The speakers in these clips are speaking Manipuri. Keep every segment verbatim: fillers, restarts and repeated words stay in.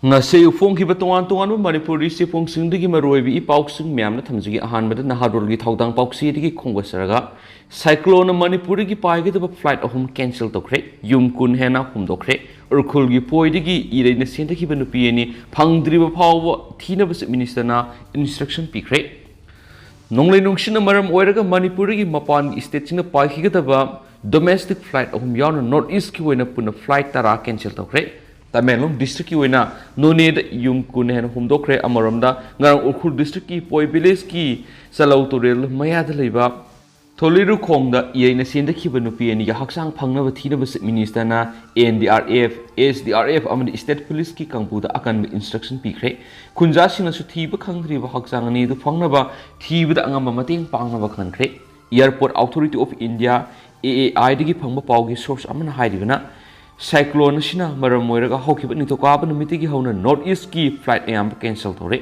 ꯉꯁꯤ ꯐꯣꯡꯈꯤꯕ ꯇꯣꯉꯥꯟ ꯇꯣꯉꯥꯟꯕ ꯃꯅꯤꯄꯨꯔꯤ ꯆꯦꯐꯣꯡꯁꯤꯡꯗꯒꯤ ꯃꯔꯨꯑꯣꯏꯕ ꯏ ꯄꯥꯎꯁꯤꯡ ꯃꯌꯥꯝꯅ ꯊꯝꯖꯒꯦ꯫ ꯑꯍꯥꯟꯕꯗ ꯅꯍꯥꯔꯣꯜꯒꯤ ꯊꯧꯗꯥꯡ ꯄꯥꯎꯆꯦꯗꯒꯤ ꯈꯣꯡꯗꯥꯖꯔꯒ, cyclone ꯅ ꯃꯅꯤꯄꯨꯔꯗꯒꯤ ꯄꯥꯏꯒꯗꯕ flight ꯑꯍꯨꯝ cancel ꯇꯧꯈ꯭ꯔꯦ꯫ ꯌꯨꯝ ꯀꯨꯟ ꯍꯦꯟꯅ ꯍꯨꯝꯗꯣꯛꯈ꯭ꯔꯦ꯫ ꯎꯔꯈꯨꯜꯒꯤ ꯄꯣꯏꯗꯒꯤ ꯏꯔꯩꯅ ꯆꯦꯟꯊꯈꯤꯕ ꯅꯨꯄꯤ ꯑꯅꯤ ꯐꯪꯗ꯭ꯔꯤꯕ ꯐꯥꯎꯕ ꯊꯤꯅꯕ Chief Minister ꯅ instruction ꯄꯤꯈ꯭ꯔꯦ꯫ ꯅꯣꯡꯂꯩ ꯅꯨꯡꯁꯤꯠꯅ ꯃꯔꯝ ꯑꯣꯏꯔꯒ ꯃꯅꯤꯄꯨꯔꯗꯒꯤ ꯃꯄꯥꯟꯒꯤ state ꯁꯤꯡꯗ ꯄꯥꯏꯈꯤꯒꯗꯕ domestic flight ꯑꯍꯨꯝ ꯌꯥꯎꯅ North East ꯀꯤ ꯑꯣꯏꯅ ꯄꯨꯟꯅ flight ꯇꯔꯥ cancel ꯇꯧꯈ꯭ꯔꯦ꯫ ꯇꯃꯦꯡꯂꯣꯡ district ꯀꯤ ꯑꯣꯏꯅ ꯅꯣꯅꯦꯗ ꯌꯨꯝ ꯀꯨꯟ ꯍꯦꯟꯅ ꯍꯨꯝꯗꯣꯛꯈ꯭ꯔꯦ꯫ ꯑꯃꯔꯣꯝꯗ, ꯉꯔꯥꯡ ꯎꯈ꯭ꯔꯨꯜ district ꯀꯤ ꯄꯣꯏ village ꯀꯤ ꯆꯂꯧ ꯇꯨꯔꯦꯜ ꯃꯌꯥꯗ ꯂꯩꯕ ꯊꯣꯂꯤꯔꯨꯈꯣꯡꯗ ꯏꯔꯩꯅ ꯆꯦꯟꯊꯈꯤꯕ ꯅꯨꯄꯤ ꯑꯅꯤꯒꯤ ꯍꯛꯆꯥꯡ ꯐꯪꯅꯕ ꯊꯤꯅꯕ Chief Minister ꯅ N D R F, S D R F ꯑꯃꯗꯤ state police ꯀꯤ ꯀꯥꯡꯕꯨꯗ ꯑꯀꯟꯕ instruction ꯄꯤꯈ꯭ꯔꯦ꯫ ꯈꯨꯟꯖꯥꯁꯤꯡꯅꯁꯨ ꯊꯤꯕ ꯈꯪꯗ꯭ꯔꯤꯕ ꯍꯛꯆꯥꯡ ꯑꯅꯤ ꯑꯗꯨ ꯐꯪꯅꯕ ꯊꯤꯕꯗ ꯑꯉꯝꯕ ꯃꯇꯦꯡ ꯄꯥꯡꯅꯕ ꯈꯪꯍꯟꯈ꯭ꯔꯦ꯫ Airport Authority of India, A A I ꯗꯒꯤ ꯐꯪꯕ ꯄꯥꯎꯒꯤ source ꯑꯃꯅ ꯍꯥꯏꯔꯤꯕꯅ, cyclone ꯑꯁꯤꯅ ꯃꯔꯝ ꯑꯣꯏꯔꯒ ꯍꯧꯈꯤꯕ ꯅꯤꯡꯊꯧꯀꯥꯕ ꯅꯨꯃꯤꯠꯇꯒꯤ ꯍꯧꯅ North East ꯀꯤ flight ꯑꯌꯥꯝꯕ cancel ꯇꯧꯔꯦ꯫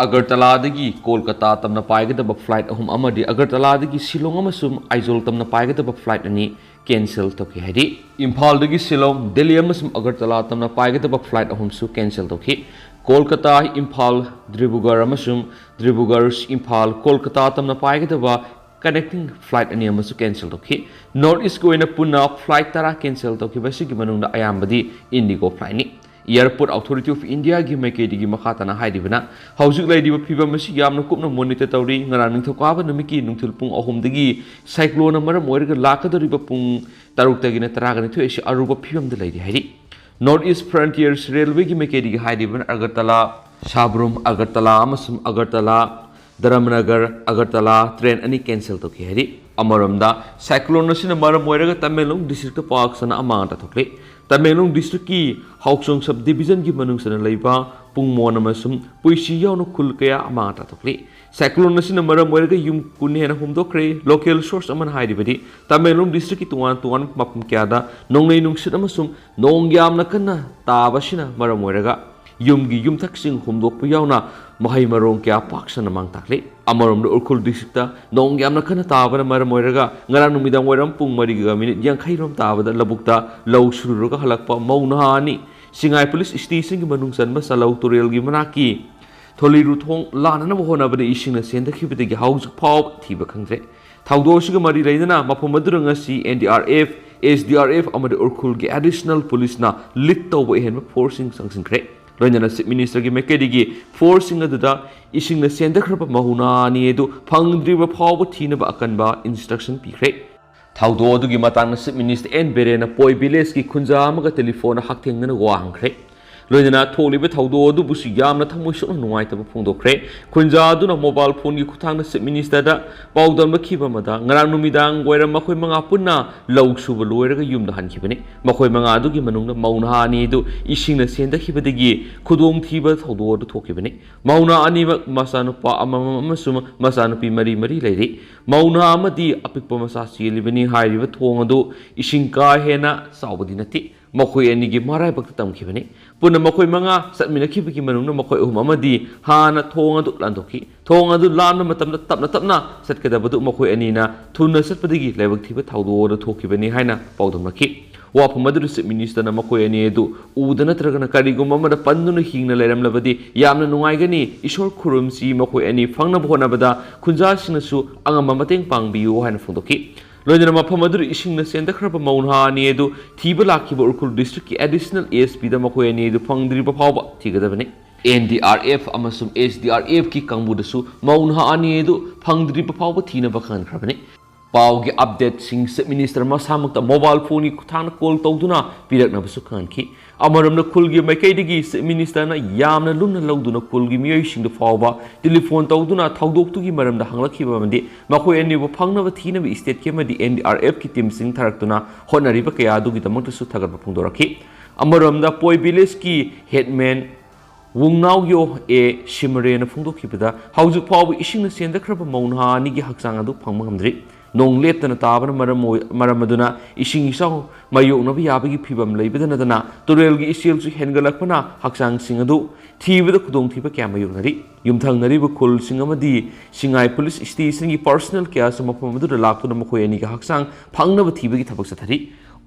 ꯑꯒꯔꯇꯂꯥꯗꯒꯤ ꯀꯣꯜꯀꯇꯥ ꯇꯝꯅ ꯄꯥꯏꯒꯗꯕ flight ꯑꯍꯨꯝ ꯑꯃꯗꯤ ꯑꯒꯔꯇꯂꯥꯗꯒꯤ ꯁꯤꯂꯣꯡ ꯑꯃꯁꯨꯡ ꯑꯥꯏꯖꯣꯜ ꯇꯝꯅ ꯄꯥꯏꯒꯗꯕ flight ꯑꯅꯤ cancel ꯇꯧꯈꯤ ꯍꯥꯏꯔꯤ꯫ ꯏꯝꯐꯥꯜꯗꯒꯤ ꯁꯤꯂꯣꯡ, ꯗꯦꯜꯂꯤ ꯑꯃꯁꯨꯡ ꯑꯒꯔꯇꯂꯥ ꯇꯝꯅ ꯄꯥꯏꯒꯗꯕ flight ꯑꯍꯨꯝꯁꯨ cancel ꯇꯧꯈꯤ꯫ ꯀꯣꯜꯀꯇꯥ, ꯏꯝꯐꯥꯜ, ꯗꯤꯕ꯭ꯔꯨꯒꯔ ꯑꯃꯁꯨꯡ ꯗꯤꯕ꯭ꯔꯨꯒꯔ, ꯏꯝꯐꯥꯜ, ꯀꯣꯜꯀꯇꯥ ꯇꯝꯅ ꯄꯥꯏꯒꯗꯕ connecting flight ꯑꯅꯤ ꯑꯃꯁꯨ cancel ꯇꯧꯈꯤ꯫ North East ꯀꯤ ꯑꯣꯏꯅ ꯄꯨꯟꯅ flight ꯇꯔꯥ cancel ꯇꯧꯈꯤꯕ ꯑꯁꯤꯒꯤ ꯃꯅꯨꯡꯗ ꯑꯌꯥꯝꯕꯗꯤ IndiGo flight ꯅꯤ꯫ Airport Authority of India ꯒꯤ ꯃꯥꯏꯀꯩꯗꯒꯤ ꯃꯈꯥ ꯇꯥꯅ ꯍꯥꯏꯔꯤꯕꯅ, ꯍꯧꯖꯤꯛ ꯂꯩꯔꯤꯕ ꯐꯤꯕꯝ ꯑꯁꯤ ꯌꯥꯝꯅ ꯀꯨꯞꯅ monitor ꯇꯧꯔꯤ꯫ ꯉꯔꯥꯡ ꯅꯤꯡꯊꯧꯀꯥꯕ ꯅꯨꯃꯤꯠꯀꯤ ꯅꯨꯡꯊꯤꯜ ꯄꯨꯡ ꯑꯍꯨꯝꯗꯒꯤ cyclone ꯅ ꯃꯔꯝ ꯑꯣꯏꯔꯒ ꯂꯥꯛꯀꯗꯧꯔꯤꯕ ꯄꯨꯡ ꯇꯔꯨꯛꯇꯒꯤꯅ ꯇꯔꯥꯒ ꯅꯤꯊꯣꯏ ꯑꯁꯤ ꯑꯔꯨꯕ ꯐꯤꯕꯝꯗ ꯂꯩꯔꯤ ꯍꯥꯏꯔꯤ꯫ North East Frontiers Railway ꯒꯤ ꯃꯥꯏꯀꯩꯗꯒꯤ ꯍꯥꯏꯔꯤꯕꯅ, ꯑꯒꯔꯇꯂꯥ, ꯁꯥꯕ꯭ꯔꯨꯝ, ꯑꯒꯔꯇꯂꯥ ꯑꯃꯁꯨꯡ ꯑꯒꯔꯇꯂꯥ, ꯙꯔꯃꯅꯒꯔ, ꯑꯒꯔꯇꯂꯥ train ꯑꯅꯤ cancel ꯇꯧꯈꯤ ꯍꯥꯏꯔꯤ꯫ ꯑꯃꯔꯣꯝꯗ, cyclone ꯑꯁꯤꯅ ꯃꯔꯝ ꯑꯣꯏꯔꯒ ꯇꯃꯦꯡꯂꯣꯡ district ꯇ ꯄꯥꯛ ꯁꯟꯅ ꯑꯃꯥꯡ ꯑꯇꯥ ꯊꯣꯛꯂꯤ꯫ ꯇꯃꯦꯡꯂꯣꯡ district ꯀꯤ ꯍꯥꯎꯆꯣꯡ sub division ꯒꯤ ꯃꯅꯨꯡ ꯆꯟꯅ ꯂꯩꯕ ꯄꯨꯡꯃꯣꯟ ꯑꯃꯁꯨꯡ ꯄꯨꯏꯁꯤ ꯌꯥꯎꯅ ꯈꯨꯜ ꯀꯌꯥ ꯑꯃꯥꯡ ꯑꯇꯥ ꯊꯣꯛꯂꯤ꯫ Cyclone ꯑꯁꯤꯅ ꯃꯔꯝ ꯑꯣꯏꯔꯒ ꯌꯨꯝ ꯀꯨꯟ ꯍꯦꯟꯅ ꯍꯨꯝꯗꯣꯛꯈ꯭ꯔꯦ꯫ Local source ꯑꯃꯅ ꯍꯥꯏꯔꯤꯕꯗꯤ, ꯇꯃꯦꯡꯂꯣꯡ district ꯀꯤ ꯇꯣꯉꯥꯟ ꯇꯣꯉꯥꯟꯕ ꯃꯐꯝ ꯀꯌꯥꯗ ꯅꯣꯡꯂꯩ ꯅꯨꯡꯁꯤꯠ ꯑꯃꯁꯨꯡ ꯅꯣꯡ ꯌꯥꯝꯅ ꯀꯟꯅ ꯇꯥꯕ ꯑꯁꯤꯅ ꯃꯔꯝ ꯑꯣꯏꯔꯒ ꯌꯨꯝꯒꯤ ꯌꯨꯝꯊꯛꯁꯤꯡ ꯍꯨꯝꯗꯣꯛꯄ ꯌꯥꯎꯅ ꯃꯍꯩ ꯃꯔꯣꯡ ꯀꯌꯥ ꯄꯥꯛ ꯁꯟꯅ ꯃꯥꯡ ꯇꯥꯛꯂꯤ꯫ ꯑꯃꯔꯣꯝꯗ, ꯎꯈ꯭ꯔꯨꯜ district ꯇ ꯅꯣꯡ ꯌꯥꯝꯅ ꯀꯟꯅ ꯇꯥꯕꯅ ꯃꯔꯝ ꯑꯣꯏꯔꯒ ꯉꯔꯥꯡ ꯅꯨꯃꯤꯗꯥꯡ ꯋꯥꯏꯔꯝ ꯄꯨꯡ ꯃꯔꯤꯒ minute ꯌꯥꯡꯈꯩ ꯔꯣꯝ ꯇꯥꯕꯗ ꯂꯧꯕꯨꯛꯇ ꯂꯧ ꯁꯨꯔꯨꯔꯒ ꯍꯜꯂꯛꯄ ꯃꯧ ꯅꯍꯥ ꯑꯅꯤ ꯁꯤꯡꯉꯥꯏ ꯄꯨꯂꯤꯁ ꯁ꯭ꯇꯦꯁꯟꯒꯤ ꯃꯅꯨꯡ ꯆꯟꯕ ꯆꯥꯂꯧ ꯇꯨꯔꯦꯜꯒꯤ ꯃꯅꯥꯛꯀꯤ ꯊꯣꯂꯤꯔꯨ ꯊꯣꯡ ꯂꯥꯟꯅꯅꯕ ꯍꯣꯠꯅꯕꯗ ꯏꯁꯤꯡꯅ ꯆꯦꯟꯊꯈꯤꯕꯗꯒꯤ ꯍꯧꯖꯤꯛ ꯐꯥꯎꯕ ꯊꯤꯕ ꯈꯪꯗ꯭ꯔꯦ꯫ ꯊꯧꯗꯣꯛ ꯑꯁꯤꯒ ꯃꯔꯤ ꯂꯩꯅꯅ ꯃꯐꯝ ꯑꯗꯨꯗ ꯉꯁꯤ N D R F, S D R F ꯑꯃꯗꯤ ꯎꯔꯈꯨꯜꯒꯤ ꯑꯦꯗꯤꯁꯅꯦꯜ ꯄꯨꯂꯤꯁꯅ ꯂꯤꯗ ꯇꯧꯕ ꯑꯍꯦꯟꯕ ꯐꯣꯔꯁꯁꯤꯡ ꯆꯪꯁꯤꯟꯈ꯭ꯔꯦ꯫ ꯂꯣꯏꯅꯅ ꯆꯤꯐ ꯃꯤꯅꯤꯁꯇꯔꯒꯤ ꯃꯥꯏꯀꯩꯗꯒꯤ ꯐꯣꯔꯁꯁꯤꯡ ꯑꯗꯨꯗ ꯏꯁꯤꯡꯅ ꯆꯦꯟꯊꯈ꯭ꯔꯕ ꯃꯧꯅꯥ ꯑꯅꯤ ꯑꯗꯨ ꯐꯪꯗ꯭ꯔꯤꯕ ꯐꯥꯎꯕ ꯊꯤꯅꯕ ꯑꯀꯟꯕ ꯏꯟꯁꯇ꯭ꯔꯛꯁꯟ ꯄꯤꯈ꯭ꯔꯦ꯫ ꯊꯧꯗꯣꯛ ꯑꯗꯨꯒꯤ ꯃꯇꯥꯡꯗ ꯆꯤꯐ ꯃꯤꯅꯤꯁꯇꯔ ꯑꯦꯟ ꯕꯤꯔꯦꯟꯅ ꯄꯣꯏ ꯚꯤꯂꯦꯖꯀꯤ ꯈꯨꯟꯖꯥ ꯑꯃꯒ ꯇꯦꯂꯤꯐꯣꯟꯗ ꯍꯛꯊꯦꯡꯅꯅ ꯋꯥ ꯍꯪꯈ꯭ꯔꯦ꯫ ꯂꯣꯏꯅꯅ ꯊꯣꯛꯂꯤꯕ ꯊꯧꯗꯣꯛ ꯑꯗꯨꯕꯨꯁꯨ ꯌꯥꯝꯅ ꯊꯃꯣꯏ ꯁꯣꯛꯅ ꯅꯨꯡꯉꯥꯏꯇꯕ ꯐꯣꯡꯗꯣꯛꯈ꯭ꯔꯦ꯫ ꯈꯨꯟꯖꯥ ꯑꯗꯨꯅ ꯃꯣꯕꯥꯏꯜ ꯐꯣꯟꯒꯤ ꯈꯨꯠꯊꯥꯡꯗ ꯆꯤꯐ ꯃꯤꯅꯤꯁꯇꯔꯗ ꯄꯥꯎꯗꯝꯂꯛꯈꯤꯕ ꯑꯃꯗ, ꯉꯔꯥꯡ ꯅꯨꯃꯤꯗꯥꯡ ꯋꯥꯏꯔꯝ ꯃꯈꯣꯏ ꯃꯉꯥ ꯄꯨꯟꯅ ꯂꯧ ꯁꯨꯕ ꯂꯣꯏꯔꯒ ꯌꯨꯝꯗ ꯍꯟꯈꯤꯕꯅꯤ꯫ ꯃꯈꯣꯏ ꯃꯉꯥ ꯑꯗꯨꯒꯤ ꯃꯅꯨꯡꯗ ꯃꯧ ꯅꯍꯥ ꯑꯅꯤ ꯑꯗꯨ ꯏꯁꯤꯡꯅ ꯆꯦꯟꯊꯈꯤꯕꯗꯒꯤ ꯈꯨꯗꯣꯡꯊꯤꯕ ꯊꯧꯗꯣꯛ ꯑꯗꯨ ꯊꯣꯛꯈꯤꯕꯅꯤ꯫ ꯃꯧ ꯅꯍꯥ ꯑꯅꯤꯃꯛ ꯃꯆꯥꯅꯨꯄꯥ ꯑꯃꯃꯝ ꯑꯃꯁꯨꯡ ꯃꯆꯥꯅꯨꯄꯤ ꯃꯔꯤ ꯃꯔꯤ ꯂꯩꯔꯤ꯫ ꯃꯧ ꯅꯍꯥ ꯑꯃꯗꯤ ꯑꯄꯤꯛꯄ ꯃꯆꯥ ꯆꯦꯜꯂꯤꯕꯅꯤ꯫ ꯍꯥꯏꯔꯤꯕ ꯊꯣꯡ ꯑꯗꯨ ꯏꯁꯤꯡ ꯀꯥ ꯍꯦꯟꯅ ꯆꯥꯎꯕꯗꯤ ꯅꯠꯇꯦ꯫ ꯃꯈꯣꯏ ꯑꯅꯤꯒꯤ ꯃꯔꯥꯏꯕꯛꯇ ꯇꯝꯈꯤꯕꯅꯤ꯫ ꯄꯨꯟꯅ ꯃꯈꯣꯏ ꯃꯉꯥ ꯆꯠꯃꯤꯟꯅꯈꯤꯕꯒꯤ ꯃꯅꯨꯡꯗ ꯃꯈꯣꯏ ꯑꯍꯨꯝ ꯑꯃꯗꯤ ꯍꯥꯟꯅ ꯊꯣꯡ ꯑꯗꯨ ꯂꯥꯟꯊꯣꯛꯈꯤ꯫ ꯊꯣꯡ ꯑꯗꯨ ꯂꯥꯟꯕ ꯃꯇꯝꯗ ꯇꯞꯅ ꯇꯞꯅ ꯆꯠꯀꯗꯕꯗꯨ ꯃꯈꯣꯏ ꯑꯅꯤꯅ ꯊꯨꯅ ꯆꯠꯄꯗꯒꯤ ꯂꯥꯏꯕꯛ ꯊꯤꯕ ꯊꯧꯗꯣꯛ ꯑꯗꯨ ꯊꯣꯛꯈꯤꯕꯅꯤ ꯍꯥꯏꯅ ꯄꯥꯎꯗꯝꯂꯛꯈꯤ꯫ ꯋꯥꯐꯝ ꯑꯗꯨꯗ ꯆꯤꯐ ꯃꯤꯅꯤꯁꯇꯔꯅ ꯃꯈꯣꯏ ꯑꯅꯤ ꯑꯗꯨ ꯎꯗ ꯅꯠꯇ꯭ꯔꯒꯅ ꯀꯔꯤꯒꯨꯝꯕ ꯑꯃꯗ ꯄꯟꯗꯨꯅ ꯍꯤꯡꯅ ꯂꯩꯔꯝꯂꯕꯗꯤ ꯌꯥꯝꯅ ꯅꯨꯡꯉꯥꯏꯒꯅꯤ꯫ ꯏꯁꯣꯔ ꯈꯨꯔꯨꯝꯁꯤ, ꯃꯈꯣꯏ ꯑꯅꯤ ꯐꯪꯅꯕ ꯍꯣꯠꯅꯕꯗ ꯈꯨꯟꯖꯥꯁꯤꯡꯅꯁꯨ ꯑꯉꯝꯕ ꯃꯇꯦꯡ ꯄꯥꯡꯕꯤꯌꯨ ꯍꯥꯏꯅ ꯐꯣꯡꯗꯣꯛꯈꯤ꯫ ꯂꯣꯏꯅꯅ ꯃꯐꯝ ꯑꯗꯨꯗ ꯏꯁꯤꯡꯅ ꯆꯦꯟꯊꯈ꯭ꯔꯕ ꯃꯧ ꯅꯍꯥ ꯑꯅꯤ ꯑꯗꯨ ꯊꯤꯕ ꯂꯥꯛꯈꯤꯕ ꯎꯈ꯭ꯔꯨꯜ ꯗꯤꯁꯇ꯭ꯔꯤꯛꯀꯤ ꯑꯦꯗꯤꯁꯅꯦꯜ ꯑꯦ ꯑꯦꯁ ꯄꯤꯗ ꯃꯈꯣꯏ ꯑꯅꯤ ꯑꯗꯨ ꯐꯪꯗ꯭ꯔꯤꯕ ꯐꯥꯎꯕ ꯊꯤꯒꯗꯕꯅꯤ꯫ ꯑꯦꯟ ꯗꯤ ꯑꯥꯔ ꯑꯦꯐ ꯑꯃꯁꯨꯡ ꯑꯦꯁ ꯗꯤ ꯑꯥꯔ ꯑꯦꯐꯀꯤ ꯀꯥꯡꯕꯨꯗꯁꯨ ꯃꯧ ꯅꯍꯥ ꯑꯅꯤ ꯑꯗꯨ ꯐꯪꯗ꯭ꯔꯤꯕ ꯐꯥꯎꯕ ꯊꯤꯅꯕ ꯈꯪꯍꯟꯈ꯭ꯔꯕꯅꯤ꯫ ꯄꯥꯎꯒꯤ ꯑꯞꯗꯦꯠꯁꯤꯡ ꯆꯤꯐ ꯃꯤꯅꯤꯁꯇꯔ ꯃꯁꯥꯃꯛꯇ ꯃꯣꯕꯥꯏꯜ ꯐꯣꯟꯒꯤ ꯈꯨꯠꯊꯥꯡꯗ ꯀꯣꯜ ꯇꯧꯗꯨꯅ ꯄꯤꯔꯛꯅꯕꯁꯨ ꯈꯪꯍꯟꯈꯤ꯫ ꯑꯃꯔꯣꯝꯗ ꯈꯨꯜꯒꯤ ꯃꯥꯏꯀꯩꯗꯒꯤ ꯆꯤꯐ ꯃꯤꯅꯤꯁꯇꯔꯅ ꯌꯥꯝꯅ ꯂꯨꯝꯅ ꯂꯧꯗꯨꯅ ꯈꯨꯜꯒꯤ ꯃꯤꯑꯣꯏꯁꯤꯡꯗ ꯐꯥꯎꯕ ꯇꯦꯂꯤꯐꯣꯟ ꯇꯧꯗꯨꯅ ꯊꯧꯗꯣꯛꯇꯨꯒꯤ ꯃꯔꯝꯗ ꯍꯪꯂꯛꯈꯤꯕ ꯑꯃꯗꯤ ꯃꯈꯣꯏ ꯑꯅꯤꯕꯨ ꯐꯪꯅꯕ ꯊꯤꯅꯕ ꯏꯁꯇꯦꯠꯀꯤ ꯑꯃꯗꯤ ꯑꯦꯟ ꯗꯤ ꯑꯥꯔ ꯑꯦꯐꯀꯤ ꯇꯤꯝꯁꯤꯡ ꯊꯥꯔꯛꯇꯨꯅ ꯍꯣꯠꯅꯔꯤꯕ ꯀꯌꯥ ꯑꯗꯨꯒꯤꯗꯃꯛꯇꯁꯨ ꯊꯥꯒꯠꯄ ꯐꯣꯡꯗꯣꯔꯛꯈꯤ꯫ ꯑꯃꯔꯣꯝꯗ ꯄꯣꯏ ꯚꯤꯂꯦꯖꯀꯤ ꯍꯦꯗꯃꯦꯟ ꯋꯨꯡꯅꯥꯎꯌꯣ ꯑꯦ ꯁꯤꯃꯔꯦꯅ ꯐꯣꯡꯗꯣꯛꯈꯤꯕꯗ, ꯍꯧꯖꯤꯛ ꯐꯥꯎꯕ ꯏꯁꯤꯡꯅ ꯆꯦꯟꯊꯈ꯭ꯔꯕ ꯃꯧ ꯅꯍꯥ ꯑꯅꯤꯒꯤ ꯍꯛꯆꯥꯡ ꯑꯗꯨ ꯐꯪꯕ ꯉꯝꯗ꯭ꯔꯤ꯫ ꯅꯣꯡ ꯂꯦꯞꯇꯅ ꯇꯥꯕꯅ ꯃꯔꯝ ꯑꯣꯏ-, ꯃꯔꯝ ꯑꯗꯨꯅ ꯏꯁꯤꯡ ꯏꯆꯥꯎ ꯃꯥꯌꯣꯛꯅꯕ ꯌꯥꯕꯒꯤ ꯐꯤꯕꯝ ꯂꯩꯕꯗ ꯅꯠꯇꯅ ꯇꯨꯔꯦꯜꯒꯤ ꯏꯆꯦꯜꯁꯨ ꯍꯦꯟꯒꯠꯂꯛꯄꯅ ꯍꯛꯆꯥꯡꯁꯤꯡ ꯑꯗꯨ ꯊꯤꯕꯗ ꯈꯨꯗꯣꯡꯊꯤꯕ ꯀꯌꯥ ꯃꯥꯌꯣꯛꯅꯔꯤ꯫ ꯌꯨꯝꯊꯪꯅꯔꯤꯕ ꯈꯨꯜꯁꯤꯡ ꯑꯃꯗꯤ ꯁꯤꯡꯉꯥꯏ ꯄꯨꯂꯤꯁ ꯁ꯭ꯇꯦꯁꯟꯒꯤ ꯄꯔꯁꯣꯅꯦꯜ ꯀꯌꯥꯁꯨ ꯃꯐꯝ ꯑꯗꯨꯗ ꯂꯥꯛꯇꯨꯅ ꯃꯈꯣꯏ ꯑꯅꯤꯒꯤ ꯍꯛꯆꯥꯡ ꯐꯪꯅꯕ ꯊꯤꯕꯒꯤ ꯊꯕꯛ ꯆꯠꯊꯔꯤ꯫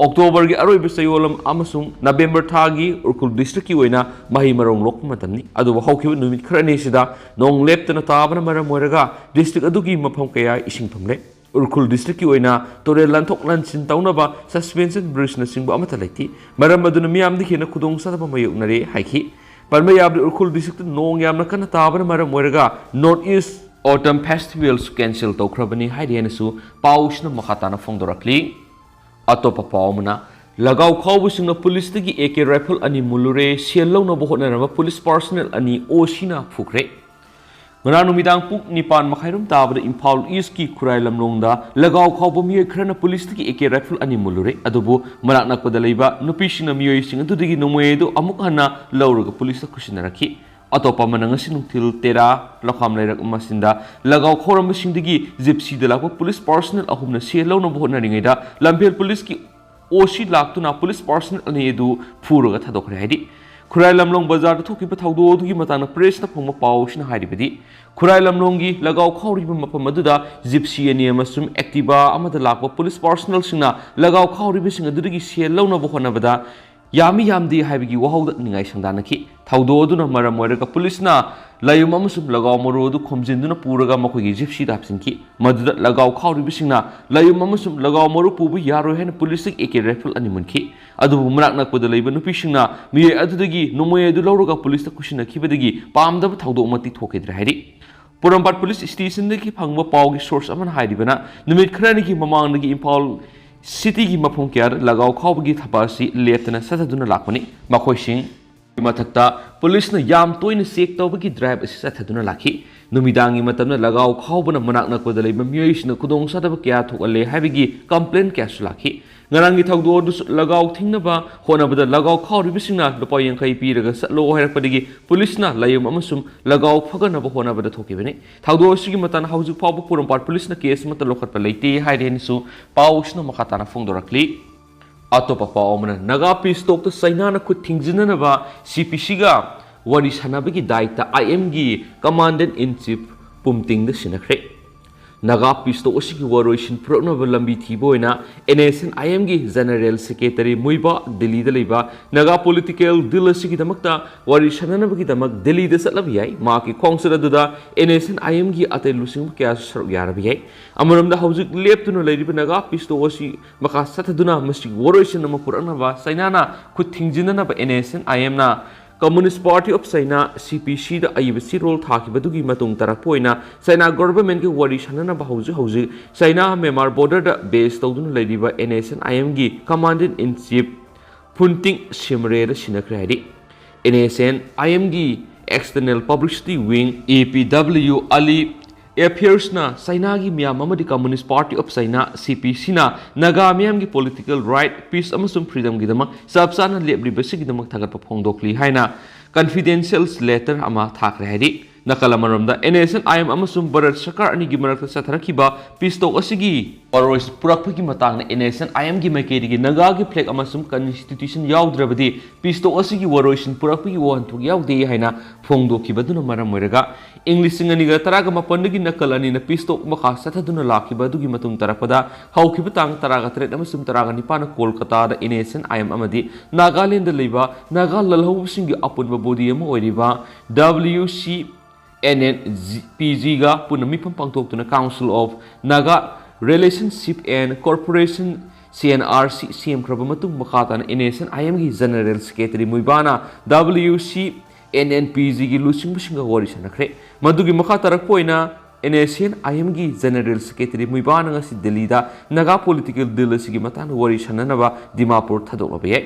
ꯑꯣꯛꯇꯣꯕꯔꯒꯤ ꯑꯔꯣꯏꯕ ꯆꯌꯣꯜ ꯑꯃꯁꯨꯡ ꯅꯕꯦꯝꯕꯔ ꯊꯥꯒꯤ ꯎꯈ꯭ꯔꯨꯜ ꯗꯤꯁꯇ꯭ꯔꯤꯛꯀꯤ ꯑꯣꯏꯅ ꯃꯍꯩ ꯃꯔꯣꯡ ꯂꯣꯛꯄ ꯃꯇꯝꯅꯤ꯫ ꯑꯗꯨꯕꯨ ꯍꯧꯈꯤꯕ ꯅꯨꯃꯤꯠ ꯈꯔꯅꯤ ꯑꯁꯤꯗ ꯅꯣꯡ ꯂꯦꯞꯇꯅ ꯇꯥꯕꯅ ꯃꯔꯝ ꯑꯣꯏꯔꯒ ꯗꯤꯁꯇ꯭ꯔꯤꯛ ꯑꯗꯨꯒꯤ ꯃꯐꯝ ꯀꯌꯥ ꯏꯁꯤꯡ ꯊꯨꯝꯂꯦ꯫ ꯎꯈ꯭ꯔꯨꯜ ꯗꯤꯁꯇ꯭ꯔꯤꯛꯀꯤ ꯑꯣꯏꯅ ꯇꯨꯔꯦꯜ ꯂꯥꯟꯊꯣꯛ ꯂꯥꯟꯁꯤꯟ ꯇꯧꯅꯕ ꯁꯁꯄꯦꯟꯁꯟ ꯕ꯭ꯔꯤꯖꯅꯆꯤꯡꯕ ꯑꯃꯠꯇ ꯂꯩꯇꯦ꯫ ꯃꯔꯝ ꯑꯗꯨꯅ ꯃꯤꯌꯥꯝꯗꯒꯤ ꯍꯦꯟꯅ ꯈꯨꯗꯣꯡꯆꯥꯗꯕ ꯃꯥꯌꯣꯛꯅꯔꯦ ꯍꯥꯏꯈꯤ꯫ ꯄꯟꯕ ꯌꯥꯕꯗꯤ ꯎꯈ꯭ꯔꯨꯜ ꯗꯤꯁꯇ꯭ꯔꯤꯛꯇ ꯅꯣꯡ ꯌꯥꯝꯅ ꯀꯟꯅ ꯇꯥꯕꯅ ꯃꯔꯝ ꯑꯣꯏꯔꯒ North East Autumn Festivalꯁꯨ cancel ꯇꯧꯈ꯭ꯔꯕꯅꯤ ꯍꯥꯏꯔꯤ ꯍꯥꯏꯅꯁꯨ ꯄꯥꯎꯁꯤꯅ ꯃꯈꯥ ꯇꯥꯅ ꯐꯣꯡꯗꯣꯔꯛꯂꯤ꯫ ꯑꯇꯣꯞꯄ ꯄꯥꯎ ꯑꯃꯅ, ꯂꯒꯥꯎ ꯈꯥꯎꯕꯁꯤꯡꯅ ꯄꯨꯂꯤꯁꯇꯒꯤ ꯑꯦ ꯀꯦ ꯔꯥꯏꯐꯜ ꯑꯅꯤ ꯃꯨꯜꯂꯨꯔꯦ, ꯁꯦꯜ ꯂꯧꯅꯕ ꯍꯣꯠꯅꯔꯝꯕ ꯄꯨꯂꯤꯁ ꯄꯥꯔꯁꯣꯅꯦꯜ ꯑꯅꯤ ꯑꯣ ꯁꯤꯅ ꯐꯨꯈ꯭ꯔꯦ꯫ ꯉꯔꯥꯡ ꯅꯨꯃꯤꯗꯥꯡ ꯄꯨꯡ ꯅꯤꯄꯥꯟ ꯃꯈꯥꯏꯔꯣꯝ ꯇꯥꯕꯗ ꯏꯝꯐꯥꯜ ꯏꯁꯀꯤ ꯈꯨꯔꯥꯏ ꯂꯝꯂꯣꯡꯗ ꯂꯒꯥꯎ ꯈꯥꯎꯕ ꯃꯤꯑꯣꯏ ꯈꯔꯅ ꯄꯨꯂꯤꯁꯇꯒꯤ ꯑꯦ ꯀꯦ ꯔꯥꯏꯐꯜ ꯑꯅꯤ ꯃꯨꯜꯂꯨꯔꯦ꯫ ꯑꯗꯨꯕꯨ ꯃꯅꯥꯛ ꯅꯛꯄꯗ ꯂꯩꯕ ꯅꯨꯄꯤꯁꯤꯡꯅ ꯃꯤꯑꯣꯏꯁꯤꯡ ꯑꯗꯨꯗꯒꯤ ꯅꯣꯡꯃꯩ ꯑꯗꯨ ꯑꯃꯨꯛ ꯍꯟꯅ ꯂꯧꯔꯒ ꯄꯨꯂꯤꯁꯇ ꯈꯨꯠꯁꯤꯟꯅꯔꯛꯈꯤ꯫ ꯑꯇꯣꯞꯄ ꯑꯃꯅ ꯉꯁꯤ ꯅꯨꯡꯊꯤꯜ ꯇꯦꯔꯥ ꯂꯧꯈꯥꯝ ꯂꯩꯔꯛ ꯃꯆꯤꯟꯗ ꯂꯒꯥꯎ ꯈꯥꯎꯔꯝꯕꯁꯤꯡꯗꯒꯤ ꯖꯤꯞꯁꯤꯗ ꯂꯥꯛꯄ ꯄꯨꯂꯤꯁ ꯄꯥꯔꯁꯣꯅꯦꯜ ꯑꯍꯨꯝꯅ ꯁꯦꯜ ꯂꯧꯅꯕ ꯍꯣꯠꯅꯔꯤꯉꯩꯗ ꯂꯝꯐꯦꯜ ꯄꯨꯂꯤꯁꯀꯤ ꯑꯣ ꯁꯤ ꯂꯥꯛꯇꯨꯅ ꯄꯨꯂꯤꯁ ꯄꯥꯔꯁꯣꯅꯦꯜ ꯑꯅꯤ ꯑꯗꯨ ꯐꯨꯔꯒ ꯊꯥꯗꯣꯛꯈ꯭ꯔꯦ ꯍꯥꯏꯔꯤ꯫ ꯈꯨꯔꯥꯏ ꯂꯝꯂꯣꯡ ꯕꯖꯥꯔꯗ ꯊꯣꯛꯈꯤꯕ ꯊꯧꯗꯣꯛ ꯑꯗꯨꯒꯤ ꯃꯇꯥꯡꯗ ꯄ꯭ꯔꯦꯁꯅ ꯐꯪꯕ ꯄꯥꯎ ꯑꯁꯤꯅ ꯍꯥꯏꯔꯤꯕꯗꯤ, ꯈꯨꯔꯥꯏ ꯂꯝꯂꯣꯡꯒꯤ ꯂꯒꯥꯎ ꯈꯥꯎꯔꯤꯕ ꯃꯐꯝ ꯑꯗꯨꯗ ꯖꯤꯞꯁꯤ ꯑꯅꯤ ꯑꯃꯁꯨꯡ ꯑꯦꯛꯇꯤꯚꯥ ꯑꯃꯗ ꯂꯥꯛꯄ ꯄꯨꯂꯤꯁ ꯄꯥꯔꯁꯣꯅꯦꯜꯁꯤꯡꯅ ꯂꯒꯥꯎ ꯈꯥꯎꯔꯤꯕꯁꯤꯡ ꯑꯗꯨꯗꯒꯤ ꯁꯦꯜ ꯂꯧꯅꯕ ꯍꯣꯠꯅꯕꯗ ꯌꯥꯝꯃꯤ ꯌꯥꯝꯗꯦ ꯍꯥꯏꯕꯒꯤ ꯋꯥꯍꯧꯗ ꯅꯤꯡꯉꯥꯏ ꯁꯪꯗꯥꯅꯈꯤ꯫ ꯊꯧꯗꯣꯛ ꯑꯗꯨꯅ ꯃꯔꯝ ꯑꯣꯏꯔꯒ ꯄꯨꯂꯤꯁꯅ ꯂꯥꯌꯨꯝ ꯑꯃꯁꯨꯡ ꯂꯒꯥꯎ ꯃꯔꯨ ꯑꯗꯨ ꯈꯣꯝꯖꯤꯟꯗꯨꯅ ꯄꯨꯔꯒ ꯃꯈꯣꯏꯒꯤ ꯖꯤꯞꯁꯤꯗ ꯍꯥꯞꯆꯤꯟꯈꯤ꯫ ꯃꯗꯨꯗ ꯂꯒꯥꯎ ꯈꯥꯎꯔꯤꯕꯁꯤꯡꯅ ꯂꯥꯌꯨꯝ ꯑꯃꯁꯨꯡ ꯂꯒꯥꯎ ꯃꯔꯨ ꯄꯨꯕ ꯌꯥꯔꯣꯏ ꯍꯥꯏꯅ ꯄꯨꯂꯤꯁꯇꯒꯤ ꯑꯦ ꯀꯦ ꯔꯥꯏꯐꯜ ꯑꯅꯤ ꯃꯨꯟꯈꯤ꯫ ꯑꯗꯨꯕꯨ ꯃꯅꯥꯛ ꯅꯛꯄꯗ ꯂꯩꯕ ꯅꯨꯄꯤꯁꯤꯡꯅ ꯃꯤꯑꯣꯏ ꯑꯗꯨꯗꯒꯤ ꯅꯣꯡꯃꯩ ꯑꯗꯨ ꯂꯧꯔꯒ ꯄꯨꯂꯤꯁꯇ ꯈꯨꯠꯁꯤꯟꯅꯈꯤꯕꯗꯒꯤ ꯄꯥꯝꯗꯕ ꯊꯧꯗꯣꯛꯃꯛꯇꯤ ꯊꯣꯛꯈꯤꯗ꯭ꯔꯦ ꯍꯥꯏꯔꯤ꯫ ꯄꯣꯔꯣꯝꯄꯥꯠ ꯄꯨꯂꯤꯁ ꯁ꯭ꯇꯦꯁꯟꯗꯒꯤ ꯐꯪꯕ ꯄꯥꯎꯒꯤ ꯁꯣꯔꯁ ꯑꯃꯅ ꯍꯥꯏꯔꯤꯕꯅ, ꯅꯨꯃꯤꯠ ꯈꯔꯅꯤꯒꯤ ꯃꯃꯥꯡꯗꯒꯤ ꯏꯝꯐꯥꯜ ꯁꯤꯇꯤꯒꯤ ꯃꯐꯝ ꯀꯌꯥꯗ ꯂꯒꯥꯎ ꯈꯥꯎꯕꯒꯤ ꯊꯕꯛ ꯑꯁꯤ ꯂꯦꯞꯇꯅ ꯆꯠꯊꯗꯨꯅ ꯂꯥꯛꯄꯅꯤ꯫ ꯃꯈꯣꯏꯁꯤꯡ ꯃꯊꯛꯇ ꯄꯨꯂꯤꯁꯅ ꯌꯥꯝ ꯇꯣꯏꯅ ꯆꯦꯛ ꯇꯧꯕꯒꯤ ꯗ꯭ꯔꯥꯏꯚ ꯑꯁꯤ ꯆꯠꯊꯗꯨꯅ ꯂꯥꯛꯈꯤ꯫ ꯅꯨꯃꯤꯗꯥꯡꯒꯤ ꯃꯇꯝꯗ ꯂꯒꯥꯎ ꯈꯥꯎꯕꯅ ꯃꯅꯥꯛ ꯅꯛꯄꯗ ꯂꯩꯕ ꯃꯤꯑꯣꯏꯁꯤꯡꯅ ꯈꯨꯗꯣꯡꯆꯥꯗꯕ ꯀꯌꯥ ꯊꯣꯛꯍꯜꯂꯦ ꯍꯥꯏꯕꯒꯤ ꯀꯝꯄ꯭ꯂꯦꯟ ꯀꯌꯥꯁꯨ ꯂꯥꯛꯈꯤ꯫ ꯉꯔꯥꯡꯒꯤ ꯊꯧꯗꯣꯛ ꯑꯗꯨꯁꯨ ꯂꯒꯥꯎ ꯊꯤꯡꯅꯕ ꯍꯣꯠꯅꯕꯗ ꯂꯒꯥꯎ ꯈꯥꯎꯔꯤꯕꯁꯤꯡꯅ ꯂꯨꯄꯥ ꯌꯥꯡꯈꯩ ꯄꯤꯔꯒ ꯆꯠꯂꯣ ꯍꯥꯏꯔꯛꯄꯗꯒꯤ ꯄꯨꯂꯤꯁꯅ ꯂꯥꯌꯨꯝ ꯑꯃꯁꯨꯡ ꯂꯒꯥꯎ ꯐꯒꯠꯅꯕ ꯍꯣꯠꯅꯕꯗ ꯊꯣꯛꯈꯤꯕꯅꯤ꯫ ꯊꯧꯗꯣꯛ ꯑꯁꯤꯒꯤ ꯃꯇꯥꯡꯗ ꯍꯧꯖꯤꯛ ꯐꯥꯎꯕ ꯄꯣꯔꯣꯝꯄꯥꯠ ꯄꯨꯂꯤꯁꯅ ꯀꯦꯁ ꯑꯃꯠꯇ ꯂꯧꯈꯠꯄ ꯂꯩꯇꯦ ꯍꯥꯏꯔꯤ ꯍꯥꯏꯅꯁꯨ ꯄꯥꯎ ꯑꯁꯤꯅ ꯃꯈꯥ ꯇꯥꯅ ꯐꯣꯡꯗꯣꯔꯛꯂꯤ꯫ ꯑꯇꯣꯞꯄ ꯄꯥꯎ ꯑꯃꯅ, ꯅꯥꯒꯥ ꯄꯤꯁ ꯇꯣꯛꯇ ꯆꯩꯅꯥꯅ ꯈꯨꯠ ꯊꯤꯡꯖꯤꯟꯅꯅꯕ ꯁꯤ ꯄꯤ ꯁꯤꯒ ꯋꯥꯔꯤ ꯁꯥꯟꯅꯕꯒꯤ ꯗꯥꯏꯇ ꯑꯥꯏ ꯑꯦꯝꯒꯤ ꯀꯃꯥꯟꯗꯦꯟ ꯏꯟ ꯆꯤꯐ ꯄꯨꯝꯇꯤꯡꯗ ꯁꯤꯟꯅꯈ꯭ꯔꯦ꯫ ꯅꯥꯒꯥ peace talk ꯑꯁꯤꯒꯤ ꯋꯥꯔꯣꯏꯁꯤꯟ ꯄꯨꯔꯛꯅꯕ ꯂꯝꯕꯤ ꯊꯤꯕ ꯑꯣꯏꯅ NSCN-IM-ꯒꯤ General Secretary ꯃꯨꯏꯕꯥ ꯗꯤꯜꯂꯤꯗ ꯂꯩꯕ ꯅꯥꯒꯥ political deal ꯑꯁꯤꯒꯤꯗꯃꯛꯇ ꯋꯥꯔꯤ ꯁꯥꯟꯅꯅꯕꯒꯤꯗꯃꯛ ꯗꯤꯜꯂꯤꯗ ꯆꯠꯂꯕ ꯌꯥꯏ꯫ ꯃꯍꯥꯛꯀꯤ ꯈꯣꯡꯆꯠ ꯑꯗꯨꯗ NSCN-IM-ꯒꯤ ꯑꯇꯩ ꯂꯨꯆꯤꯡꯕ ꯀꯌꯥꯁꯨ ꯁꯔꯨꯛ ꯌꯥꯔꯕ ꯌꯥꯏ꯫ ꯑꯃꯔꯣꯝꯗ ꯍꯧꯖꯤꯛ ꯂꯦꯞꯇꯨꯅ ꯂꯩꯔꯤꯕ ꯅꯥꯒꯥ peace talk ꯑꯁꯤ ꯃꯈꯥ ꯆꯠꯊꯗꯨꯅ ꯃꯁꯤꯒꯤ ꯋꯥꯔꯣꯏꯁꯤꯟ ꯑꯃ ꯄꯨꯔꯛꯅꯕ ꯆꯩꯅꯥꯅ ꯈꯨꯠ ꯊꯤꯡꯖꯤꯟꯅꯅꯕ NSCN-IM-ꯅ Communist Party of China, CPC-ꯗ ꯑꯏꯕ ꯆꯦꯔꯣꯜ ꯊꯥꯈꯤꯕꯗꯨꯒꯤ ꯃꯇꯨꯡ ꯇꯥꯔꯛꯄ ꯑꯣꯏꯅ ꯆꯩꯅꯥ government-ꯀ ꯋꯥꯔꯤ ꯁꯥꯟꯅꯅꯕ ꯍꯧꯖꯤꯛ ꯍꯧꯖꯤꯛ ꯆꯩꯅꯥ ꯃ꯭ꯌꯥꯟꯃꯥꯔ border-ꯗ base ꯇꯧꯗꯨꯅ ꯂꯩꯔꯤꯕ NSCN-IM-ꯒꯤ Commander in Chief Phunting Shimre-ꯗ ꯁꯤꯟꯅꯈ꯭ꯔꯦ ꯍꯥꯏꯔꯤ꯫ NSCN-IM-ꯒꯤ External Publicity Wing, APW, Ali Affairs-ꯅ ꯆꯩꯅꯥꯒꯤ ꯃꯤꯌꯥꯝ ꯑꯃꯗꯤ Communist Party of China, CPC-ꯅ Naga ꯃꯤꯌꯥꯝꯒꯤ political right, peace ꯑꯃꯁꯨꯡ freedom-ꯒꯤꯗꯃꯛ ꯆꯞ ꯆꯥꯅ ꯂꯦꯞꯂꯤꯕꯁꯤꯒꯤꯗꯃꯛ ꯊꯥꯒꯠꯄ ꯐꯣꯡꯗꯣꯛꯂꯤ ꯍꯥꯏꯅ confidential letter ꯑꯃ ꯊꯥꯈ꯭ꯔꯦ ꯍꯥꯏꯔꯤ꯫ ꯅꯥꯀꯜ ꯑꯃꯔꯣꯝꯗ NSCN-IM ꯑꯃꯁꯨꯡ ꯚꯥꯔꯠ ꯁꯔꯀꯥꯔ ꯑꯅꯤꯒꯤ ꯃꯔꯛꯇ ꯆꯠꯊꯔꯛꯈꯤꯕ peace talk ꯑꯁꯤꯒꯤ ꯋꯥꯔꯣꯏ ꯄꯨꯔꯛꯄꯒꯤ ꯃꯇꯥꯡꯗ NSCN-IM-ꯒꯤ ꯃꯥꯏꯀꯩꯗꯒꯤ ꯅꯥꯒꯥꯒꯤ flag ꯑꯃꯁꯨꯡ constitution ꯌꯥꯎꯗ꯭ꯔꯕꯗꯤ peace talk ꯑꯁꯤꯒꯤ ꯋꯥꯔꯣꯏꯁꯤꯟ ꯄꯨꯔꯛꯄꯒꯤ ꯋꯥꯍꯟꯊꯣꯛ ꯌꯥꯎꯗꯦ ꯍꯥꯏꯅ ꯐꯣꯡꯗꯣꯛꯈꯤꯕꯗꯨꯅ ꯃꯔꯝ ꯑꯣꯏꯔꯒ ꯏꯪ ꯂꯤꯁꯤꯡ ꯑꯅꯤꯒ ꯇꯔꯥꯒ ꯃꯥꯄꯟꯗꯒꯤ ꯅꯥꯀꯜ ꯑꯅꯤꯅ peace talk ꯃꯈꯥ ꯆꯠꯊꯗꯨꯅ ꯂꯥꯛꯈꯤꯕ ꯑꯗꯨꯒꯤ ꯃꯇꯨꯡ ꯇꯥꯔꯛꯄꯗ ꯍꯧꯈꯤꯕ ꯇꯥꯡ ꯇꯔꯥꯒ ꯇꯔꯦꯠ ꯑꯃꯁꯨꯡ ꯇꯔꯥꯒ ꯅꯤꯄꯥꯟꯅ ꯀꯣꯜꯀꯇꯥꯗ NSCN-IM ꯑꯃꯗꯤ ꯅꯥꯒꯥꯂꯦꯟꯗ ꯂꯩꯕ ꯅꯥꯒꯥ ꯂꯥꯜꯍꯧꯕꯁꯤꯡꯒꯤ ꯑꯄꯨꯟꯕ body ꯑꯃ ꯑꯣꯏꯔꯤꯕ WCNNPG-ꯒ ꯄꯨꯟꯅ ꯃꯤꯐꯝ ꯄꯥꯡꯊꯣꯛꯇꯨꯅ Council of Naga Relationship and Cooperation, CNRC, ꯁꯦꯝꯈ꯭ꯔꯕ ꯃꯇꯨꯡ ꯃꯈꯥ ꯇꯥꯅ NSCN-IM-ꯒꯤ General Secretary ꯃꯨꯏꯕꯥꯅ WCNNPG-ꯒꯤ ꯂꯨꯆꯤꯡꯕꯁꯤꯡꯒ ꯋꯥꯔꯤ ꯁꯥꯟꯅꯈ꯭ꯔꯦ꯫ ꯃꯗꯨꯒꯤ ꯃꯈꯥ ꯇꯥꯔꯛꯄ ꯑꯣꯏꯅ NSCN-IM-ꯒꯤ General Secretary ꯃꯨꯏꯕꯥꯅ ꯉꯁꯤ ꯗꯤꯜꯂꯤꯗ ꯅꯥꯒꯥ political deal ꯑꯁꯤꯒꯤ ꯃꯇꯥꯡꯗ ꯋꯥꯔꯤ ꯁꯥꯟꯅꯅꯕ ꯗꯤꯃꯥꯄꯨꯔ ꯊꯥꯗꯣꯛꯂꯕ ꯌꯥꯏ꯫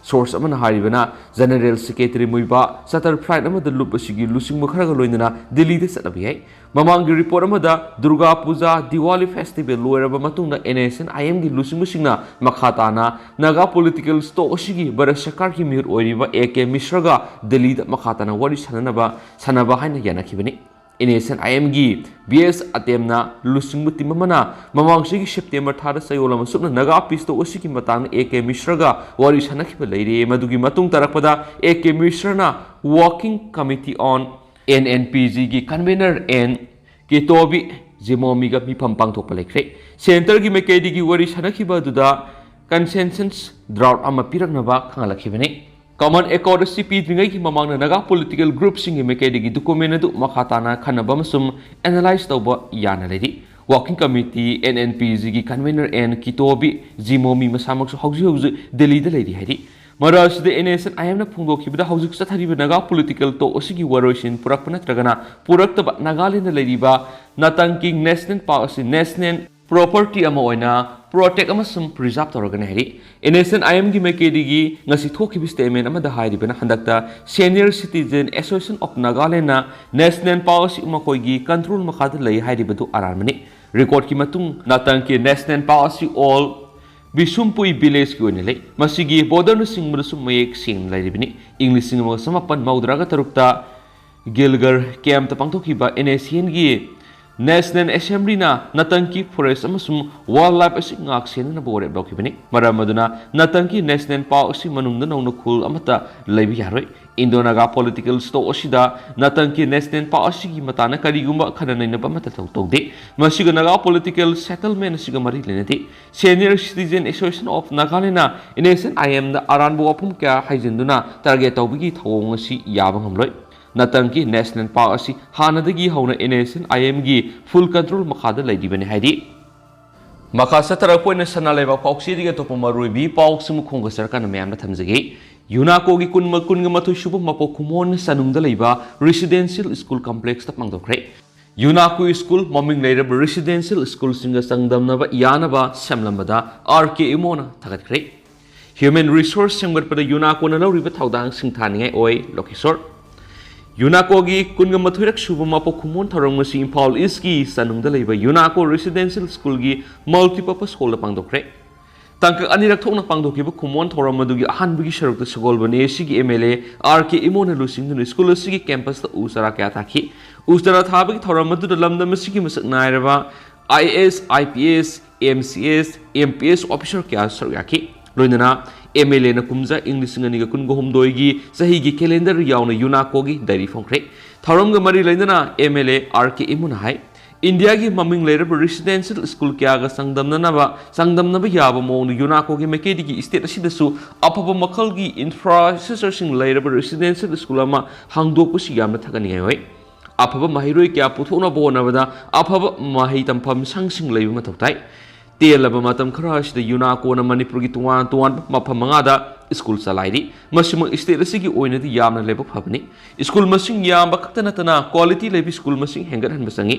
Source ꯑꯃꯅ ꯍꯥꯏꯔꯤꯕꯅ General Secretary ꯃꯨꯏꯕꯥ charter flight ꯑꯃꯗ ꯂꯨꯞ ꯑꯁꯤꯒꯤ ꯂꯨꯆꯤꯡꯕ ꯈꯔꯒ ꯂꯣꯏꯅꯅ ꯗꯤꯜꯂꯤꯗ ꯆꯠꯂꯕ ꯌꯥꯏ꯫ ꯃꯃꯥꯡꯒꯤ report ꯑꯃꯗ ꯗꯨꯔꯒꯥ ꯄꯨꯖꯥ, Diwali festival ꯂꯣꯏꯔꯕ ꯃꯇꯨꯡꯗ NSCN-IM-ꯒꯤ ꯂꯨꯆꯤꯡꯕꯁꯤꯡꯅ ꯃꯈꯥ ꯇꯥꯅ ꯅꯥꯒꯥ political talk ꯑꯁꯤꯒꯤ ꯚꯥꯔꯠ ꯁꯔꯀꯥꯔꯒꯤ ꯃꯤꯍꯨꯠ ꯑꯣꯏꯔꯤꯕ A K ꯃꯤꯁ꯭ꯔꯒ ꯗꯤꯜꯂꯤꯗ ꯃꯈꯥ ꯇꯥꯅ ꯋꯥꯔꯤ ꯁꯥꯟꯅꯅꯕ ꯁꯥꯟꯅꯕ ꯍꯥꯏꯅ ꯌꯥꯅꯈꯤꯕꯅꯤ꯫ NSCN-IM-ꯒꯤ ꯕꯤ ꯑꯦꯁ ꯑꯇꯦꯝꯅ ꯂꯨꯆꯤꯡꯕ team ꯑꯃꯅ ꯃꯃꯥꯡ ꯆꯍꯤꯒꯤ September ꯊꯥꯗ ꯆꯌꯣꯜ ꯑꯃ ꯁꯨꯞꯅ ꯅꯥꯒꯥ peace talk ꯑꯁꯤꯒꯤ ꯃꯇꯥꯡꯗ A K ꯃꯤꯁ꯭ꯔꯒ ꯋꯥꯔꯤ ꯁꯥꯟꯅꯈꯤꯕ ꯂꯩꯔꯦ꯫ ꯃꯗꯨꯒꯤ ꯃꯇꯨꯡ ꯇꯥꯔꯛꯄꯗ A K ꯃꯤꯁ꯭ꯔꯅ Working Committee on NNPG-ꯒꯤ convener N Kitobi ꯖꯤꯃꯣꯃꯤꯒ ꯃꯤꯐꯝ ꯄꯥꯡꯊꯣꯛꯄ ꯂꯩꯈ꯭ꯔꯦ꯫ ꯁꯦꯟꯇꯔꯒꯤ ꯃꯥꯏꯀꯩꯗꯒꯤ ꯋꯥꯔꯤ ꯁꯥꯅꯈꯤꯕ ꯑꯗꯨꯗ ꯀꯟꯁꯦꯟꯁꯁ ꯗ꯭ꯔꯥꯐ ꯑꯃ ꯄꯤꯔꯛꯅꯕ ꯈꯪꯍꯜꯂꯛꯈꯤꯕꯅꯤ꯫ ꯀꯃꯟ ꯑꯦꯀꯣꯔꯗ ꯑꯁꯤ ꯄꯤꯗ꯭ꯔꯤꯉꯩꯒꯤ ꯃꯃꯥꯡꯗ ꯅꯥꯒꯥ ꯄꯣꯂꯤꯇꯤꯀꯦꯜ ꯒ꯭ꯔꯨꯞꯁꯤꯡꯒꯤ ꯃꯥꯏꯀꯩꯗꯒꯤ ꯗꯣꯀꯨꯃꯦꯟ ꯑꯗꯨ ꯃꯈꯥ ꯇꯥꯅ ꯈꯟꯅꯕ ꯑꯃꯁꯨꯡ ꯑꯦꯅꯥꯂꯥꯏꯖ ꯇꯧꯕ ꯌꯥꯅ ꯂꯩꯔꯤ꯫ Working committee, N N P ꯖꯤꯒꯤ ꯀꯟꯚꯦꯅꯔ ꯑꯦꯟ ꯀꯤꯇꯣꯕꯤ ꯖꯤꯃꯣꯃꯤ ꯃꯁꯥꯃꯛꯁꯨ ꯍꯧꯖꯤꯛ ꯍꯧꯖꯤꯛ ꯗꯦꯜꯂꯤꯗ ꯂꯩꯔꯤ ꯍꯥꯏꯔꯤ꯫ ꯃꯔꯛ ꯑꯁꯤꯗ ꯑꯦꯟ ꯑꯦꯁ ꯑꯦꯟ ꯑꯥꯏ ꯑꯦꯝꯅ ꯐꯣꯡꯗꯣꯛꯈꯤꯕꯗ ꯍꯧꯖꯤꯛ ꯆꯠꯊꯔꯤꯕ ꯅꯥꯒꯥ ꯄꯣꯂꯤꯇꯤꯀꯦꯜ ꯇꯣꯛ ꯑꯁꯤꯒꯤ ꯋꯥꯔꯣꯏꯁꯤꯟ ꯄꯨꯔꯛꯄ ꯅꯠꯇ꯭ꯔꯒꯅ ꯄꯨꯔꯛꯇꯕ ꯅꯥꯒꯥꯂꯦꯟꯗ ꯂꯩꯔꯤꯕ ꯅꯥꯇꯪꯀꯤ ꯅꯦꯁꯅꯦꯜ ꯄꯥꯔꯛ ꯑꯁꯤ ꯅꯦꯁꯅꯦꯜ ꯄ꯭ꯔꯣꯄꯔꯇꯤ ꯑꯃ ꯑꯣꯏꯅ ꯄ꯭ꯔꯣꯇꯦꯛ ꯑꯃꯁꯨꯡ ꯄ꯭ꯔꯤꯖꯥꯕ ꯇꯧꯔꯒꯅꯤ ꯍꯥꯏꯔꯤ꯫ ꯑꯦꯟ ꯑꯦꯁ ꯑꯦꯟ ꯑꯥꯏ ꯑꯦꯝꯒꯤ ꯃꯥꯏꯀꯩꯗꯒꯤ ꯉꯁꯤ ꯊꯣꯛꯈꯤꯕ ꯁ꯭ꯇꯦꯠꯃꯦꯟ ꯑꯃꯗ ꯍꯥꯏꯔꯤꯕꯅ ꯍꯟꯗꯛꯇ ꯁꯦꯅꯤꯌꯔ ꯁꯤꯇꯤꯖꯦꯟ ꯑꯦꯁꯣꯁꯤꯌꯦꯁꯟ ꯑꯣꯐ ꯅꯥꯒꯥꯂꯦꯟꯗꯅ ꯅꯦꯁꯅꯦꯜ ꯄꯥꯔꯛ ꯑꯁꯤ ꯃꯈꯣꯏꯒꯤ ꯀꯟꯇ꯭ꯔꯣꯜ ꯃꯈꯥꯗ ꯂꯩ ꯍꯥꯏꯔꯤꯕꯗꯨ ꯑꯔꯥꯟꯕꯅꯤ꯫ ꯔꯦꯀꯣꯔꯗꯀꯤ ꯃꯇꯨꯡ ꯅꯥꯇꯪꯀꯤ ꯅꯦꯁꯅꯦꯜ ꯄꯥꯔꯛ ꯑꯁꯤ ꯑꯣꯜ ꯕꯤꯁꯨꯝꯄꯨꯏ ꯚꯤꯂꯦꯖꯀꯤ ꯑꯣꯏꯅ ꯂꯩ꯫ ꯃꯁꯤꯒꯤ ꯕꯣꯔꯗꯔꯅꯆꯤꯡꯕꯗꯁꯨ ꯃꯌꯦꯛ ꯁꯦꯡꯅ ꯂꯩꯔꯤꯕꯅꯤ꯫ ꯏꯪ ꯂꯤꯁꯤꯡ ꯑꯃꯒ ꯆꯃꯥꯄꯟ ꯃꯧꯗ꯭ꯔꯥꯒ ꯇꯔꯨꯛꯇ ꯒꯤꯜꯒꯔ ꯀꯦꯝꯞꯇ ꯄꯥꯡꯊꯣꯛꯈꯤꯕ ꯑꯦꯟ ꯑꯦꯁ ꯑꯦꯟꯒꯤ ꯅꯦꯁꯅꯦꯜ ꯑꯦꯁꯦꯝꯕ꯭ꯂꯤꯅ ꯅꯥꯇꯪꯀꯤ ꯐꯣꯔꯦꯁ ꯑꯃꯁꯨꯡ ꯋꯥꯏꯜꯗ ꯂꯥꯏꯐ ꯑꯁꯤ ꯉꯥꯛ ꯁꯦꯟꯅꯅꯕ ꯋꯥꯔꯦꯞ ꯂꯧꯈꯤꯕꯅꯤ꯫ ꯃꯔꯝ ꯑꯗꯨꯅ ꯅꯥꯇꯪꯀꯤ ꯅꯦꯁꯅꯦꯜ ꯄꯥꯔꯛ ꯑꯁꯤ ꯃꯅꯨꯡꯗ ꯅꯧꯅ ꯈꯨꯜ ꯑꯃꯠꯇ ꯂꯩꯕ ꯌꯥꯔꯣꯏ꯫ ꯏꯟꯗꯣ ꯅꯥꯒꯥ ꯄꯣꯂꯤꯇꯤꯀꯦꯜ ꯁ꯭ꯇꯣꯛ ꯑꯁꯤꯗ ꯅꯥꯇꯪꯀꯤ ꯅꯦꯁꯅꯦꯜ ꯄꯥꯔꯛ ꯑꯁꯤꯒꯤ ꯃꯇꯥꯡꯗ ꯀꯔꯤꯒꯨꯝꯕ ꯈꯟꯅ ꯅꯩꯅꯕ ꯑꯃꯠꯇ ꯇꯧ-, ꯇꯧꯗꯦ꯫ ꯃꯁꯤꯒ ꯅꯥꯒꯥ ꯄꯣꯂꯤꯇꯤꯀꯦꯜ ꯁꯦꯇꯜꯃꯦꯟ ꯑꯁꯤꯒ ꯃꯔꯤ ꯂꯩꯅꯗꯦ꯫ ꯁꯦꯅꯤꯌꯔ ꯁꯤꯇꯤꯖꯦꯟ ꯑꯦꯁꯣꯁꯤꯌꯦꯁꯟ ꯑꯣꯐ ꯅꯥꯒꯥꯂꯦꯟꯅ ꯑꯦꯟ ꯑꯦꯁ ꯑꯦꯟ ꯑꯥꯏ ꯑꯦꯝꯗ ꯑꯔꯥꯟꯕ ꯋꯥꯐꯝ ꯀꯌꯥ ꯍꯩꯖꯤꯟꯗꯨꯅ ꯇꯥꯔꯒꯦꯠ ꯇꯧꯕꯒꯤ ꯊꯧꯑꯣꯡ ꯑꯁꯤ ꯌꯥꯕ ꯉꯝꯂꯣꯏ꯫ ꯅꯥꯇꯪꯀꯤ ꯅꯦꯁꯅꯦꯜ ꯄꯥꯔꯛ ꯑꯁꯤ ꯍꯥꯟꯅꯗꯒꯤ ꯍꯧꯅ ꯑꯦꯟ ꯑꯦꯁ ꯑꯦꯟ ꯑꯥꯏ ꯑꯦꯝꯒꯤ ꯐꯨꯜ ꯀꯟꯇ꯭ꯔꯣꯜ ꯃꯈꯥꯗ ꯂꯩꯔꯤꯕꯅꯤ ꯍꯥꯏꯔꯤ꯫ ꯃꯈꯥ ꯆꯠꯊꯔꯛꯄ ꯑꯣꯏꯅ ꯁꯅꯥ ꯂꯩꯕꯥꯛ ꯄꯥꯎꯆꯦꯗꯒꯤ ꯑꯇꯣꯞꯄ ꯃꯔꯨꯑꯣꯏꯕꯤ ꯄꯥꯎꯁꯤꯡ ꯈꯣꯡꯒ ꯆꯠꯀꯥꯟꯗ ꯃꯌꯥꯝꯗ ꯊꯝꯖꯒꯦ꯫ ꯌꯨꯅꯥꯀꯣꯒꯤ ꯀꯨꯟ-, ꯀꯨꯟꯒ ꯃꯥꯊꯣꯏ ꯁꯨꯕ ꯃꯄꯣꯛ ꯀꯨꯝꯑꯣꯟ ꯆꯅꯨꯡꯗ ꯂꯩꯕ ꯔꯦꯁꯤꯗꯦꯟꯁꯤꯌꯦꯜ ꯁ꯭ꯀꯨꯜ ꯀꯝꯄ꯭ꯂꯦꯛꯁꯇ ꯄꯥꯡꯊꯣꯛꯈ꯭ꯔꯦ꯫ ꯌꯨꯅꯥꯀꯣ ꯁ꯭ꯀꯨꯜ ꯃꯃꯤꯡ ꯂꯩꯔꯕ ꯔꯦꯁꯤꯗꯦꯟꯁꯤꯌꯦꯜ ꯁ꯭ꯀꯨꯜꯁꯤꯡꯒ ꯆꯥꯡꯗꯝꯅꯕ ꯌꯥꯅꯕ ꯁꯦꯝꯂꯝꯕꯗ ꯑꯥꯔ ꯀꯦ ꯏꯃꯣꯅ ꯊꯥꯒꯠꯈ꯭ꯔꯦ꯫ ꯍ꯭ꯌꯨꯃꯦꯟ ꯔꯤꯁꯣꯔꯁ ꯁꯦꯝꯒꯠꯄꯗ ꯌꯨꯅꯥꯀꯣꯅ ꯂꯧꯔꯤꯕ ꯊꯧꯗꯥꯡ ꯁꯤꯡꯊꯥꯅꯤꯡꯉꯥꯏ ꯑꯣꯏ, ꯂꯣꯀꯦꯁꯣꯔ꯫ ꯌꯨꯅꯥꯀꯣꯒꯤ ꯀꯨꯟꯒ ꯃꯥꯊꯣꯏꯔꯛ ꯁꯨꯕ ꯃꯄꯣꯛ ꯀꯨꯝꯑꯣꯟ ꯊꯧꯔꯝ ꯑꯁꯤ ꯏꯝꯐꯥꯜ ꯏꯁꯀꯤ ꯆꯅꯨꯡꯗ ꯂꯩꯕ ꯌꯨꯅꯥꯀꯣ ꯔꯦꯁꯤꯗꯦꯟꯁꯤꯌꯦꯜ ꯁ꯭ꯀꯨꯜꯒꯤ ꯃꯜꯇꯤꯄꯔꯄꯁ ꯍꯣꯜꯗ ꯄꯥꯡꯊꯣꯛꯈ꯭ꯔꯦ꯫ ꯇꯥꯡꯀꯛ ꯑꯅꯤꯔꯛ ꯊꯣꯛꯅ ꯄꯥꯡꯊꯣꯛꯈꯤꯕ ꯀꯨꯝꯑꯣꯟ ꯊꯧꯔꯝ ꯑꯗꯨꯒꯤ ꯑꯍꯥꯟꯕꯒꯤ ꯁꯔꯨꯛꯇ ꯁꯒꯣꯜꯕꯟ ꯑꯦ ꯁꯤꯒꯤ ꯑꯦꯝ ꯑꯦꯜ ꯑꯦ ꯑꯥꯔ ꯀꯦ ꯏꯃꯣꯅ ꯂꯨꯆꯤꯡꯗꯨꯅ ꯁ꯭ꯀꯨꯜ ꯑꯁꯤꯒꯤ ꯀꯦꯝꯄꯁꯇ ꯎ ꯆꯥꯔꯥ ꯀꯌꯥ ꯊꯥꯈꯤ꯫ ꯎ ꯆꯥꯔꯥ ꯊꯥꯕꯒꯤ ꯊꯧꯔꯝ ꯑꯗꯨꯗ ꯂꯝꯗꯝ ꯑꯁꯤꯒꯤ ꯃꯁꯛ ꯅꯥꯏꯔꯕ I A S, I P S, M C S, M P S officer ꯀꯌꯥ ꯁꯔꯨꯛ ꯌꯥꯈꯤ꯫ ꯂꯣꯏꯅꯅ ꯑꯦꯝ ꯑꯦꯜ ꯑꯦꯅ ꯀꯨꯝꯖꯥ ꯏꯪ ꯂꯤꯁꯤꯡ ꯑꯅꯤꯒ ꯀꯨꯟꯒ ꯍꯨꯝꯗꯣꯏꯒꯤ ꯆꯍꯤꯒꯤ ꯀꯦꯂꯦꯟꯗꯔ ꯌꯥꯎꯅ ꯌꯨꯅꯥꯀꯣꯒꯤ ꯗꯥꯏꯔꯤ ꯐꯣꯡꯈ꯭ꯔꯦ꯫ ꯊꯧꯔꯝꯒ ꯃꯔꯤ ꯂꯩꯅꯅ ꯑꯦꯝ ꯑꯦꯜ ꯑꯦ ꯑꯥꯔ ꯀꯦ ꯏꯃꯣꯅ ꯍꯥꯏ, ꯏꯟꯗꯤꯌꯥꯒꯤ ꯃꯃꯤꯡ ꯂꯩꯔꯕ residential school ꯀꯌꯥꯒ ꯆꯥꯡꯗꯝꯅꯅꯕ ꯆꯥꯡꯗꯝꯅꯕ ꯌꯥꯕ ꯃꯑꯣꯡꯗ ꯌꯨꯅꯥꯀꯣꯒꯤ ꯃꯥꯏꯀꯩꯗꯒꯤ state ꯑꯁꯤꯗꯁꯨ ꯑꯐꯕ ꯃꯈꯜꯒꯤ infrastructureꯁꯤꯡ ꯂꯩꯔꯕ residential school ꯑꯃ ꯍꯥꯡꯗꯣꯛꯄꯁꯤ ꯌꯥꯝꯅ ꯊꯥꯒꯠꯅꯤꯡꯉꯥꯏ ꯑꯣꯏ꯫ ꯑꯐꯕ ꯃꯍꯩꯔꯣꯏ ꯀꯌꯥ ꯄꯨꯊꯣꯛꯅꯕ ꯍꯣꯠꯅꯕꯗ ꯑꯐꯕ ꯃꯍꯩ ꯇꯝꯐꯝ ꯁꯪꯁꯤꯡ ꯂꯩꯕ ꯃꯊꯧ ꯇꯥꯏ꯫ ꯇꯦꯜꯂꯕ ꯃꯇꯝ ꯈꯔ ꯑꯁꯤꯗ ꯌꯨꯅꯥꯀꯣꯅ ꯃꯅꯤꯄꯨꯔꯒꯤ ꯇꯣꯉꯥꯟ ꯇꯣꯉꯥꯟꯕ ꯃꯐꯝ ꯃꯉꯥꯗ school ꯆꯂꯥꯏꯔꯤ꯫ ꯃꯁꯤꯃꯛ state ꯑꯁꯤꯒꯤ ꯑꯣꯏꯅꯗꯤ ꯌꯥꯝꯅ ꯂꯥꯏꯕꯛ ꯐꯕꯅꯤ꯫ School ꯃꯁꯤꯡ ꯌꯥꯝꯕ ꯈꯛꯇ ꯅꯠꯇꯅ quality ꯂꯩꯕ school ꯃꯁꯤꯡ ꯍꯦꯟꯒꯠꯍꯟꯕ ꯆꯪꯏ꯫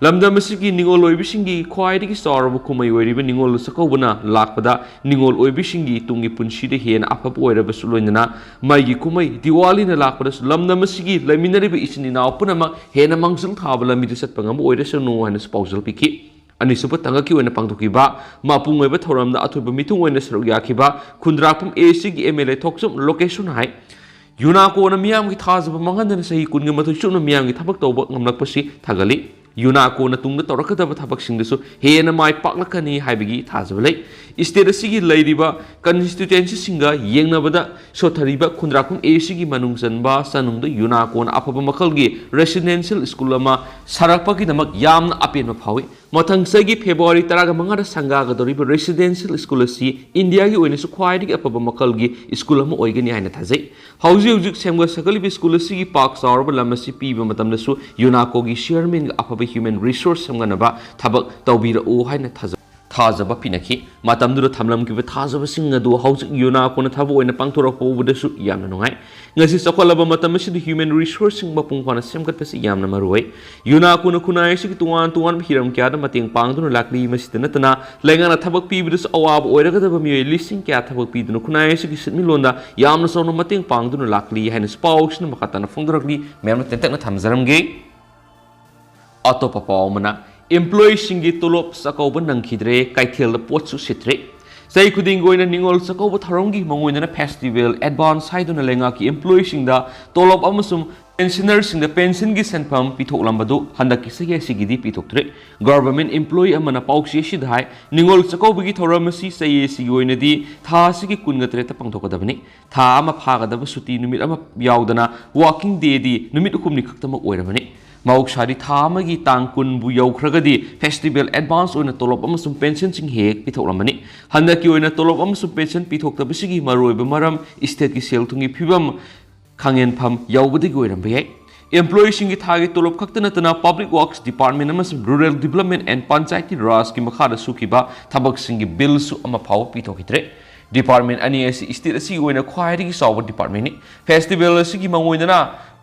ꯂꯝꯗꯝ ꯑꯁꯤꯒꯤ ꯅꯤꯉꯣꯜ ꯑꯣꯏꯕꯤꯁꯤꯡꯒꯤ ꯈ꯭ꯋꯥꯏꯗꯒꯤ ꯆꯥꯎꯔꯕ ꯀꯨꯝꯍꯩ ꯑꯣꯏꯔꯤꯕ ꯅꯤꯉꯣꯜ ꯆꯥꯛꯀꯧꯕꯅ ꯂꯥꯛꯄꯗ ꯅꯤꯉꯣꯜ ꯑꯣꯏꯕꯤꯁꯤꯡꯒꯤ ꯇꯨꯡꯒꯤ ꯄꯨꯟꯁꯤꯗ ꯍꯦꯟꯅ ꯑꯐꯕ ꯑꯣꯏꯔꯕꯁꯨ ꯂꯣꯏꯅꯅ ꯃꯩꯒꯤ ꯀꯨꯝꯍꯩ ꯗꯤꯋꯥꯂꯤꯅ ꯂꯥꯛꯄꯗꯁꯨ ꯂꯝꯗꯝ ꯑꯁꯤꯒꯤ ꯂꯩꯃꯤꯟꯅꯔꯤꯕ ꯏꯆꯤꯟ ꯏꯅꯥꯎ ꯄꯨꯝꯅꯃꯛ ꯍꯦꯟꯅ ꯃꯥꯡꯖꯤꯜ ꯊꯥꯕ ꯂꯝꯕꯤꯗ ꯆꯠꯄ ꯉꯝꯕ ꯑꯣꯏꯔꯁꯅꯨ ꯍꯥꯏꯅꯁꯨ ꯄꯥꯎꯖꯦꯜ ꯄꯤꯈꯤ꯫ ꯑꯅꯤꯁꯨꯕ ꯇꯥꯡꯀꯛꯀꯤ ꯑꯣꯏꯅ ꯄꯥꯡꯊꯣꯛꯈꯤꯕ ꯃꯄꯨꯡ ꯑꯣꯏꯕ ꯊꯧꯔꯝꯗ ꯑꯊꯣꯏꯕ ꯃꯤꯊꯨꯡ ꯑꯣꯏꯅ ꯁꯔꯨꯛ ꯌꯥꯈꯤꯕ ꯈꯨꯟꯗ꯭ꯔꯥꯛꯄꯝ ACꯒꯤ MLA ꯊꯣꯛꯆꯣꯝ ꯂꯣꯀꯦꯁꯣꯔꯅ ꯍꯥꯏ, ꯌꯨꯅꯥꯀꯣꯅ ꯃꯤꯌꯥꯝꯒꯤ ꯊꯥꯖꯕ ꯃꯥꯡꯍꯟꯗꯅ ꯆꯍꯤ ꯀꯨꯟꯒ ꯃꯥꯊꯣꯏ ꯆꯨꯞꯅ ꯃꯤꯌꯥꯝꯒꯤ ꯊꯕꯛ ꯇꯧꯕ ꯉꯝꯂꯛꯄꯁꯤ ꯊꯥꯒꯠꯂꯤ꯫ ꯌꯨꯅꯥꯀꯣꯅ ꯇꯨꯡꯗ ꯇꯧꯔꯛꯀꯗꯕ ꯊꯕꯛꯁꯤꯡꯗꯁꯨ ꯍꯦꯟꯅ ꯃꯥꯏ ꯄꯥꯛꯂꯛꯀꯅꯤ ꯍꯥꯏꯕꯒꯤ ꯊꯥꯖꯕ ꯂꯩ꯫ State ꯑꯁꯤꯒꯤ ꯂꯩꯔꯤꯕ constituencyꯁꯤꯡꯒ ꯌꯦꯡꯅꯕꯗ ꯁꯣꯠꯊꯔꯤꯕ ꯈꯨꯟꯗ꯭ꯔꯥꯛꯄꯝ ACꯒꯤ ꯃꯅꯨꯡ ꯆꯟꯕ ꯆꯅꯨꯡꯗ ꯌꯨꯅꯥꯀꯣꯅ ꯑꯐꯕ ꯃꯈꯜꯒꯤ residential school ꯑꯃ ꯁꯥꯔꯛꯄꯒꯤꯗꯃꯛ ꯌꯥꯝꯅ ꯑꯄꯦꯟꯕ ꯐꯥꯎꯏ꯫ ꯃꯊꯪ ꯆꯍꯤꯒꯤ February ꯇꯔꯥꯒ ꯃꯉꯥꯗ ꯁꯪꯒꯥꯒꯗꯧꯔꯤꯕ residential school ꯑꯁꯤ ꯏꯟꯗꯤꯌꯥꯒꯤ ꯑꯣꯏꯅꯁꯨ ꯈ꯭ꯋꯥꯏꯗꯒꯤ ꯑꯐꯕ ꯃꯈꯜꯒꯤ school ꯑꯃ ꯑꯣꯏꯒꯅꯤ ꯍꯥꯏꯅ ꯊꯥꯖꯩ꯫ ꯍꯧꯖꯤꯛ ꯍꯧꯖꯤꯛ ꯁꯦꯝꯒꯠ ꯁꯥꯒꯠꯂꯤꯕ school ꯑꯁꯤꯒꯤ ꯄꯥꯛ ꯆꯥꯎꯔꯕ ꯂꯝ ꯑꯁꯤ ꯄꯤꯕ ꯃꯇꯝꯗꯁꯨ ꯌꯨꯅꯥꯀꯣꯒꯤ chairmanꯒ ꯑꯐꯕ human resource ꯁꯦꯝꯒꯠꯅꯕ ꯊꯕꯛ ꯇꯧꯕꯤꯔꯛꯎ ꯍꯥꯏꯅ ꯊꯥꯖ-, ꯊꯥꯖꯕ ꯄꯤꯅꯈꯤ꯫ ꯃꯇꯝꯗꯨꯗ ꯊꯝꯂꯝꯈꯤꯕ ꯊꯥꯖꯕꯁꯤꯡ ꯑꯗꯨ ꯍꯧꯖꯤꯛ ꯌꯨꯅꯥꯀꯣꯅ ꯊꯕꯛ ꯑꯣꯏꯅ ꯄꯥꯡꯊꯣꯔꯛꯄ ꯎꯕꯗꯁꯨ ꯌꯥꯝꯅ ꯅꯨꯡꯉꯥꯏ꯫ ꯉꯁꯤ ꯆꯥꯎꯈꯠꯂꯕ ꯃꯇꯝ ꯑꯁꯤꯗ human resourceꯁꯤꯡ ꯃꯄꯨꯡ ꯐꯥꯅ ꯁꯦꯝꯒꯠꯄꯁꯤ ꯌꯥꯝꯅ ꯃꯔꯨ ꯑꯣꯏ꯫ ꯌꯨꯅꯥꯀꯣꯅ ꯈꯨꯟꯅꯥꯏ ꯑꯁꯤꯒꯤ ꯇꯣꯉꯥꯟ ꯇꯣꯉꯥꯟꯕ ꯍꯤꯔꯝ ꯀꯌꯥꯗ ꯃꯇꯦꯡ ꯄꯥꯡꯗꯨꯅ ꯂꯥꯛꯂꯤ꯫ ꯃꯁꯤꯇ ꯅꯠꯇꯅ ꯂꯩꯉꯥꯛꯅ ꯊꯕꯛ ꯄꯤꯕꯗꯁꯨ ꯑꯋꯥꯕ ꯑꯣꯏꯔꯒꯗꯕ ꯃꯤꯑꯣꯏ ꯂꯤꯁꯤꯡ ꯀꯌꯥ ꯊꯕꯛ ꯄꯤꯗꯨꯅ ꯈꯨꯟꯅꯥꯏ ꯑꯁꯤꯒꯤ ꯁꯦꯟꯃꯤꯠꯂꯣꯟꯗ ꯌꯥꯝꯅ ꯆꯥꯎꯅ ꯃꯇꯦꯡ ꯄꯥꯡꯗꯨꯅ ꯂꯥꯛꯂꯤ ꯍꯥꯏꯅꯁꯨ ꯄꯥꯎꯁꯤꯅ ꯃꯈꯥ ꯇꯥꯅ ꯐꯣꯡꯗꯣꯔꯛꯂꯤ꯫ ꯃꯌꯥꯝꯅ ꯇꯦꯟꯇꯛꯅ ꯊꯝꯖꯔꯝꯒꯦ꯫ ꯑꯇꯣꯞꯄ ꯄꯥꯎ ꯑꯃꯅ, employeeꯁꯤꯡꯒꯤ ꯇꯣꯂꯣꯞ ꯆꯥꯛꯀꯧꯕ ꯅꯪꯈꯤꯗ꯭ꯔꯦ, ꯀꯩꯊꯦꯜꯗ ꯄꯣꯠꯁꯨ ꯁꯤꯠꯇ꯭ꯔꯦ꯫ ꯆꯍꯤ ꯈꯨꯗꯤꯡꯒꯤ ꯑꯣꯏꯅ ꯅꯤꯉꯣꯜ ꯆꯥꯛꯀꯧꯕ ꯊꯧꯔꯝꯒꯤ ꯃꯉꯣꯏꯗꯅ festival advance ꯍꯥꯏꯗꯨꯅ ꯂꯩꯉꯥꯛꯀꯤ employeeꯁꯤꯡꯗ ꯇꯣꯂꯣꯞ ꯑꯃꯁꯨꯡ pensionerꯁꯤꯡꯗ pensionꯒꯤ ꯁꯦꯟꯐꯝ ꯄꯤꯊꯣꯛꯂꯝꯕꯗꯨ ꯍꯟꯗꯛꯀꯤ ꯆꯍꯤ ꯑꯁꯤꯒꯤꯗꯤ ꯄꯤꯊꯣꯛꯇ꯭ꯔꯦ꯫ Government employee ꯑꯃꯅ ꯄꯥꯎꯆꯦ ꯑꯁꯤꯗ ꯍꯥꯏ, ꯅꯤꯉꯣꯜ ꯆꯥꯛꯀꯧꯕꯒꯤ ꯊꯧꯔꯝ ꯑꯁꯤ ꯆꯍꯤ ꯑꯁꯤꯒꯤ ꯑꯣꯏꯅꯗꯤ ꯊꯥ ꯑꯁꯤꯒꯤ ꯀꯨꯟꯒ ꯇꯔꯦꯠꯇ ꯄꯥꯡꯊꯣꯛꯀꯗꯕꯅꯤ꯫ ꯊꯥ ꯑꯃ ꯐꯥꯒꯗꯕ ꯁꯨꯇꯤ ꯅꯨꯃꯤꯠ ꯑꯃ ꯌꯥꯎꯗꯅ working dayꯗꯤ ꯅꯨꯃꯤꯠ ꯍꯨꯝꯅꯤ ꯈꯛꯇꯃꯛ ꯑꯣꯏꯔꯕꯅꯤ꯫ ꯃꯍꯧꯁꯥꯗꯤ ꯊꯥ ꯑꯃꯒꯤ ꯇꯥꯡ ꯀꯨꯟꯕꯨ ꯌꯧꯈ꯭ꯔꯒꯗꯤ festival advance ꯑꯣꯏꯅ ꯇꯣꯂꯣꯞ ꯑꯃꯁꯨꯡ ꯄꯦꯟꯁꯟꯁꯤꯡ ꯍꯦꯛ ꯍꯦꯛ ꯄꯤꯊꯣꯛꯂꯝꯕꯅꯤ꯫ ꯍꯟꯗꯛꯀꯤ ꯑꯣꯏꯅ ꯇꯣꯂꯣꯞ ꯑꯃꯁꯨꯡ ꯄꯦꯟꯁꯟ ꯄꯤꯊꯣꯛꯇꯕꯁꯤꯒꯤ ꯃꯔꯨꯑꯣꯏꯕ ꯃꯔꯝ ꯏꯁꯇꯦꯠꯀꯤ ꯁꯦꯜ ꯊꯨꯝꯒꯤ ꯐꯤꯕꯝ ꯈꯪꯍꯦꯟꯐꯝ ꯌꯥꯎꯕꯗꯒꯤ ꯑꯣꯏꯔꯝꯕ ꯌꯥꯏ꯫ Employeeꯁꯤꯡꯒꯤ ꯊꯥꯒꯤ ꯇꯣꯂꯣꯞ ꯈꯛꯇ ꯅꯠꯇꯅ Public Works Department ꯑꯃꯁꯨꯡ Rural Development and Panchayati Rajꯀꯤ ꯃꯈꯥꯗ ꯁꯨꯈꯤꯕ ꯊꯕꯛꯁꯤꯡꯒꯤ ꯕꯤꯜꯁꯨ ꯑꯃ ꯐꯥꯎꯕ ꯄꯤꯊꯣꯛꯈꯤꯗ꯭ꯔꯦ꯫ ꯗꯤꯄꯥꯔꯠꯃꯦꯟ ꯑꯅꯤ ꯑꯁꯤ ꯏꯁꯇꯦꯠ ꯑꯁꯤꯒꯤ ꯑꯣꯏꯅ ꯈ꯭ꯋꯥꯏꯗꯒꯤ ꯆꯥꯎꯕ ꯗꯤꯄꯥꯔꯠꯃꯦꯟꯅꯤ꯫ ꯐꯦꯁꯇꯤꯚꯦꯜ ꯑꯁꯤꯒꯤ ꯃꯑꯣꯡꯗꯅ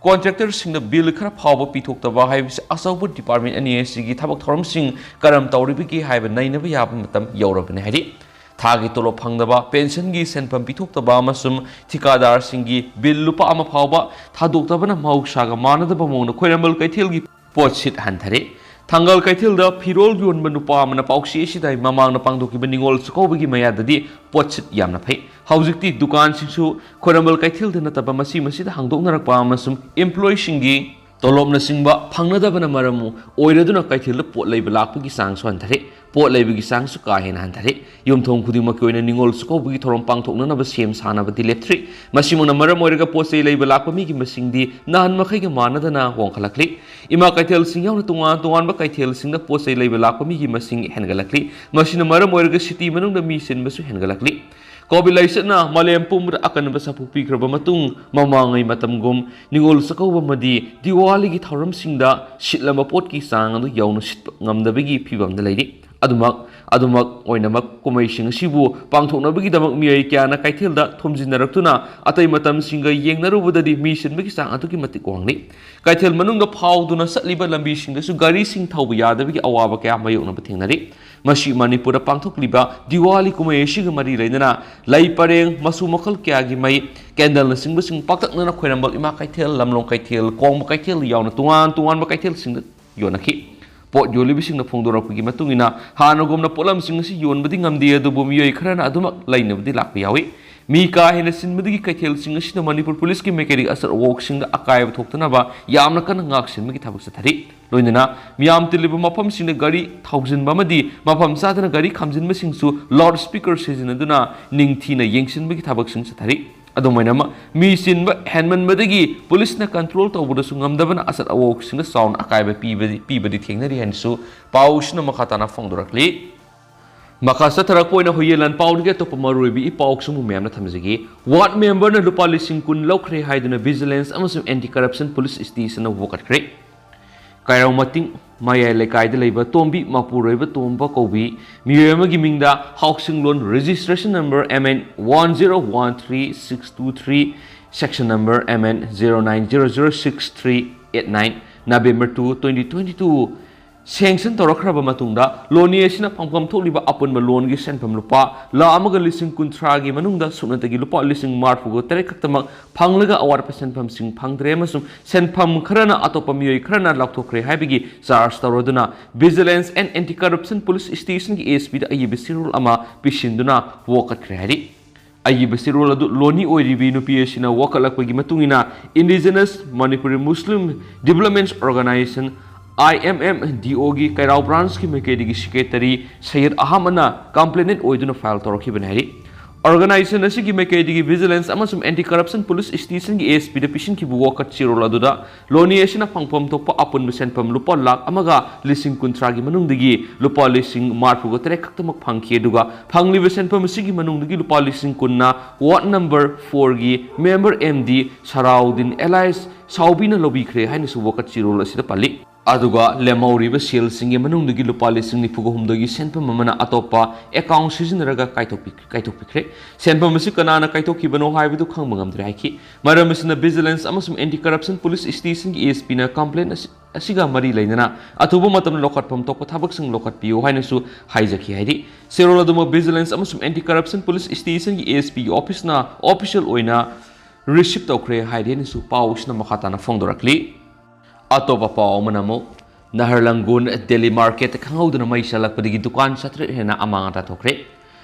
ꯀꯣꯟꯇ꯭ꯔꯦꯛꯇꯔꯁꯤꯡꯗ ꯕꯤꯜ ꯈꯔ ꯐꯥꯎꯕ ꯄꯤꯊꯣꯛꯇꯕ ꯍꯥꯏꯕꯁꯤ ꯑꯆꯧꯕ ꯗꯤꯄꯥꯔꯠꯃꯦꯟ ꯑꯅꯤ ꯑꯁꯤꯒꯤ ꯊꯕꯛ ꯊꯧꯔꯝꯁꯤꯡ ꯀꯔꯝ ꯇꯧꯔꯤꯕꯒꯦ ꯍꯥꯏꯕ ꯅꯩꯅꯕ ꯌꯥꯕ ꯃꯇꯝ ꯌꯧꯔꯕꯅꯤ ꯍꯥꯏꯔꯤ꯫ ꯊꯥꯒꯤ ꯇꯣꯂꯣꯞ ꯐꯪꯗꯕ, ꯄꯦꯟꯁꯟꯒꯤ ꯁꯦꯟꯐꯝ ꯄꯤꯊꯣꯛꯇꯕ ꯑꯃꯁꯨꯡ ꯊꯤꯀꯥꯗꯥꯔꯁꯤꯡꯒꯤ ꯕꯤꯜ ꯂꯨꯄꯥ ꯑꯃ ꯐꯥꯎꯕ ꯊꯥꯗꯣꯛꯇꯕꯅ ꯃꯍꯧꯁꯥꯒ ꯃꯥꯟꯅꯗꯕ ꯃꯑꯣꯡꯗ ꯈ꯭ꯋꯥꯏꯔꯝꯕꯟ ꯀꯩꯊꯦꯜꯒꯤ ꯄꯣꯠꯁꯤꯠ ꯍꯟꯊꯔꯦ꯫ ꯊꯪꯒꯜ ꯀꯩꯊꯦꯜꯗ ꯐꯤꯔꯣꯜ ꯌꯣꯟꯕ ꯅꯨꯄꯥ ꯑꯃꯅ ꯄꯥꯎꯆꯦ ꯑꯁꯤꯗ ꯃꯃꯥꯡꯗ ꯄꯥꯡꯊꯣꯛꯈꯤꯕ ꯅꯤꯉꯣꯜ ꯆꯥꯛꯀꯧꯕꯒꯤ ꯃꯌꯥꯗꯗꯤ ꯄꯣꯠꯁꯤꯠ ꯌꯥꯝꯅ ꯐꯩ꯫ ꯍꯧꯖꯤꯛꯇꯤ ꯗꯨꯀꯥꯟꯁꯤꯡꯁꯨ ꯈ꯭ꯋꯥꯏꯔꯝꯕꯟ ꯀꯩꯊꯦꯜꯗ ꯅꯠꯇꯕ ꯃꯁꯤ ꯃꯁꯤꯗ ꯍꯥꯡꯗꯣꯛꯅꯔꯛꯄ ꯑꯃꯁꯨꯡ employeeꯁꯤꯡꯒꯤ ꯇꯣꯂꯣꯞꯅꯆꯤꯡꯕ ꯐꯪꯅꯗꯕꯅ ꯃꯔꯝ ꯑꯣꯏꯔꯗꯨꯅ ꯀꯩꯊꯦꯜꯗ ꯄꯣꯠ ꯂꯩꯕ ꯂꯥꯛꯄꯒꯤ ꯆꯥꯡꯁꯨ ꯍꯟꯊꯔꯦ꯫ ꯄꯣꯠ ꯂꯩꯕꯒꯤ ꯆꯥꯡꯁꯨ ꯀꯥ ꯍꯦꯟꯅ ꯍꯟꯊꯔꯦ꯫ ꯌꯨꯝꯊꯣꯡ ꯈꯨꯗꯤꯡꯃꯛꯀꯤ ꯑꯣꯏꯅ ꯅꯤꯉꯣꯜ ꯆꯥꯛꯀꯧꯕꯒꯤ ꯊꯧꯔꯝ ꯄꯥꯡꯊꯣꯛꯅꯅꯕ ꯁꯦꯝ ꯁꯥꯅꯕꯗꯤ ꯂꯦꯞꯇ꯭ꯔꯤ꯫ ꯃꯁꯤꯃꯛꯅ ꯃꯔꯝ ꯑꯣꯏꯔꯒ ꯄꯣꯠ ꯆꯩ ꯂꯩꯕ ꯂꯥꯛꯄ ꯃꯤꯒꯤ ꯃꯁꯤꯡꯗꯤ ꯅꯍꯥꯟ ꯃꯈꯩꯒ ꯃꯥꯟꯅꯗꯅ ꯋꯥꯡꯈꯠꯂꯛꯂꯤ꯫ ꯏꯃꯥ ꯀꯩꯊꯦꯜꯁꯤꯡ ꯌꯥꯎꯅ ꯇꯣꯉꯥꯟ ꯇꯣꯉꯥꯟꯕ ꯀꯩꯊꯦꯜꯁꯤꯡꯗ ꯄꯣꯠ ꯆꯩ ꯂꯩꯕ ꯂꯥꯛꯄ ꯃꯤꯒꯤ ꯃꯁꯤꯡ ꯍꯦꯟꯒꯠꯂꯛꯂꯤ꯫ ꯃꯁꯤꯅ ꯃꯔꯝ ꯑꯣꯏꯔꯒ ꯁꯤꯇꯤ ꯃꯅꯨꯡꯗ ꯃꯤ ꯆꯤꯟꯕꯁꯨ ꯍꯦꯟꯒꯠꯂꯛꯂꯤ꯫ ꯀꯣꯚꯤꯗ ꯂꯥꯏꯆꯠꯅ ꯃꯥꯂꯦꯝ ꯄꯨꯝꯕꯗ ꯑꯀꯟꯕ ꯁꯥꯐꯨ ꯄꯤꯈ꯭ꯔꯕ ꯃꯇꯨꯡ, ꯃꯃꯥꯡꯉꯩ ꯃꯇꯝꯒꯨꯝ ꯅꯤꯉꯣꯜ ꯆꯥꯛꯀꯧꯕ ꯑꯃꯗꯤ ꯗꯤꯋꯥꯂꯤꯒꯤ ꯊꯧꯔꯝꯁꯤꯡꯗ ꯁꯤꯠꯂꯝꯕ ꯄꯣꯠꯀꯤ ꯆꯥꯡ ꯑꯗꯨ ꯌꯧꯅ ꯁꯤꯠꯄ ꯉꯝꯗꯕꯒꯤ ꯐꯤꯕꯝꯗ ꯂꯩꯔꯤ꯫ ꯑꯗꯨꯃꯛ, ꯑꯗꯨꯃꯛ ꯑꯣꯏꯅꯃꯛ, ꯀꯨꯝꯍꯩꯁꯤꯡ ꯑꯁꯤꯕꯨ ꯄꯥꯡꯊꯣꯛꯅꯕꯒꯤꯗꯃꯛ ꯃꯤꯑꯣꯏ ꯀꯌꯥꯅ ꯀꯩꯊꯦꯜꯗ ꯊꯣꯝꯖꯤꯟꯅꯔꯛꯇꯨꯅ ꯑꯇꯩ ꯃꯇꯝꯁꯤꯡꯒ ꯌꯦꯡꯅꯔꯨꯕꯗꯗꯤ ꯃꯤ ꯆꯤꯟꯕꯒꯤ ꯆꯥꯡ ꯑꯗꯨꯛꯀꯤ ꯃꯇꯤꯛ ꯋꯥꯡꯂꯤ꯫ ꯀꯩꯊꯦꯜ ꯃꯅꯨꯡꯗ ꯐꯥꯎꯗꯨꯅ ꯆꯠꯂꯤꯕ ꯂꯝꯕꯤꯁꯤꯡꯗꯁꯨ ꯒꯥꯔꯤꯁꯤꯡ ꯊꯧꯕ ꯌꯥꯗꯕꯒꯤ ꯑꯋꯥꯕ ꯀꯌꯥ ꯃꯥꯌꯣꯛꯅꯕ ꯊꯦꯡꯅꯔꯤ꯫ ꯃꯁꯤ ꯃꯅꯤꯄꯨꯔꯗ ꯄꯥꯡꯊꯣꯛꯂꯤꯕ ꯗꯤꯋꯥꯂꯤ ꯀꯨꯝꯍꯩ ꯑꯁꯤꯒ ꯃꯔꯤ ꯂꯩꯅꯅ ꯂꯩ ꯄꯔꯦꯡ, ꯃꯆꯨ ꯃꯈꯜ ꯀꯌꯥꯒꯤ ꯃꯩ, ꯀꯦꯟꯗꯜꯅꯆꯤꯡꯕꯁꯤꯡ ꯄꯥꯛꯇꯛꯅꯅ ꯈ꯭ꯋꯥꯏꯔꯝꯕꯟ ꯏꯃꯥ ꯀꯩꯊꯦꯜ, ꯂꯝꯂꯣꯡ ꯀꯩꯊꯦꯜ, ꯀꯣꯡꯕ ꯀꯩꯊꯦꯜ ꯌꯥꯎꯅ ꯇꯣꯉꯥꯟ ꯇꯣꯉꯥꯟꯕ ꯀꯩꯊꯦꯜꯁꯤꯡꯗ ꯌꯣꯟꯅꯈꯤ꯫ ꯄꯣꯠ ꯌꯣꯜꯂꯤꯕꯁꯤꯡꯅ ꯐꯣꯡꯗꯣꯔꯛꯄꯒꯤ ꯃꯇꯨꯡ ꯏꯟꯅ, ꯍꯥꯟꯅꯒꯨꯝꯅ ꯄꯣꯠꯂꯝꯁꯤꯡ ꯑꯁꯤ ꯌꯣꯟꯕꯗꯤ ꯉꯝꯗꯦ, ꯑꯗꯨꯕꯨ ꯃꯤꯑꯣꯏ ꯈꯔꯅ ꯑꯗꯨꯃꯛ ꯂꯩꯅꯕꯗꯤ ꯂꯥꯛꯄ ꯌꯥꯎꯏ꯫ ꯃꯤ ꯀꯥ ꯍꯦꯟꯅ ꯆꯤꯟꯕꯗꯒꯤ ꯀꯩꯊꯦꯜꯁꯤꯡ ꯑꯁꯤꯗ ꯃꯅꯤꯄꯨꯔ ꯄꯨꯂꯤꯁꯀꯤ ꯃꯦꯀꯦꯅꯤꯛ ꯑꯆꯧꯕꯁꯤꯡꯗ ꯑꯀꯥꯏꯕ ꯊꯣꯛꯇꯅꯕ ꯌꯥꯝꯅ ꯀꯟꯅ ꯉꯥꯛ ꯁꯦꯟꯕꯒꯤ ꯊꯕꯛ ꯆꯠꯊꯔꯤ꯫ ꯂꯣꯏꯅꯅ ꯃꯤꯌꯥꯝ ꯇꯤꯜꯂꯤꯕ ꯃꯐꯝꯁꯤꯡꯗ ꯒꯥꯔꯤ ꯊꯧꯖꯤꯟꯕ ꯑꯃꯗꯤ ꯃꯐꯝ ꯆꯥꯗꯅ ꯒꯥꯔꯤ ꯈꯥꯝꯖꯤꯟꯕꯁꯤꯡꯁꯨ ꯂꯥꯎꯗ ꯁ꯭ꯄꯤꯀꯔ ꯁꯤꯖꯤꯟꯅꯗꯨꯅ ꯅꯤꯡꯊꯤꯅ ꯌꯦꯡꯁꯤꯟꯕꯒꯤ ꯊꯕꯛꯁꯤꯡ ꯆꯠꯊꯔꯤ꯫ ꯑꯗꯨꯝ ꯑꯣꯏꯅꯃꯛ, ꯃꯤ ꯆꯤꯟꯕ ꯍꯦꯟꯃꯟꯕꯗꯒꯤ ꯄꯨꯂꯤꯁꯅ ꯀꯟꯇ꯭ꯔꯣꯜ ꯇꯧꯕꯗꯁꯨ ꯉꯝꯗꯕꯅ ꯑꯆꯠ ꯑꯋꯣꯛꯁꯤꯡꯗ ꯆꯥꯎꯅ ꯑꯀꯥꯏꯕ ꯄꯤꯕꯗꯤ ꯄꯤꯕꯗꯤ ꯊꯦꯡꯅꯔꯤ ꯍꯥꯏꯅꯁꯨ ꯄꯥꯎꯁꯤꯅ ꯃꯈꯥ ꯇꯥꯅ ꯐꯣꯡꯗꯣꯔꯛꯂꯤ꯫ ꯃꯈꯥ ꯆꯠꯊꯔꯛꯄ ꯑꯣꯏꯅ ꯍꯨꯏꯌꯦꯟ ꯂꯥꯟ ꯄꯥꯎꯗꯒꯤ ꯑꯇꯣꯞꯄ ꯃꯔꯨꯑꯣꯏꯕ ꯏ ꯄꯥꯎꯁꯤꯡꯕꯨ ꯃꯌꯥꯝꯅ ꯊꯝꯖꯒꯦ꯫ ꯋꯥꯔꯗ ꯃꯦꯝꯕꯔꯅ ꯂꯨꯄꯥ ꯂꯤꯁꯤꯡ ꯀꯨꯟ ꯂꯧꯈ꯭ꯔꯦ ꯍꯥꯏꯗꯨꯅ ꯚꯤꯖꯤꯂꯦꯟꯁ ꯑꯃꯁꯨꯡ ꯑꯦꯟꯇꯤ ꯀꯔꯞꯁꯟ ꯄꯨꯂꯤꯁ ꯏꯁꯇꯦꯁꯟꯅ ꯋꯥꯀꯠꯈ꯭ꯔꯦ꯫ ꯀꯥꯏꯔꯧ ꯃꯇꯤꯡ ꯃꯌꯥꯏ ꯂꯩꯀꯥꯏꯗ ꯂꯩꯕ ꯇꯣꯝꯕꯤ ꯃꯄꯨꯔꯣꯏꯕ ꯇꯣꯝꯕ ꯀꯧꯕꯤ ꯃꯤꯑꯣꯏ ꯑꯃꯒꯤ ꯃꯤꯡꯗ ꯍꯥꯎꯁꯤꯡ ꯂꯣꯟ registration number M N one zero one three six two three, section number M N zero nine zero zero six three eight nine, November two, twenty twenty two, sanction ꯇꯧꯔꯛꯈ꯭ꯔꯕ ꯃꯇꯨꯡꯗ, ꯂꯣꯟꯃꯤ ꯑꯁꯤꯅ ꯐꯪꯐꯝ ꯊꯣꯛꯂꯤꯕ ꯑꯄꯨꯟꯕ ꯂꯣꯟꯒꯤ ꯁꯦꯟꯐꯝ ꯂꯨꯄꯥ ꯂꯥꯈ ꯑꯃꯒ ꯂꯤꯁꯤꯡ ꯀꯨꯟꯊ꯭ꯔꯥꯒꯤ ꯃꯅꯨꯡꯗ ꯁꯨꯞꯅꯇꯒꯤ ꯂꯨꯄꯥ ꯂꯤꯁꯤꯡ ꯃꯔꯤꯐꯨꯒ ꯇꯔꯦꯠ ꯈꯛꯇꯃꯛ ꯐꯪꯂꯒ ꯑꯋꯥꯠꯄ ꯁꯦꯟꯐꯝꯁꯤꯡ ꯐꯪꯗ꯭ꯔꯦ ꯑꯃꯁꯨꯡ ꯁꯦꯟꯐꯝ ꯈꯔꯅ ꯑꯇꯣꯞꯄ ꯃꯤꯑꯣꯏ ꯈꯔꯅ ꯂꯧꯊꯣꯛꯈ꯭ꯔꯦ ꯍꯥꯏꯕꯒꯤ ꯆꯥꯔꯖ ꯇꯧꯔꯗꯨꯅ Vigilance and Anti Corruption Police Stationꯒꯤ ASPꯗ ꯑꯏꯕ ꯆꯦꯔꯣꯜ ꯑꯃ ꯄꯤꯁꯤꯟꯗꯨꯅ ꯋꯥꯀꯠꯈ꯭ꯔꯦ ꯍꯥꯏꯔꯤ꯫ ꯑꯏꯕ ꯆꯦꯔꯣꯜ ꯑꯗꯨ ꯂꯣꯟꯃꯤ ꯑꯣꯏꯔꯤꯕꯤ ꯅꯨꯄꯤ ꯑꯁꯤꯅ ꯋꯥꯀꯠꯂꯛꯄꯒꯤ ꯃꯇꯨꯡ ꯏꯟꯅ, Indigenous Manipuri Muslim Development Organization, IMMDOꯒꯤ ꯀꯩꯔꯥꯎ ꯕ꯭ꯔꯥꯟꯁꯀꯤ ꯃꯥꯏꯀꯩꯗꯒꯤ ꯁꯦꯀ꯭ꯔꯦꯇꯔꯤ ꯁꯩꯌꯗ ꯑꯍꯃꯗꯅ ꯀꯝꯄ꯭ꯂꯦꯅꯦꯟ ꯑꯣꯏꯗꯨꯅ ꯐꯥꯏꯜ ꯇꯧꯔꯛꯈꯤꯕꯅꯤ ꯍꯥꯏꯔꯤ꯫ ꯑꯣꯔꯒꯅꯥꯏꯖꯦꯁꯟ ꯑꯁꯤꯒꯤ ꯃꯥꯏꯀꯩꯗꯒꯤ Vigilance ꯑꯃꯁꯨꯡ Anti Corruption Police Stationꯒꯤ ASPꯗ ꯄꯤꯁꯤꯟꯈꯤꯕ ꯋꯥꯀꯠ ꯆꯦꯔꯣꯜ ꯑꯗꯨꯗ ꯂꯣꯟꯃꯤ ꯑꯁꯤꯅ ꯐꯪꯐꯝ ꯊꯣꯛꯄ ꯑꯄꯨꯟꯕ ꯁꯦꯟꯐꯝ ꯂꯨꯄꯥ ꯂꯥꯈ ꯑꯃꯒ ꯂꯤꯁꯤꯡ ꯀꯨꯟꯊ꯭ꯔꯥꯒꯤ ꯃꯅꯨꯡꯗꯒꯤ ꯂꯨꯄꯥ ꯂꯤꯁꯤꯡ ꯃꯔꯤꯐꯨꯒ ꯇꯔꯦꯠ ꯈꯛꯇꯃꯛ ꯐꯪꯈꯤ, ꯑꯗꯨꯒ ꯐꯪꯂꯤꯕ ꯁꯦꯟꯐꯝ ꯑꯁꯤꯒꯤ ꯃꯅꯨꯡꯗꯒꯤ ꯂꯨꯄꯥ ꯂꯤꯁꯤꯡ ꯀꯨꯟꯅ ꯋꯥꯔꯗ ꯅꯝꯕꯔ ꯐꯣꯔꯒꯤ ꯃꯦꯝꯕꯔ M D ꯁꯔꯥꯎꯗꯤꯟ alias ꯁꯥꯎꯕꯤꯅ ꯂꯧꯕꯤꯈ꯭ꯔꯦ ꯍꯥꯏꯅꯁꯨ ꯋꯥꯀꯠ ꯆꯦꯔꯣꯜ ꯑꯁꯤꯗ ꯄꯜꯂꯤ꯫ ꯑꯗꯨꯒ ꯂꯦꯝꯍꯧꯔꯤꯕ ꯁꯦꯜꯁꯤꯡꯒꯤ ꯃꯅꯨꯡꯗꯒꯤ ꯂꯨꯄꯥ ꯂꯤꯁꯤꯡ ꯅꯤꯐꯨꯒ ꯍꯨꯝꯗꯣꯏꯒꯤ ꯁꯦꯟꯐꯝ ꯑꯃꯅ ꯑꯇꯣꯞꯄ ꯑꯦꯀꯥꯎꯟ ꯁꯤꯖꯤꯟꯅꯔꯒ ꯀꯥꯏꯊꯣꯛꯄꯤ-, ꯀꯥꯏꯊꯣꯛꯄꯤꯈ꯭ꯔꯦ꯫ ꯁꯦꯟꯐꯝ ꯑꯁꯤ ꯀꯅꯥꯅ ꯀꯥꯏꯊꯣꯛꯈꯤꯕꯅꯣ ꯍꯥꯏꯕꯗꯨ ꯈꯪꯕ ꯉꯝꯗ꯭ꯔꯦ ꯍꯥꯏꯈꯤ꯫ ꯃꯔꯝ ꯑꯁꯤꯅ Vigilance ꯑꯃꯁꯨꯡ Anti Corruption Police Stationꯒꯤ ASPꯅ ꯀꯝꯄ꯭ꯂꯦꯟ ꯑꯁꯤ, ꯑꯁꯤꯒ ꯃꯔꯤ ꯂꯩꯅꯅ ꯑꯊꯨꯕ ꯃꯇꯝꯗ ꯂꯧꯈꯠꯐꯝ ꯊꯣꯛꯄ ꯊꯕꯛꯁꯤꯡ ꯂꯧꯈꯠꯄꯤꯌꯨ ꯍꯥꯏꯅꯁꯨ ꯍꯥꯏꯖꯈꯤ ꯍꯥꯏꯔꯤ꯫ ꯆꯦꯔꯣꯜ ꯑꯗꯨꯃꯛ Vigilance ꯑꯃꯁꯨꯡ Anti Corruption Police Stationꯒꯤ ASPꯒꯤ ꯑꯣꯐꯤꯁꯅ ꯑꯣꯐꯤꯁꯤꯌꯦꯜ ꯑꯣꯏꯅ ꯔꯤꯁꯤꯞ ꯇꯧꯈ꯭ꯔꯦ ꯍꯥꯏꯔꯤ ꯍꯥꯏꯅꯁꯨ ꯄꯥꯎꯁꯤꯅ ꯃꯈꯥ ꯇꯥꯅ ꯐꯣꯡꯗꯣꯔꯛꯂꯤ꯫ ꯑꯇꯣꯞꯄ ꯄꯥꯎ ꯑꯃꯅ ꯑꯃꯨꯛ ꯅꯍꯔꯂꯪꯒꯣꯟ ꯗꯦꯂꯤ ꯃꯥꯔꯀꯦꯠꯇ ꯈꯪꯍꯧꯗꯅ ꯃꯩ ꯆꯥꯛꯂꯛꯄꯗꯒꯤ ꯗꯨꯀꯥꯟ ꯆꯥꯇ꯭ꯔꯦꯠ ꯍꯦꯟꯅ ꯑꯃꯥꯡ ꯑꯇꯥ ꯊꯣꯛꯈ꯭ꯔꯦ꯫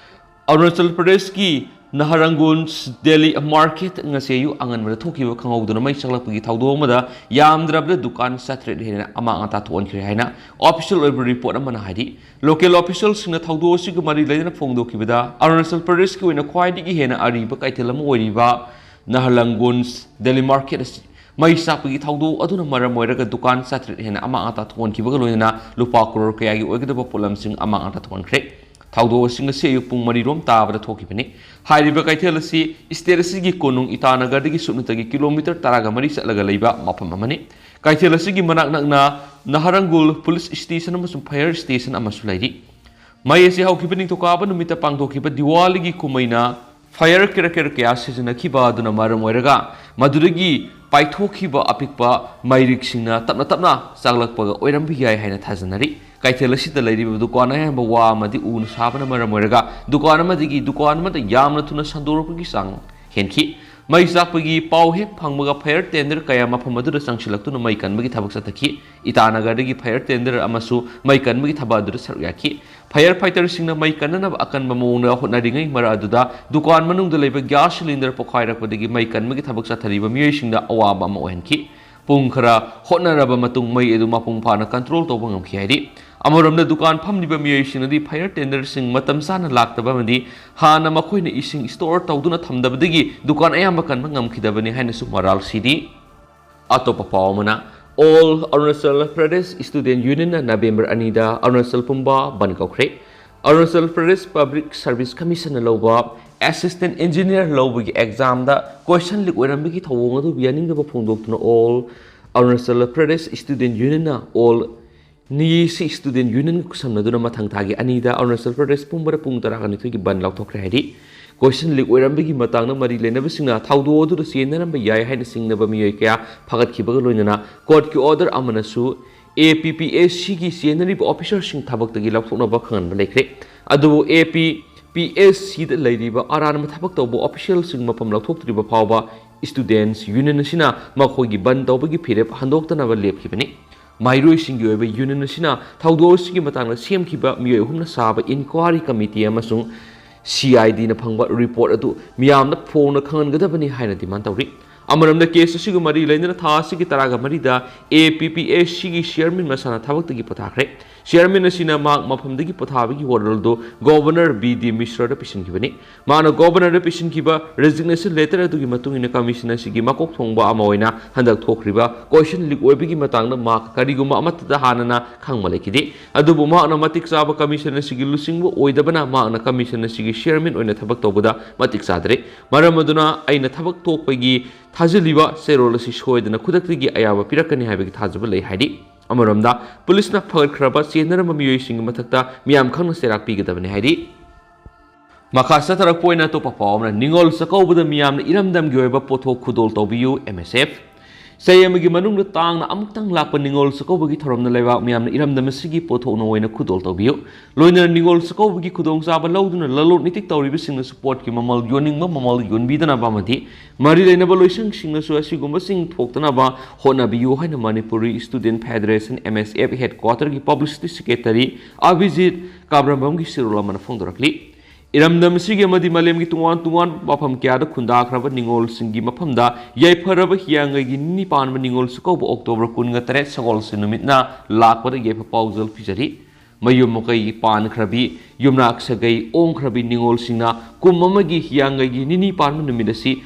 ꯑꯔꯨꯅꯥꯆꯜ ꯄ꯭ꯔꯗꯦꯁꯀꯤ ꯅꯍꯥꯔꯪꯒꯨꯟꯁ ꯗꯦꯂꯤ ꯃꯥꯔꯀꯦꯠ ꯉꯁꯤ ꯑꯌꯨꯛ ꯑꯉꯟꯕꯗ ꯊꯣꯛꯈꯤꯕ ꯈꯪꯍꯧꯗꯅ ꯃꯩ ꯆꯥꯛꯂꯛꯄꯒꯤ ꯊꯧꯗꯣꯛ ꯑꯃꯗ ꯌꯥꯝꯗ꯭ꯔꯕꯗ ꯗꯨꯀꯥꯟ ꯆꯥꯇ꯭ꯔꯦꯠ ꯍꯦꯟꯅ ꯑꯃꯥꯡ ꯑꯇꯥ ꯊꯣꯛꯍꯟꯈ꯭ꯔꯦ ꯍꯥꯏꯅ ꯑꯣꯐꯤꯁꯤꯌꯦꯜ ꯑꯣꯏꯕ ꯔꯤꯄꯣꯔꯠ ꯑꯃꯅ ꯍꯥꯏꯔꯤ꯫ ꯂꯣꯀꯦꯜ ꯑꯣꯐꯤꯁꯤꯌꯦꯜꯁꯤꯡꯅ ꯊꯧꯗꯣꯛ ꯑꯁꯤꯒ ꯃꯔꯤ ꯂꯩꯅꯅ ꯐꯣꯡꯗꯣꯛꯈꯤꯕꯗ ꯑꯔꯨꯅꯥꯆꯜ ꯄ꯭ꯔꯗꯦꯁꯀꯤ ꯑꯣꯏꯅ ꯈ꯭ꯋꯥꯏꯗꯒꯤ ꯍꯦꯟꯅ ꯑꯔꯤꯕ ꯀꯩꯊꯦꯜ ꯑꯃ ꯑꯣꯏꯔꯤꯕ ꯅꯍꯥꯔꯪꯒꯨꯟꯁ ꯗꯦꯂꯤ ꯃꯥꯔꯀꯦꯠ ꯑꯁꯤ ꯃꯩ ꯆꯥꯛꯄꯒꯤ ꯊꯧꯗꯣꯛ ꯑꯗꯨꯅ ꯃꯔꯝ ꯑꯣꯏꯔꯒ ꯗꯨꯀꯥꯟ ꯆꯥꯇ꯭ꯔꯦꯠ ꯍꯦꯟꯅ ꯑꯃꯥꯡ ꯑꯇꯥ ꯊꯣꯛꯍꯟꯈꯤꯕꯒ ꯂꯣꯏꯅꯅ ꯂꯨꯄꯥ ꯀ꯭ꯔꯣꯔ ꯀꯌꯥꯒꯤ ꯑꯣꯏꯒꯗꯕ ꯄꯣꯠꯂꯝꯁꯤꯡ ꯑꯃꯥꯡ ꯑꯇꯥ ꯊꯣꯛꯍꯟꯈ꯭ꯔꯦ꯫ ꯊꯧꯗꯣꯛ ꯑꯁꯤ ꯉꯁꯤ ꯑꯌꯨꯛ ꯄꯨꯡ ꯃꯔꯤ ꯔꯣꯝ ꯇꯥꯕꯗ ꯊꯣꯛꯈꯤꯕꯅꯤ꯫ ꯍꯥꯏꯔꯤꯕ ꯀꯩꯊꯦꯜ ꯑꯁꯤ ꯁ꯭ꯇꯦꯠ ꯑꯁꯤꯒꯤ ꯀꯣꯅꯨꯡ ꯏꯇꯥꯅꯒꯔꯗꯒꯤ ꯁꯨꯞꯅꯇꯒꯤ ꯀꯤꯂꯣꯃꯤꯇꯔ ꯇꯔꯥꯒ ꯃꯔꯤ ꯆꯠꯂꯒ ꯂꯩꯕ ꯃꯐꯝ ꯑꯃꯅꯤ꯫ ꯀꯩꯊꯦꯜ ꯑꯁꯤꯒꯤ ꯃꯅꯥꯛ ꯅꯛꯅ ꯅꯍꯥꯔꯪꯒꯨꯜ ꯄꯨꯂꯤꯁ ꯁ꯭ꯇꯦꯁꯟ ꯑꯃꯁꯨꯡ ꯐꯥꯌꯔ ꯁ꯭ꯇꯦꯁꯟ ꯑꯃꯁꯨ ꯂꯩꯔꯤ꯫ ꯃꯩ ꯑꯁꯤ ꯍꯧꯈꯤꯕ ꯅꯤꯡꯊꯧꯀꯥꯕ ꯅꯨꯃꯤꯠꯇ ꯄꯥꯡꯊꯣꯛꯈꯤꯕ ꯗꯤꯋꯥꯂꯤꯒꯤ ꯀꯨꯝꯃꯩꯅ ꯐꯥꯌꯔ ꯀ꯭ꯔꯦꯀꯔ ꯀꯌꯥ ꯁꯤꯖꯤꯟꯅꯈꯤꯕ ꯑꯗꯨꯅ ꯃꯔꯝ ꯑꯣꯏꯔꯒ ꯃꯗꯨꯗꯒꯤ ꯄꯥꯏꯊꯣꯛꯈꯤꯕ ꯑꯄꯤꯛꯄ ꯃꯩꯔꯤꯛꯁꯤꯡꯅ ꯇꯞꯅ ꯇꯞꯅ ꯆꯥꯛꯂꯛꯄꯒ ꯑꯣꯏꯔꯝꯕ ꯌꯥꯏ ꯍꯥꯏꯅ ꯊꯥꯖꯅꯔꯤ꯫ ꯀꯩꯊꯦꯜ ꯑꯁꯤꯗ ꯂꯩꯔꯤꯕ ꯗꯨꯀꯥꯟ ꯑꯌꯥꯝꯕ ꯋꯥ ꯑꯃꯗꯤ ꯎꯅ ꯁꯥꯕꯅ ꯃꯔꯝ ꯑꯣꯏꯔꯒ ꯗꯨꯀꯥꯟ ꯑꯃꯗꯒꯤ ꯗꯨꯀꯥꯟ ꯑꯃꯗ ꯌꯥꯝꯅ ꯊꯨꯅ ꯁꯟꯗꯣꯔꯛꯄꯒꯤ ꯆꯥꯡ ꯍꯦꯟꯈꯤ꯫ ꯃꯩ ꯆꯥꯛꯄꯒꯤ ꯄꯥꯎ ꯍꯦꯛ ꯐꯪꯕꯒ ꯐꯥꯌꯔ ꯇꯦꯟꯗꯔ ꯀꯌꯥ ꯃꯐꯝ ꯑꯗꯨꯗ ꯆꯪꯁꯤꯜꯂꯛꯇꯨꯅ ꯃꯩ ꯀꯟꯕꯒꯤ ꯊꯕꯛ ꯆꯠꯊꯈꯤ꯫ ꯏꯇꯥꯅꯒꯔꯗꯒꯤ ꯐꯥꯌꯔ ꯇꯦꯟꯗꯔ ꯑꯃꯁꯨ ꯃꯩ ꯀꯟꯕꯒꯤ ꯊꯕꯛ ꯑꯗꯨꯗ ꯁꯔꯨꯛ ꯌꯥꯈꯤ꯫ ꯐꯥꯌꯔ ꯐꯥꯏꯇꯔꯁꯤꯡꯅ ꯃꯩ ꯀꯟꯅꯅꯕ ꯑꯀꯟꯕ ꯃꯑꯣꯡꯗ ꯍꯣꯠꯅꯔꯤꯉꯩ ꯃꯔꯛ ꯑꯗꯨꯗ ꯗꯨꯀꯥꯟ ꯃꯅꯨꯡꯗ ꯂꯩꯕ ꯒ꯭ꯌꯥꯁ ꯁꯤꯂꯤꯟꯗꯔ ꯄꯣꯈꯥꯏꯔꯛꯄꯗꯒꯤ ꯃꯩ ꯀꯟꯕꯒꯤ ꯊꯕꯛ ꯆꯠꯊꯔꯤꯕ ꯃꯤꯑꯣꯏꯁꯤꯡꯗ ꯑꯋꯥꯕ ꯑꯃ ꯑꯣꯏꯍꯟꯈꯤ꯫ ꯄꯨꯡ ꯈꯔ ꯍꯣꯠꯅꯔꯕ ꯃꯇꯨꯡ ꯃꯩ ꯑꯗꯨ ꯃꯄꯨꯡ ꯐꯥꯅ ꯀꯟꯇ꯭ꯔꯣꯜ ꯇꯧꯕ ꯉꯝꯈꯤ ꯍꯥꯏꯔꯤ꯫ ꯑꯃꯔꯣꯝꯗ ꯗꯨꯀꯥꯟ ꯐꯝꯂꯤꯕ ꯃꯤꯑꯣꯏꯁꯤꯡꯅꯗꯤ ꯐꯥꯌꯔ ꯇꯦꯟꯗꯔꯁꯤꯡ ꯃꯇꯝ ꯆꯥꯅ ꯂꯥꯛꯇꯕ ꯑꯃꯗꯤ ꯍꯥꯟꯅ ꯃꯈꯣꯏꯅ ꯏꯁꯤꯡ ꯁ꯭ꯇꯣꯔ ꯇꯧꯗꯨꯅ ꯊꯝꯗꯕꯗꯒꯤ ꯗꯨꯀꯥꯟ ꯑꯌꯥꯝꯕ ꯀꯟꯕ ꯉꯝꯈꯤꯗꯕꯅꯤ ꯍꯥꯏꯅꯁꯨ ꯃꯔꯥꯜ ꯁꯤꯔꯤ꯫ ꯑꯇꯣꯞꯄ ꯄꯥꯎ ꯑꯃꯅ, ꯑꯣꯜ ꯑꯔꯨꯅꯥꯆꯜ ꯄ꯭ꯔꯗꯦꯁ ꯁ꯭ꯇꯨꯗꯦꯟꯠ ꯌꯨꯅꯤꯌꯟꯅ ꯅꯕꯦꯝꯕꯔ ꯑꯅꯤꯗ ꯑꯔꯨꯅꯥꯆꯜ ꯄꯨꯝꯕ ꯕꯟ ꯀꯧꯈ꯭ꯔꯦ꯫ ꯑꯔꯨꯅꯥꯆꯜ ꯄ꯭ꯔꯗꯦꯁ ꯄꯕ꯭ꯂꯤꯛ ꯁꯔꯚꯤꯁ ꯀꯃꯤꯁꯟꯅ ꯂꯧꯕ ꯑꯦꯁꯤꯁꯇꯦꯟꯠ ꯏꯟꯖꯤꯅꯤꯌꯔ ꯂꯧꯕꯒꯤ ꯑꯦꯛꯖꯥꯝꯗ ꯀꯣꯏꯁꯟ ꯂꯤꯛ ꯑꯣꯏꯔꯝꯕꯒꯤ ꯊꯧꯑꯣꯡ ꯑꯗꯨꯕꯨ ꯌꯥꯅꯤꯡꯗꯕ ꯐꯣꯡꯗꯣꯛꯇꯨꯅ ꯑꯣꯜ ꯑꯔꯨꯅꯥꯆꯜ ꯄ꯭ꯔꯗꯦꯁ ꯁ꯭ꯇꯨꯗꯦꯟꯠ ꯌꯨꯅꯤꯌꯟꯅ ꯑꯣꯜ ꯅꯤꯌꯦꯁꯤ ꯁ꯭ꯇꯨꯗꯦꯟꯠ ꯌꯨꯅꯤꯌꯟꯒ ꯈꯨꯠꯁꯝꯅꯗꯨꯅ ꯃꯊꯪ ꯊꯥꯒꯤ ꯑꯅꯤꯗ ꯑꯔꯨꯅꯥꯆꯜ ꯄ꯭ꯔꯗꯦꯁ ꯄꯨꯝꯕꯗ ꯄꯨꯡ ꯇꯔꯥꯅꯤꯊꯣꯏꯒꯤ ꯕꯟ ꯂꯥꯎꯊꯣꯛꯈ꯭ꯔꯦ ꯍꯥꯏꯔꯤ꯫ ꯀꯣꯏꯁꯟ ꯂꯤꯛ ꯑꯣꯏꯔꯝꯕꯒꯤ ꯃꯇꯥꯡꯗ ꯃꯔꯤ ꯂꯩꯅꯕꯁꯤꯡꯅ ꯊꯧꯗꯣꯛ ꯑꯗꯨꯗ ꯆꯦꯟꯅꯔꯝꯕ ꯌꯥꯏ ꯍꯥꯏꯅ ꯆꯤꯡꯅꯕ ꯃꯤꯑꯣꯏ ꯀꯌꯥ ꯐꯒꯠꯈꯤꯕꯒ ꯂꯣꯏꯅꯅ ꯀꯣꯔꯠꯀꯤ ꯑꯣꯔꯗꯔ ꯑꯃꯅꯁꯨ ꯑꯦ ꯄꯤ ꯄꯤ ꯑꯦꯁ ꯁꯤꯒꯤ ꯆꯦꯟꯅꯔꯤꯕ ꯑꯣꯐꯤꯁꯔꯁꯤꯡ ꯊꯕꯛꯇꯒꯤ ꯂꯧꯊꯣꯛꯅꯕ ꯈꯪꯍꯟꯕ ꯂꯩꯈ꯭ꯔꯦ꯫ ꯑꯗꯨꯕꯨ ꯑꯦ ꯄꯤ ꯄꯤ ꯑꯦꯁ ꯁꯤꯗ ꯂꯩꯔꯤꯕ ꯑꯔꯥꯟꯕ ꯊꯕꯛ ꯇꯧꯕ ꯑꯣꯐꯤꯁꯤꯌꯦꯜꯁꯤꯡ ꯃꯐꯝ ꯂꯧꯊꯣꯛꯇ꯭ꯔꯤꯕ ꯐꯥꯎꯕ ꯁ꯭ꯇꯨꯗꯦꯟꯠꯁ ꯌꯨꯅꯤꯌꯟ ꯑꯁꯤꯅ ꯃꯈꯣꯏꯒꯤ ꯕꯟ ꯇꯧꯕꯒꯤ ꯐꯤꯔꯦꯞ ꯍꯟꯗꯣꯛꯇꯅꯕ ꯂꯦꯞꯈꯤꯕꯅꯤ꯫ ꯃꯍꯩꯔꯣꯏꯁꯤꯡꯒꯤ ꯑꯣꯏꯕ ꯌꯨꯅꯤꯌꯟ ꯑꯁꯤꯅ ꯊꯧꯗꯣꯛ ꯑꯁꯤꯒꯤ ꯃꯇꯥꯡꯗ ꯁꯦꯝꯈꯤꯕ ꯃꯤꯑꯣꯏ ꯑꯍꯨꯝꯅ ꯁꯥꯕ ꯏꯟꯀ꯭ꯋꯥꯔꯤ ꯀꯃꯤꯇꯤ ꯑꯃꯁꯨꯡ ꯁꯤ ꯑꯥꯏ ꯗꯤꯅ ꯐꯪꯕ ꯔꯤꯄꯣꯔꯠ ꯑꯗꯨ ꯃꯤꯌꯥꯝꯗ ꯐꯣꯡꯅ ꯈꯪꯍꯟꯒꯗꯕꯅꯤ ꯍꯥꯏꯅ ꯗꯤꯃꯥꯟ ꯇꯧꯔꯤ꯫ ꯑꯃꯔꯣꯝꯗ, ꯀꯦꯁ ꯑꯁꯤꯒ ꯃꯔꯤ ꯂꯩꯅꯅ ꯊꯥ ꯑꯁꯤꯒꯤ ꯇꯔꯥꯒ ꯃꯔꯤꯗ ꯑꯦ ꯄꯤ ꯄꯤ ꯑꯦꯁ ꯁꯤꯒꯤ ꯆꯤꯌꯔꯃꯦꯟ ꯃꯁꯥꯅ ꯊꯕꯛꯇꯒꯤ ꯄꯣꯊꯥꯈ꯭ꯔꯦ꯫ ꯆꯤꯌꯔꯃꯦꯟ ꯑꯁꯤꯅ ꯃꯍꯥꯛ ꯃꯐꯝꯗꯒꯤ ꯄꯣꯊꯥꯕꯒꯤ ꯋꯥꯔꯣꯜ ꯑꯗꯨ ꯒꯣꯚꯔꯅꯔ ꯕꯤ ꯗꯤ ꯃꯤꯁ꯭ꯔꯗ ꯄꯤꯁꯤꯟꯈꯤꯕꯅꯤ꯫ ꯃꯍꯥꯛꯅ ꯒꯣꯚꯔꯅꯔꯗ ꯄꯤꯁꯤꯟꯈꯤꯕ ꯔꯦꯖꯤꯒꯅꯦꯁꯟ ꯂꯦꯇꯔ ꯑꯗꯨꯒꯤ ꯃꯇꯨꯡ ꯏꯟꯅ ꯀꯃꯤꯁꯟ ꯑꯁꯤꯒꯤ ꯃꯀꯣꯛ ꯊꯣꯡꯕ ꯑꯃ ꯑꯣꯏꯅ ꯍꯟꯗꯛ ꯊꯣꯛꯈ꯭ꯔꯤꯕ ꯀꯣꯏꯁꯟ ꯂꯤꯛ ꯑꯣꯏꯕꯒꯤ ꯃꯇꯥꯡꯗ ꯃꯍꯥꯛ ꯀꯔꯤꯒꯨꯝꯕ ꯑꯃꯠꯇꯗ ꯍꯥꯟꯅꯅ ꯈꯪꯕ ꯂꯩꯈꯤꯗꯦ꯫ ꯑꯗꯨꯕꯨ ꯃꯍꯥꯛꯅ ꯃꯇꯤꯛ ꯆꯥꯕ ꯀꯃꯤꯁꯟ ꯑꯁꯤꯒꯤ ꯂꯨꯆꯤꯡꯕ ꯑꯣꯏꯗꯕꯅ ꯃꯍꯥꯛꯅ ꯀꯃꯤꯁꯟ ꯑꯁꯤꯒꯤ ꯆꯤꯌꯔꯃꯦꯟ ꯑꯣꯏꯅ ꯊꯕꯛ ꯇꯧꯕꯗ ꯃꯇꯤꯛ ꯆꯥꯗ꯭ꯔꯦ꯫ ꯃꯔꯝ ꯑꯗꯨꯅ ꯑꯩꯅ ꯊꯕꯛ ꯇꯣꯛꯄꯒꯤ ꯊꯥꯖꯤꯜꯂꯤꯕ ꯆꯦꯔꯣꯜ ꯑꯁꯤ ꯁꯣꯏꯗꯅ ꯈꯨꯗꯛꯇꯒꯤ ꯑꯌꯥꯕ ꯄꯤꯔꯛꯀꯅꯤ ꯍꯥꯏꯕꯒꯤ ꯊꯥꯖꯕ ꯂꯩ ꯍꯥꯏꯔꯤ꯫ ꯑꯃꯔꯣꯝꯗ, ꯄꯨꯂꯤꯁꯅ ꯐꯒꯠꯈ꯭ꯔꯕ ꯆꯦꯟꯅꯔꯝꯕ ꯃꯤꯑꯣꯏꯁꯤꯡꯒꯤ ꯃꯊꯛꯇ ꯃꯤꯌꯥꯝ ꯈꯪꯅ ꯆꯩꯔꯥꯛ ꯄꯤꯒꯗꯕꯅꯤ ꯍꯥꯏꯔꯤ꯫ ꯃꯈꯥ ꯆꯠꯊꯔꯛꯄ ꯑꯣꯏꯅ ꯑꯇꯣꯞꯄ ꯄꯥꯎ ꯑꯃꯅ, ꯅꯤꯉꯣꯜ ꯆꯥꯛꯀꯧꯕꯗ ꯃꯤꯌꯥꯝꯅ ꯏꯔꯝꯗꯝꯒꯤ ꯑꯣꯏꯕ ꯄꯣꯠꯊꯣꯛ ꯈꯨꯗꯣꯜ ꯇꯧꯕꯤꯌꯨ, ꯑꯦꯝ ꯑꯦꯁ ꯑꯦꯐ꯫ ꯆꯍꯤ ꯑꯃꯒꯤ ꯃꯅꯨꯡꯗ ꯇꯥꯡꯅ ꯑꯃꯨꯛꯇꯪ ꯂꯥꯛꯄ ꯅꯤꯉꯣꯜ ꯆꯥꯛꯀꯧꯕꯒꯤ ꯊꯧꯔꯝꯅ ꯂꯩꯕꯥꯛ ꯃꯤꯌꯥꯝꯅ ꯏꯔꯝꯗꯝ ꯑꯁꯤꯒꯤ ꯄꯣꯠꯊꯣꯛꯅ ꯑꯣꯏꯅ ꯈꯨꯗꯣꯜ ꯇꯧꯕꯤꯌꯨ꯫ ꯂꯣꯏꯅꯅ ꯅꯤꯉꯣꯜ ꯆꯥꯛꯀꯧꯕꯒꯤ ꯈꯨꯗꯣꯡꯆꯥꯕ ꯂꯧꯗꯨꯅ ꯂꯂꯣꯟ ꯏꯇꯤꯛ ꯇꯧꯔꯤꯕꯁꯤꯡꯅꯁꯨ ꯄꯣꯠꯀꯤ ꯃꯃꯜ ꯌꯣꯟꯅꯤꯡꯕ ꯃꯃꯜ ꯌꯣꯟꯕꯤꯗꯅꯕ ꯑꯃꯗꯤ ꯃꯔꯤ ꯂꯩꯅꯕ ꯂꯣꯏꯁꯪꯁꯤꯡꯅꯁꯨ ꯑꯁꯤꯒꯨꯝꯕꯁꯤꯡ ꯊꯣꯛꯇꯅꯕ ꯍꯣꯠꯅꯕꯤꯌꯨ ꯍꯥꯏꯅ ꯃꯅꯤꯄꯨꯔꯤ ꯁ꯭ꯇꯨꯗꯦꯟꯠ ꯐꯦꯗꯔꯦꯁꯟ, ꯑꯦꯝ ꯑꯦꯁ ꯑꯦꯐ, ꯍꯦꯗꯀ꯭ꯋꯥꯇꯔꯒꯤ ꯄꯕ꯭ꯂꯤꯁꯤꯇꯤ ꯁꯦꯀ꯭ꯔꯦꯇꯔꯤ ꯑꯚꯤꯖꯤꯠ ꯀꯥꯕ꯭ꯔꯝꯕꯝꯒꯤ ꯁꯤꯔꯣꯜ ꯑꯃꯅ ꯐꯣꯡꯗꯣꯔꯛꯂꯤ꯫ ꯏꯔꯝꯗꯝ ꯑꯁꯤꯒꯤ ꯑꯃꯗꯤ ꯃꯥꯂꯦꯝꯒꯤ ꯇꯣꯉꯥꯟ ꯇꯣꯉꯥꯟꯕ ꯃꯐꯝ ꯀꯌꯥꯗ ꯈꯨꯟꯗꯥꯈ꯭ꯔꯕ ꯅꯤꯉꯣꯜꯁꯤꯡꯒꯤ ꯃꯐꯝꯗ ꯌꯥꯏꯐꯔꯕ ꯍꯤꯌꯥꯡꯒꯩꯒꯤ ꯅꯤꯅꯤ ꯄꯥꯟꯕ ꯅꯤꯉꯣꯜ ꯆꯥꯛꯀꯧꯕ ꯑꯣꯛꯇꯣꯕꯔ ꯀꯨꯟꯒ ꯇꯔꯦꯠ ꯁꯒꯣꯜꯁꯦꯟ ꯅꯨꯃꯤꯠꯅ ꯂꯥꯛꯄꯗ ꯌꯥꯏꯐ ꯄꯥꯎꯖꯦꯜ ꯄꯤꯖꯔꯤ꯫ ꯃꯌꯨꯝ ꯃꯀꯩ ꯄꯥꯟꯈ꯭ꯔꯕꯤ, ꯌꯨꯝꯅꯥꯛ ꯁꯥꯒꯩ ꯑꯣꯡꯈ꯭ꯔꯕꯤ ꯅꯤꯉꯣꯜꯁꯤꯡꯅ ꯀꯨꯝ ꯑꯃꯒꯤ ꯍꯤꯌꯥꯡꯒꯩꯒꯤ ꯅꯤꯅꯤ ꯄꯥꯟꯕ ꯅꯨꯃꯤꯠ ꯑꯁꯤ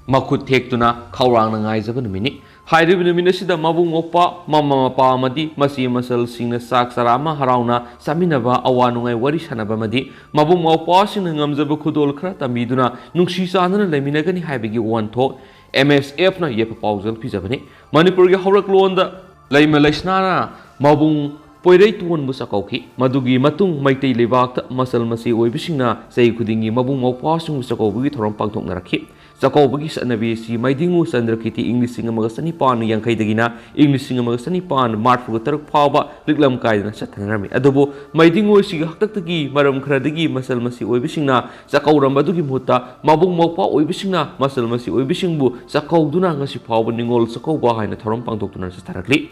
ꯃꯈꯨꯠ ꯊꯦꯛꯇꯨꯅ ꯈꯧꯔꯥꯡꯅ ꯉꯥꯏꯖꯕ ꯅꯨꯃꯤꯠꯅꯤ꯫ ꯍꯥꯏꯔꯤꯕ ꯅꯨꯃꯤꯠ ꯑꯁꯤꯗ ꯃꯕꯨꯡ ꯃꯧꯄ꯭ꯋꯥ, ꯃꯃꯥ ꯃꯄꯥ ꯑꯃꯗꯤ ꯃꯆꯦ ꯃꯆꯜꯁꯤꯡꯅ ꯆꯥꯛ ꯆꯔꯥ ꯑꯃ ꯍꯔꯥꯎꯅ ꯆꯥꯃꯤꯟꯅꯕ, ꯑꯋꯥ ꯅꯨꯡꯉꯥꯏ ꯋꯥꯔꯤ ꯁꯥꯟꯅꯕ ꯑꯃꯗꯤ ꯃꯕꯨꯡ ꯃꯧꯄ꯭ꯋꯥꯁꯤꯡꯅ ꯉꯝꯖꯕ ꯈꯨꯗꯣꯜ ꯈꯔ ꯇꯝꯕꯤꯗꯨꯅ ꯅꯨꯡꯁꯤ ꯆꯥꯟꯅꯅ ꯂꯩꯃꯤꯟꯅꯒꯅꯤ ꯍꯥꯏꯕꯒꯤ ꯋꯥꯍꯟꯊꯣꯛ ꯑꯦꯝ ꯑꯦꯁ ꯑꯦꯐꯅ ꯌꯥꯏꯐ ꯄꯥꯎꯖꯦꯜ ꯄꯤꯖꯕꯅꯤ꯫ ꯃꯅꯤꯄꯨꯔꯒꯤ ꯍꯧꯔꯛꯂꯣꯟꯗ ꯂꯩꯃ ꯂꯩꯁꯅꯥꯅ ꯃꯕꯨꯡ ꯄꯣꯏꯔꯩꯇꯣꯟꯕꯨ ꯆꯥꯛꯀꯧꯈꯤ꯫ ꯃꯗꯨꯒꯤ ꯃꯇꯨꯡ ꯃꯩꯇꯩ ꯂꯩꯕꯥꯛꯇ ꯃꯆꯜ ꯃꯆꯦ ꯑꯣꯏꯕꯁꯤꯡꯅ ꯆꯍꯤ ꯈꯨꯗꯤꯡꯒꯤ ꯃꯕꯨꯡ ꯃꯧꯄ꯭ꯋꯥꯁꯤꯡꯕꯨ ꯆꯥꯛꯀꯧꯕꯒꯤ ꯊꯧꯔꯝ ꯄꯥꯡꯊꯣꯛꯅꯔꯛꯈꯤ꯫ ꯆꯥꯛꯀꯧꯕꯒꯤ ꯆꯠꯅꯕꯤ ꯑꯁꯤ ꯃꯩꯗꯤꯡꯉꯨ ꯆꯟꯗ꯭ꯔꯀꯤꯔꯇꯤ ꯏꯪ ꯂꯤꯁꯤꯡ ꯑꯃꯒ ꯆꯅꯤꯄꯥꯟ ꯌꯥꯡꯈꯩꯗꯒꯤꯅ ꯏꯪ ꯂꯤꯁꯤꯡ ꯑꯃꯒ ꯆꯅꯤꯄꯥꯟ ꯃꯔꯤꯐꯨ ꯇꯔꯨꯛ ꯐꯥꯎꯕ ꯂꯤꯛꯂꯝ ꯀꯥꯏꯗꯅ ꯆꯠꯊꯅꯔꯝꯃꯤ꯫ ꯑꯗꯨꯕꯨ ꯃꯩꯗꯤꯡꯉꯨ ꯑꯁꯤꯒꯤ ꯍꯥꯛꯇꯛꯇꯒꯤ ꯃꯔꯝ ꯈꯔꯗꯒꯤ ꯃꯆꯜ ꯃꯆꯦ ꯑꯣꯏꯕꯁꯤꯡꯅ ꯆꯥꯛꯀꯧꯔꯝꯕꯗꯨꯒꯤ ꯃꯍꯨꯠꯇ ꯃꯕꯨꯡ ꯃꯧꯄ꯭ꯋꯥ ꯑꯣꯏꯕꯁꯤꯡꯅ ꯃꯆꯜ ꯃꯆꯦ ꯑꯣꯏꯕꯁꯤꯡꯕꯨ ꯆꯥꯛꯀꯧꯗꯨꯅ ꯉꯁꯤ ꯐꯥꯎꯕ ꯅꯤꯉꯣꯜ ꯆꯥꯛꯀꯧꯕ ꯍꯥꯏꯅ ꯊꯧꯔꯝ ꯄꯥꯡꯊꯣꯛꯇꯨꯅ ꯆꯠꯊꯔꯛꯂꯤ꯫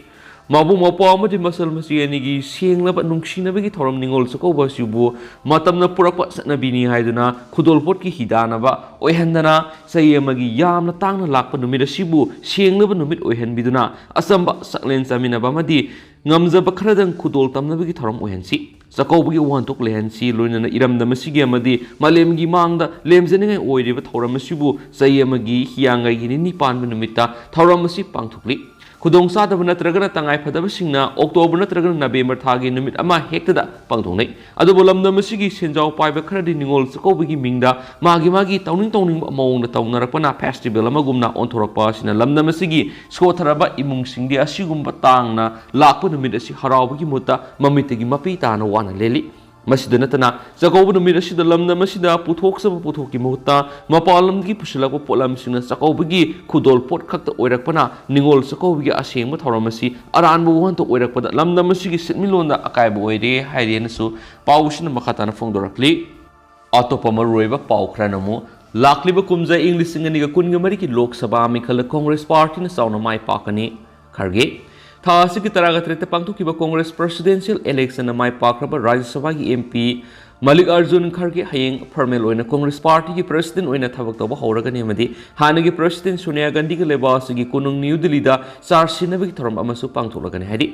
ꯃꯕꯨꯡ ꯃꯧꯄ꯭ꯋꯥ ꯑꯃꯗꯤ ꯃꯆꯜ ꯃꯆꯦ ꯑꯅꯤꯒꯤ ꯁꯦꯡꯂꯕ ꯅꯨꯡꯁꯤꯅꯕꯒꯤ ꯊꯧꯔꯝ ꯅꯤꯉꯣꯜ ꯆꯥꯛꯀꯧꯕ ꯑꯁꯤꯕꯨ ꯃꯇꯝꯅ ꯄꯨꯔꯛꯄ ꯆꯠꯅꯕꯤꯅꯤ ꯍꯥꯏꯗꯨꯅ ꯈꯨꯗꯣꯜꯄꯣꯠꯀꯤ ꯍꯤꯗꯥꯟꯅꯕ ꯑꯣꯏꯍꯟꯗꯅ ꯆꯍꯤ ꯑꯃꯒꯤ ꯌꯥꯝꯅ ꯇꯥꯡꯅ ꯂꯥꯛꯄ ꯅꯨꯃꯤꯠ ꯑꯁꯤꯕꯨ ꯁꯦꯡꯂꯕ ꯅꯨꯃꯤꯠ ꯑꯣꯏꯍꯟꯕꯤꯗꯨꯅ ꯑꯆꯝꯕ ꯆꯥꯛꯂꯦꯟ ꯆꯥꯃꯤꯟꯅꯕ ꯑꯃꯗꯤ ꯉꯝꯖꯕ ꯈꯔꯗꯪ ꯈꯨꯗꯣꯜ ꯇꯝꯅꯕꯒꯤ ꯊꯧꯔꯝ ꯑꯣꯏꯍꯟꯁꯤ꯫ ꯆꯥꯛꯀꯧꯕꯒꯤ ꯋꯥꯍꯟꯊꯣꯛ ꯂꯩꯍꯟꯁꯤ꯫ ꯂꯣꯏꯅꯅ ꯏꯔꯝꯗꯝ ꯑꯁꯤꯒꯤ ꯑꯃꯗꯤ ꯃꯥꯂꯦꯝꯒꯤ ꯃꯥꯡꯗ ꯂꯦꯝꯖꯅꯤꯡꯉꯥꯏ ꯑꯣꯏꯔꯤꯕ ꯊꯧꯔꯝ ꯑꯁꯤꯕꯨ ꯆꯍꯤ ꯑꯃꯒꯤ ꯍꯤꯌꯥꯡꯒꯩꯒꯤ ꯅꯤꯅꯤ ꯄꯥꯟꯕ ꯅꯨꯃꯤꯠꯇ ꯊꯧꯔꯝ ꯑꯁꯤ ꯄꯥꯡꯊꯣꯛꯂꯤ꯫ ꯈꯨꯗꯣꯡꯆꯥꯗꯕ ꯅꯠꯇ꯭ꯔꯒꯅ ꯇꯉꯥꯏꯐꯗꯕꯁꯤꯡꯅ ꯑꯣꯛꯇꯣꯕꯔ ꯅꯠꯇ꯭ꯔꯒꯅ ꯅꯕꯦꯝꯕꯔ ꯊꯥꯒꯤ ꯅꯨꯃꯤꯠ ꯑꯃ ꯍꯦꯛꯇꯗ ꯄꯥꯡꯊꯣꯛꯅꯩ꯫ ꯑꯗꯨꯕꯨ ꯂꯝꯗꯝ ꯑꯁꯤꯒꯤ ꯁꯦꯟꯖꯥꯎ ꯄꯥꯏꯕ ꯈꯔꯗꯤ ꯅꯤꯉꯣꯜ ꯆꯥꯛꯀꯧꯕꯒꯤ ꯃꯤꯡꯗ ꯃꯥꯒꯤ ꯃꯥꯒꯤ ꯇꯧꯅꯤꯡ ꯇꯧꯅꯤꯡꯕ ꯃꯑꯣꯡꯗ ꯇꯧꯅꯔꯛꯄꯅ ꯐꯦꯁꯇꯤꯚꯦꯜ ꯑꯃꯒꯨꯝꯅ ꯑꯣꯟꯊꯣꯔꯛꯄ ꯑꯁꯤꯅ ꯂꯝꯗꯝ ꯑꯁꯤꯒꯤ ꯁꯣꯠꯊꯔꯕ ꯏꯃꯨꯡꯁꯤꯡꯗꯤ ꯑꯁꯤꯒꯨꯝꯕ ꯇꯥꯡꯅ ꯂꯥꯛꯄ ꯅꯨꯃꯤꯠ ꯑꯁꯤ ꯍꯔꯥꯎꯕꯒꯤ ꯃꯍꯨꯠꯇ ꯃꯃꯤꯠꯇꯒꯤ ꯃꯄꯤ ꯇꯥꯅ ꯋꯥꯅ ꯂꯦꯜꯂꯤ꯫ ꯃꯁꯤꯗ ꯅꯠꯇꯅ, ꯆꯥꯛꯀꯧꯕ ꯅꯨꯃꯤꯠ ꯑꯁꯤꯗ ꯂꯝꯗꯝ ꯑꯁꯤꯗ ꯄꯨꯊꯣꯛꯆꯕ ꯄꯣꯠꯊꯣꯛꯀꯤ ꯃꯍꯨꯠꯇ ꯃꯄꯥꯟ ꯂꯝꯗꯒꯤ ꯄꯨꯁꯤꯜꯂꯛꯄ ꯄꯣꯠꯂꯝꯁꯤꯡꯅ ꯆꯥꯛꯀꯧꯕꯒꯤ ꯈꯨꯗꯣꯜ ꯄꯣꯠ ꯈꯛꯇ ꯑꯣꯏꯔꯛꯄꯅ ꯅꯤꯉꯣꯜ ꯆꯥꯛꯀꯧꯕꯒꯤ ꯑꯁꯦꯡꯕ ꯊꯧꯔꯝ ꯑꯁꯤ ꯑꯔꯥꯟꯕ ꯋꯥꯍꯟꯊꯣꯛ ꯑꯣꯏꯔꯛꯄꯗ ꯂꯝꯗꯝ ꯑꯁꯤꯒꯤ ꯁꯦꯟꯃꯤꯠꯂꯣꯟꯗ ꯑꯀꯥꯏꯕ ꯑꯣꯏꯔꯦ ꯍꯥꯏꯔꯦꯅꯁꯨ ꯄꯥꯎꯁꯤꯅ ꯃꯈꯥ ꯇꯥꯅ ꯐꯣꯡꯗꯣꯔꯛꯂꯤ꯫ ꯑꯇꯣꯞꯄ ꯃꯔꯨꯑꯣꯏꯕ ꯄꯥꯎ ꯈꯔꯅ ꯑꯃꯨꯛ, ꯂꯥꯛꯂꯤꯕ ꯀꯨꯝꯖꯥ ꯏꯪ ꯂꯤꯁꯤꯡ ꯑꯅꯤꯒ ꯀꯨꯟꯒ ꯃꯔꯤꯒꯤ ꯂꯣꯛ ꯁꯚꯥ ꯃꯤꯈꯜꯗ ꯀꯣꯡꯒ꯭ꯔꯦꯁ ꯄꯥꯔꯇꯤꯅ ꯆꯥꯎꯅ ꯃꯥꯏ ꯄꯥꯛꯀꯅꯤ꯫ ꯈꯔꯒꯦ꯫ ꯊꯥ ꯑꯁꯤꯒꯤ ꯇꯔꯥꯒ ꯇꯔꯦꯠꯇ ꯄꯥꯡꯊꯣꯛꯈꯤꯕ ꯀꯣꯡꯒ꯭ꯔꯦꯁ ꯄ꯭ꯔꯁꯤꯗꯦꯟꯁꯤꯌꯦꯜ ꯏꯂꯦꯛꯁꯟꯗ ꯃꯥꯏ ꯄꯥꯛꯈ꯭ꯔꯕ ꯔꯥꯖ꯭ꯌ ꯁꯚꯥꯒꯤ ꯑꯦꯝ ꯄꯤ ꯃꯜꯂꯤꯛ ꯑꯔꯖꯨꯟ ꯈꯔꯒꯦ ꯍꯌꯦꯡ ꯐꯣꯔꯃꯦꯜ ꯑꯣꯏꯅ ꯀꯣꯡꯒ꯭ꯔꯦꯁ ꯄꯥꯔꯇꯤꯒꯤ ꯄ꯭ꯔꯁꯤꯗꯦꯟ ꯑꯣꯏꯅ ꯊꯕꯛ ꯇꯧꯕ ꯍꯧꯔꯒꯅꯤ ꯑꯃꯗꯤ ꯍꯥꯟꯅꯒꯤ ꯄ꯭ꯔꯁꯤꯗꯦꯟ ꯁꯣꯅꯤꯌꯥ ꯒꯥꯟꯙꯤꯒ ꯂꯩꯕꯥꯛ ꯑꯁꯤꯒꯤ ꯀꯣꯅꯨꯡ ꯅ꯭ꯌꯨ ꯗꯤꯜꯂꯤꯗ ꯆꯥꯔꯖ ꯁꯤꯟꯅꯕꯒꯤ ꯊꯧꯔꯝ ꯑꯃꯁꯨ ꯄꯥꯡꯊꯣꯛꯂꯒꯅꯤ ꯍꯥꯏꯔꯤ꯫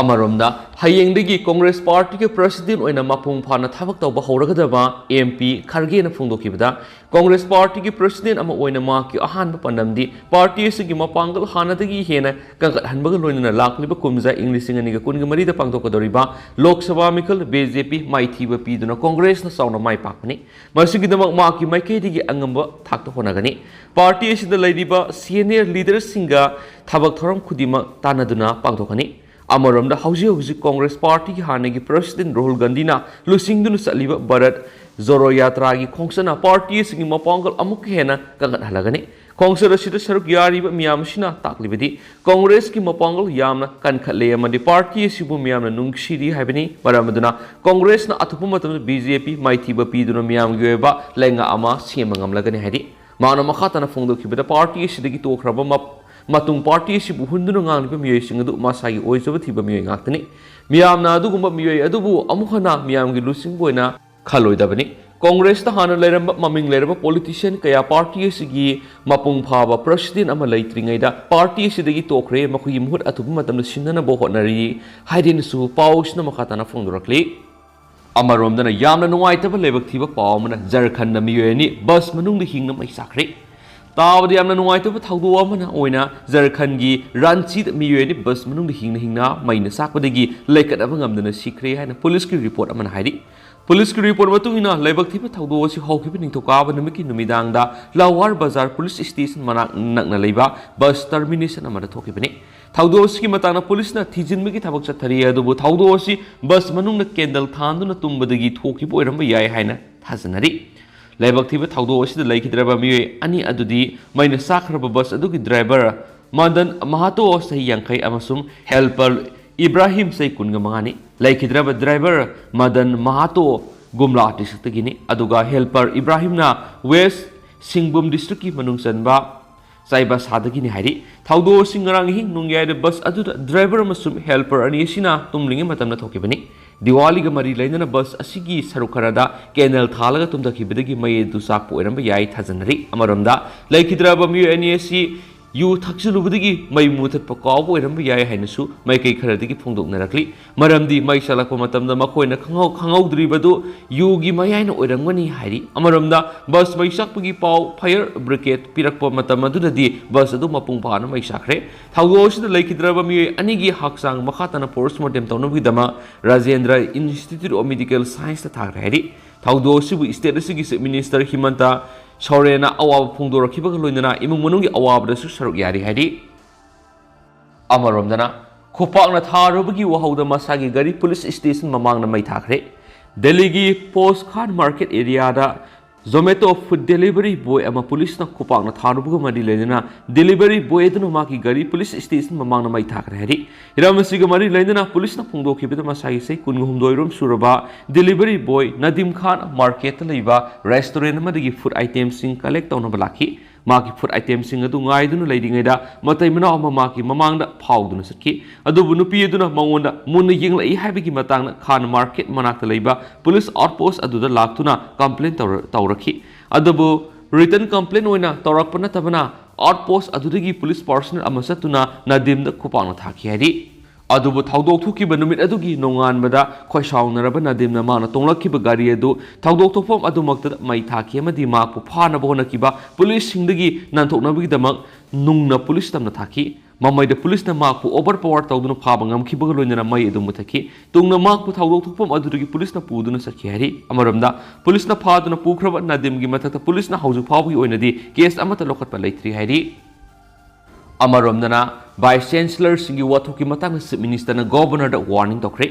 ꯑꯃꯔꯣꯝꯗ, ꯍꯌꯦꯡꯗꯒꯤ ꯀꯣꯡꯒ꯭ꯔꯦꯁ ꯄꯥꯔꯇꯤꯒꯤ ꯄ꯭ꯔꯁꯤꯗꯦꯟ ꯑꯣꯏꯅ ꯃꯄꯨꯡ ꯐꯥꯅ ꯊꯕꯛ ꯇꯧꯕ ꯍꯧꯔꯒꯗꯕ ꯑꯦꯝ ꯄꯤ ꯈꯔꯒꯦꯅ ꯐꯣꯡꯗꯣꯛꯈꯤꯕꯗ, ꯀꯣꯡꯒ꯭ꯔꯦꯁ ꯄꯥꯔꯇꯤꯒꯤ ꯄ꯭ꯔꯁꯤꯗꯦꯟ ꯑꯃ ꯑꯣꯏꯅ ꯃꯍꯥꯛꯀꯤ ꯑꯍꯥꯟꯕ ꯄꯥꯟꯗꯝꯗꯤ ꯄꯥꯔꯇꯤ ꯑꯁꯤꯒꯤ ꯃꯄꯥꯡꯒꯜ ꯍꯥꯟꯅꯗꯒꯤ ꯍꯦꯟꯅ ꯀꯟꯈꯠꯍꯟꯕꯒ ꯂꯣꯏꯅꯅ ꯂꯥꯛꯂꯤꯕ ꯀꯨꯝꯖꯥ ꯏꯪ ꯂꯤꯁꯤꯡ ꯑꯅꯤꯒ ꯀꯨꯟꯒ ꯃꯔꯤꯗ ꯄꯥꯡꯊꯣꯛꯀꯗꯧꯔꯤꯕ ꯂꯣꯛ ꯁꯚꯥ ꯃꯤꯈꯜ ꯕꯤ ꯖꯦ ꯄꯤ ꯃꯥꯏꯊꯤꯕ ꯄꯤꯗꯨꯅ ꯀꯣꯡꯒ꯭ꯔꯦꯁꯅ ꯆꯥꯎꯅ ꯃꯥꯏ ꯄꯥꯛꯄꯅꯤ꯫ ꯃꯁꯤꯒꯤꯗꯃꯛ ꯃꯍꯥꯛꯀꯤ ꯃꯥꯏꯀꯩꯗꯒꯤ ꯑꯉꯝꯕ ꯊꯥꯛꯇ ꯍꯣꯠꯅꯒꯅꯤ꯫ ꯄꯥꯔꯇꯤ ꯑꯁꯤꯗ ꯂꯩꯔꯤꯕ ꯁꯤꯅꯤꯌꯔ ꯂꯤꯗꯔꯁꯤꯡꯒ ꯊꯕꯛ ꯊꯧꯔꯝ ꯈꯨꯗꯤꯡꯃꯛ ꯇꯥꯟꯅꯗꯨꯅ ꯄꯥꯡꯊꯣꯛꯀꯅꯤ꯫ ꯑꯃꯔꯣꯝꯗ, ꯍꯧꯖꯤꯛ ꯍꯧꯖꯤꯛ ꯀꯣꯡꯒ꯭ꯔꯦꯁ ꯄꯥꯔꯇꯤꯒꯤ ꯍꯥꯟꯅꯒꯤ ꯄ꯭ꯔꯁꯤꯗꯦꯟ ꯔꯥꯍꯨꯜ ꯒꯥꯟꯙꯤꯅ ꯂꯨꯆꯤꯡꯗꯨꯅ ꯆꯠꯂꯤꯕ ꯚꯥꯔꯠ ꯖꯣꯔꯣ ꯌꯥꯇ꯭ꯔꯥꯒꯤ ꯈꯣꯡꯆꯠꯅ ꯄꯥꯔꯇꯤ ꯑꯁꯤꯒꯤ ꯃꯄꯥꯡꯒꯜ ꯑꯃꯨꯛꯀ ꯍꯦꯟꯅ ꯀꯟꯈꯠꯍꯜꯂꯒꯅꯤ꯫ ꯈꯣꯡꯆꯠ ꯑꯁꯤꯗ ꯁꯔꯨꯛ ꯌꯥꯔꯤꯕ ꯃꯤꯌꯥꯝ ꯑꯁꯤꯅ ꯇꯥꯛꯂꯤꯕꯗꯤ ꯀꯣꯡꯒ꯭ꯔꯦꯁꯀꯤ ꯃꯄꯥꯡꯒꯜ ꯌꯥꯝꯅ ꯀꯟꯈꯠꯂꯦ ꯑꯃꯗꯤ ꯄꯥꯔꯇꯤ ꯑꯁꯤꯕꯨ ꯃꯤꯌꯥꯝꯅ ꯅꯨꯡꯁꯤꯔꯤ ꯍꯥꯏꯕꯅꯤ꯫ ꯃꯔꯝ ꯑꯗꯨꯅ ꯀꯣꯡꯒ꯭ꯔꯦꯁꯅ ꯑꯊꯨꯕ ꯃꯇꯝꯗ ꯕꯤ ꯖꯦ ꯄꯤ ꯃꯥꯏꯊꯤꯕ ꯄꯤꯗꯨꯅ ꯃꯤꯌꯥꯝꯒꯤ ꯑꯣꯏꯕ ꯂꯩꯉꯥꯛ ꯑꯃ ꯁꯦꯝꯕ ꯉꯝꯂꯒꯅꯤ ꯍꯥꯏꯔꯤ꯫ ꯃꯍꯥꯛꯅ ꯃꯈꯥ ꯇꯥꯅ ꯐꯣꯡꯗꯣꯛꯈꯤꯕꯗ, ꯄꯥꯔꯇꯤ ꯑꯁꯤꯗꯒꯤ ꯇꯣꯛꯈ꯭ꯔꯕ ꯃꯞ-, ꯃꯇꯨꯡ ꯄꯥꯔꯇꯤ ꯑꯁꯤꯕꯨ ꯍꯨꯟꯗꯨꯅ ꯉꯥꯡꯂꯤꯕ ꯃꯤꯑꯣꯏꯁꯤꯡ ꯑꯗꯨ ꯃꯁꯥꯒꯤ ꯑꯣꯏꯖꯕ ꯊꯤꯕ ꯃꯤꯑꯣꯏ ꯉꯥꯛꯇꯅꯤ꯫ ꯃꯤꯌꯥꯝꯅ ꯑꯗꯨꯒꯨꯝꯕ ꯃꯤꯑꯣꯏ ꯑꯗꯨꯕꯨ ꯑꯃꯨꯛ ꯍꯟꯅ ꯃꯤꯌꯥꯝꯒꯤ ꯂꯨꯆꯤꯡꯕ ꯑꯣꯏꯅ ꯈꯜꯂꯣꯏꯗꯕꯅꯤ꯫ ꯀꯣꯡꯒ꯭ꯔꯦꯁꯇ ꯍꯥꯟꯅ ꯂꯩꯔꯝꯕ ꯃꯃꯤꯡ ꯂꯩꯔꯕ ꯄꯣꯂꯤꯇꯤꯁꯤꯌꯟ ꯀꯌꯥ ꯄꯥꯔꯇꯤ ꯑꯁꯤꯒꯤ ꯃꯄꯨꯡ ꯐꯥꯕ ꯄ꯭ꯔꯁꯤꯗꯦꯟ ꯑꯃ ꯂꯩꯇ꯭ꯔꯤꯉꯩꯗ ꯄꯥꯔꯇꯤ ꯑꯁꯤꯗꯒꯤ ꯇꯣꯛꯈ꯭ꯔꯦ, ꯃꯈꯣꯏꯒꯤ ꯃꯍꯨꯠ ꯑꯊꯨꯕ ꯃꯇꯝꯗ ꯁꯤꯟꯅꯅꯕ ꯍꯣꯠꯅꯔꯤ ꯍꯥꯏꯗꯨꯅꯁꯨ ꯄꯥꯎ ꯑꯁꯤꯅ ꯃꯈꯥ ꯇꯥꯅ ꯐꯣꯡꯗꯣꯔꯛꯂꯤ꯫ ꯑꯃꯔꯣꯝꯗꯅ ꯌꯥꯝꯅ ꯅꯨꯡꯉꯥꯏꯇꯕ ꯂꯥꯏꯕꯛ ꯊꯤꯕ ꯄꯥꯎ ꯑꯃꯅ ꯖꯔꯈꯟꯗ ꯃꯤꯑꯣꯏ ꯑꯅꯤ ꯕꯁ ꯃꯅꯨꯡꯗ ꯍꯤꯡꯅ ꯃꯩ ꯆꯥꯛꯈ꯭ꯔꯦ꯫ ꯇꯥꯕꯗ ꯌꯥꯝꯅ ꯅꯨꯡꯉꯥꯏꯇꯕ ꯊꯧꯗꯣꯛ ꯑꯃꯅ ꯑꯣꯏꯅ ꯖꯔꯈꯟꯒꯤ ꯔꯥꯟꯆꯤꯗ ꯃꯤꯑꯣꯏ ꯑꯅꯤ ꯕꯁ ꯃꯅꯨꯡꯗ ꯍꯤꯡꯅ ꯍꯤꯡꯅ ꯃꯩꯅ ꯆꯥꯛꯄꯗꯒꯤ ꯂꯩꯈꯠꯅꯕ ꯉꯝꯗꯅ ꯁꯤꯈ꯭ꯔꯦ ꯍꯥꯏꯅ ꯄꯨꯂꯤꯁꯀꯤ ꯔꯤꯄꯣꯔꯠ ꯑꯃꯅ ꯍꯥꯏꯔꯤ꯫ ꯄꯨꯂꯤꯁꯀꯤ ꯔꯤꯄꯣꯔꯠ ꯃꯇꯨꯡ ꯏꯟꯅ ꯂꯥꯏꯕꯛ ꯊꯤꯕ ꯊꯧꯗꯣꯛ ꯑꯁꯤ ꯍꯧꯈꯤꯕ ꯅꯤꯡꯊꯧꯀꯥꯕ ꯅꯨꯃꯤꯠꯀꯤ ꯅꯨꯃꯤꯗꯥꯡꯗ ꯂꯥꯋꯥꯔ ꯕꯖꯥꯔ ꯄꯨꯂꯤꯁ ꯁ꯭ꯇꯦꯁꯟ ꯃꯅꯥꯛ ꯅꯛꯅ ꯂꯩꯕ ꯕꯁ ꯇꯔꯃꯤꯅꯦꯁꯟ ꯑꯃꯗ ꯊꯣꯛꯈꯤꯕꯅꯤ꯫ ꯊꯧꯗꯣꯛ ꯑꯁꯤꯒꯤ ꯃꯇꯥꯡꯗ ꯄꯨꯂꯤꯁꯅ ꯊꯤꯖꯤꯟꯕꯒꯤ ꯊꯕꯛ ꯆꯠꯊꯔꯤ, ꯑꯗꯨꯕꯨ ꯊꯧꯗꯣꯛ ꯑꯁꯤ ꯕꯁ ꯃꯅꯨꯡꯗ ꯀꯦꯟꯗꯜ ꯊꯥꯟꯗꯨꯅ ꯇꯨꯝꯕꯗꯒꯤ ꯊꯣꯛꯈꯤꯕ ꯑꯣꯏꯔꯝꯕ ꯌꯥꯏ ꯍꯥꯏꯅ ꯊꯥꯖꯅꯔꯤ꯫ ꯂꯥꯏꯕꯛ ꯊꯤꯕ ꯊꯧꯗꯣꯛ ꯑꯁꯤꯗ ꯂꯩꯈꯤꯗ꯭ꯔꯕ ꯃꯤꯑꯣꯏ ꯑꯅꯤ ꯑꯗꯨꯗꯤ ꯃꯩꯅ ꯆꯥꯛꯈ꯭ꯔꯕ ꯕꯁ ꯑꯗꯨꯒꯤ ꯗ꯭ꯔꯥꯏꯚꯔ ꯃꯗꯟ ꯃꯍꯥꯇꯣ, ꯆꯍꯤ ꯌꯥꯡꯈꯩ, ꯑꯃꯁꯨꯡ ꯍꯦꯜꯄꯔ ꯏꯕ꯭ꯔꯥꯍꯤꯝ, ꯆꯍꯤ ꯀꯨꯟꯒ ꯃꯉꯥꯅꯤ꯫ ꯂꯩꯈꯤꯗ꯭ꯔꯕ ꯗ꯭ꯔꯥꯏꯚꯔ ꯃꯗꯟ ꯃꯍꯥꯇꯣ ꯒꯨꯝꯂꯥ ꯗꯤꯁꯇ꯭ꯔꯤꯛꯇꯒꯤꯅꯤ, ꯑꯗꯨꯒ ꯍꯦꯜꯄꯔ ꯏꯕ꯭ꯔꯥꯍꯤꯝꯅ ꯋꯦꯁ ꯁꯤꯡꯕꯨꯝ ꯗꯤꯁꯇ꯭ꯔꯤꯛꯀꯤ ꯃꯅꯨꯡ ꯆꯟꯕ ꯆꯥꯏꯕꯁꯥꯗꯒꯤꯅꯤ ꯍꯥꯏꯔꯤ꯫ ꯊꯧꯗꯣꯛ ꯑꯁꯤ ꯉꯔꯥꯡ ꯑꯍꯤꯡ ꯅꯣꯡꯌꯥꯏꯗ ꯕꯁ ꯑꯗꯨꯗ ꯗ꯭ꯔꯥꯏꯚꯔ ꯑꯃꯁꯨꯡ ꯍꯦꯜꯄꯔ ꯑꯅꯤ ꯑꯁꯤꯅ ꯇꯨꯝꯂꯤꯉꯩ ꯃꯇꯝꯗ ꯊꯣꯛꯈꯤꯕꯅꯤ꯫ ꯗꯤꯋꯥꯂꯤꯒ ꯃꯔꯤ ꯂꯩꯅꯅ ꯕꯁ ꯑꯁꯤꯒꯤ ꯁꯔꯨꯛ ꯈꯔꯗ ꯀꯦꯟꯗꯜ ꯊꯥꯜꯂꯒ ꯇꯨꯝꯊꯈꯤꯕꯗꯒꯤ ꯃꯩ ꯑꯗꯨ ꯆꯥꯛꯄ ꯑꯣꯏꯔꯝꯕ ꯌꯥꯏ ꯊꯥꯖꯅꯔꯤ꯫ ꯑꯃꯔꯣꯝꯗ, ꯂꯩꯈꯤꯗ꯭ꯔꯕ ꯃꯤꯑꯣꯏ ꯑꯅꯤ ꯑꯁꯤ ꯌꯨ ꯊꯛꯆꯤꯜꯂꯨꯕꯗꯒꯤ ꯃꯩ ꯃꯨꯊꯠꯄ ꯀꯥꯎꯕ ꯑꯣꯏꯔꯝꯕ ꯌꯥꯏ ꯍꯥꯏꯅꯁꯨ ꯃꯥꯏꯀꯩ ꯈꯔꯗꯒꯤ ꯐꯣꯡꯗꯣꯛꯅꯔꯛꯂꯤ꯫ ꯃꯔꯝꯗꯤ ꯃꯩ ꯆꯥꯛꯂꯛꯄ ꯃꯇꯝꯗ ꯃꯈꯣꯏꯅ ꯈꯪꯍꯧ-, ꯈꯪꯍꯧꯗ꯭ꯔꯤꯕꯗꯨ ꯌꯨꯒꯤ ꯃꯌꯥꯏꯅ ꯑꯣꯏꯔꯝꯒꯅꯤ ꯍꯥꯏꯔꯤ꯫ ꯑꯃꯔꯣꯝꯗ, ꯕꯁ ꯃꯩ ꯆꯥꯛꯄꯒꯤ ꯄꯥꯎ ꯐꯥꯌꯔ ꯕ꯭ꯔꯤꯒꯦꯗ ꯄꯤꯔꯛꯄ ꯃꯇꯝ ꯑꯗꯨꯗꯗꯤ ꯕꯁ ꯑꯗꯨ ꯃꯄꯨꯡ ꯐꯥꯅ ꯃꯩ ꯆꯥꯛꯈ꯭ꯔꯦ꯫ ꯊꯧꯗꯣꯛ ꯑꯁꯤꯗ ꯂꯩꯈꯤꯗ꯭ꯔꯕ ꯃꯤꯑꯣꯏ ꯑꯅꯤꯒꯤ ꯍꯛꯆꯥꯡ ꯃꯈꯥ ꯇꯥꯅ ꯄꯣꯁꯠꯃꯣꯔꯇꯦꯝ ꯇꯧꯅꯕꯒꯤꯗꯃꯛ ꯔꯥꯖꯦꯟꯗ꯭ꯔ ꯏꯟꯁꯇꯤꯇ꯭ꯌꯨꯠ ꯑꯣꯐ ꯃꯦꯗꯤꯀꯦꯜ ꯁꯥꯏꯟꯁꯇ ꯊꯥꯈ꯭ꯔꯦ ꯍꯥꯏꯔꯤ꯫ ꯊꯧꯗꯣꯛ ꯑꯁꯤꯕꯨ ꯁ꯭ꯇꯦꯠ ꯑꯁꯤꯒꯤ ꯆꯤꯐ ꯃꯤꯅꯤꯁꯇꯔ ꯍꯤꯃꯟꯇ ꯁꯣꯔꯦꯟꯅ ꯑꯋꯥꯕ ꯐꯣꯡꯗꯣꯔꯛꯈꯤꯕꯒ ꯂꯣꯏꯅꯅ ꯏꯃꯨꯡ ꯃꯅꯨꯡꯒꯤ ꯑꯋꯥꯕꯗꯁꯨ ꯁꯔꯨꯛ ꯌꯥꯔꯤ ꯍꯥꯏꯔꯤ꯫ ꯑꯃꯔꯣꯝꯗꯅ, ꯈꯨꯄꯥꯛꯅ ꯊꯥꯔꯨꯕꯒꯤ ꯋꯥꯍꯧꯗ ꯃꯁꯥꯒꯤ ꯒꯥꯔꯤ ꯄꯨꯂꯤꯁ ꯁ꯭ꯇꯦꯁꯟ ꯃꯃꯥꯡꯗ ꯃꯩ ꯊꯥꯈ꯭ꯔꯦ꯫ ꯗꯦꯜꯂꯤꯒꯤ ꯄꯣꯁ ꯈꯥꯟ ꯃꯥꯔꯀꯦꯠ ꯑꯦꯔꯤꯌꯥꯗ ꯖꯣꯃꯦꯇꯣ ꯐꯨꯗ ꯗꯦꯂꯤꯚꯔꯤ ꯕꯣꯏ ꯑꯃ ꯄꯨꯂꯤꯁꯅ ꯈꯨꯄꯥꯛꯅ ꯊꯥꯔꯨꯕꯒ ꯃꯔꯤ ꯂꯩꯅꯅ ꯗꯦꯂꯤꯚꯔꯤ ꯕꯣꯏ ꯑꯗꯨꯅ ꯃꯍꯥꯛꯀꯤ ꯒꯥꯔꯤ ꯄꯨꯂꯤꯁ ꯁ꯭ꯇꯦꯁꯟ ꯃꯃꯥꯡꯗ ꯃꯩ ꯊꯥꯈ꯭ꯔꯦ ꯍꯥꯏꯔꯤ꯫ ꯍꯤꯔꯝ ꯑꯁꯤꯒ ꯃꯔꯤ ꯂꯩꯅꯅ ꯄꯨꯂꯤꯁꯅ ꯐꯣꯡꯗꯣꯛꯈꯤꯕꯗ ꯃꯁꯥꯒꯤ ꯆꯍꯤ ꯀꯨꯟꯍꯨꯝꯗꯣꯏ ꯔꯣꯝ ꯁꯨꯔꯕ ꯗꯦꯂꯤꯚꯔꯤ ꯕꯣꯏ ꯅꯗꯤꯝ ꯈꯥꯟ ꯃꯥꯔꯀꯦꯠꯇ ꯂꯩꯕ ꯔꯦꯁꯇꯨꯔꯦꯟ ꯑꯃꯗꯒꯤ ꯐꯨꯗ ꯑꯥꯏꯇꯦꯝꯁꯤꯡ ꯀꯂꯦꯛ ꯇꯧꯅꯕ ꯂꯥꯛꯈꯤ꯫ ꯃꯍꯥꯛꯀꯤ ꯐꯨꯗ ꯑꯥꯏꯇꯦꯝꯁꯤꯡ ꯑꯗꯨ ꯉꯥꯏꯗꯨꯅ ꯂꯩꯔꯤꯉꯩꯗ ꯃꯇꯩ ꯃꯅꯥꯎ ꯑꯃ ꯃꯍꯥꯛꯀꯤ ꯃꯃꯥꯡꯗ ꯐꯥꯎꯗꯨꯅ ꯆꯠꯈꯤ꯫ ꯑꯗꯨꯕꯨ ꯅꯨꯄꯤ ꯑꯗꯨꯅ ꯃꯉꯣꯟꯗ ꯃꯨꯟꯅ ꯌꯦꯡꯂꯛꯏ ꯍꯥꯏꯕꯒꯤ ꯃꯇꯥꯡꯗ ꯈꯥꯟ ꯃꯥꯔꯀꯦꯠ ꯃꯅꯥꯛꯇ ꯂꯩꯕ ꯄꯨꯂꯤꯁ ꯑꯥꯎꯠꯄꯣꯁ ꯑꯗꯨꯗ ꯂꯥꯛꯇꯨꯅ ꯀꯝꯄ꯭ꯂꯦꯟ ꯇꯧꯔ-, ꯇꯧꯔꯛꯈꯤ꯫ ꯑꯗꯨꯕꯨ ꯔꯤꯇꯟ ꯀꯝꯄ꯭ꯂꯦꯟ ꯑꯣꯏꯅ ꯇꯧꯔꯛꯄ ꯅꯠꯇꯕꯅ ꯑꯥꯎꯠꯄꯣꯁ ꯑꯗꯨꯗꯒꯤ ꯄꯨꯂꯤꯁ ꯄꯥꯔꯁꯣꯅꯦꯜ ꯑꯃ ꯆꯠꯇꯨꯅ ꯅꯗꯤꯝꯗ ꯈꯨꯄꯥꯛꯅ ꯊꯥꯈꯤ ꯍꯥꯏꯔꯤ꯫ ꯑꯗꯨꯕꯨ ꯊꯧꯗꯣꯛ ꯊꯣꯛꯈꯤꯕ ꯅꯨꯃꯤꯠ ꯑꯗꯨꯒꯤ ꯅꯣꯡꯉꯥꯟꯕꯗ ꯈꯣꯏꯁꯥꯎꯅꯔꯕ ꯅꯗꯤꯝꯅ ꯃꯥꯅ ꯇꯣꯡꯂꯛꯈꯤꯕ ꯒꯥꯔꯤ ꯑꯗꯨ ꯊꯧꯗꯣꯛ ꯊꯣꯛꯐꯝ ꯑꯗꯨꯃꯛꯇꯗ ꯃꯩ ꯊꯥꯈꯤ ꯑꯃꯗꯤ ꯃꯍꯥꯛꯄꯨ ꯐꯥꯅꯕ ꯍꯣꯠꯅꯈꯤꯕ ꯄꯨꯂꯤꯁꯁꯤꯡꯗꯒꯤ ꯅꯥꯟꯊꯣꯛꯅꯕꯒꯤꯗꯃꯛ ꯅꯨꯡꯅ ꯄꯨꯂꯤꯁ ꯇꯝꯅ ꯊꯥꯈꯤ꯫ ꯃꯃꯩꯗ ꯄꯨꯂꯤꯁꯅ ꯃꯍꯥꯛꯄꯨ ꯑꯣꯚꯔ ꯄꯥꯋꯔ ꯇꯧꯗꯨꯅ ꯐꯥꯕ ꯉꯝꯈꯤꯕꯒ ꯂꯣꯏꯅꯅ ꯃꯩ ꯑꯗꯨ ꯃꯨꯊꯠꯈꯤ꯫ ꯇꯨꯡꯗ ꯃꯍꯥꯛꯄꯨ ꯊꯧꯗꯣꯛ ꯊꯣꯛꯐꯝ ꯑꯗꯨꯗꯒꯤ ꯄꯨꯂꯤꯁꯅ ꯄꯨꯗꯨꯅ ꯆꯠꯈꯤ ꯍꯥꯏꯔꯤ꯫ ꯑꯃꯔꯣꯝꯗ, ꯄꯨꯂꯤꯁꯅ ꯐꯥꯗꯨꯅ ꯄꯨꯈ꯭ꯔꯕ ꯅꯗꯤꯝꯒꯤ ꯃꯊꯛꯇ ꯄꯨꯂꯤꯁꯅ ꯍꯧꯖꯤꯛ ꯐꯥꯎꯕꯒꯤ ꯑꯣꯏꯅꯗꯤ ꯀꯦꯁ ꯑꯃꯠꯇ ꯂꯧꯈꯠꯄ ꯂꯩꯇ꯭ꯔꯤ ꯍꯥꯏꯔꯤ꯫ ꯑꯃꯔꯣꯝꯗꯅ, ꯚꯥꯏꯁ ꯆꯦꯟꯁꯦꯂꯔꯁꯤꯡꯒꯤ ꯋꯥꯊꯣꯛꯀꯤ ꯃꯇꯥꯡꯗ ꯆꯤꯐ ꯃꯤꯅꯤꯁꯇꯔꯅ ꯒꯣꯚꯔꯅꯔꯗ ꯋꯥꯔꯅꯤꯡ ꯇꯧꯈ꯭ꯔꯦ꯫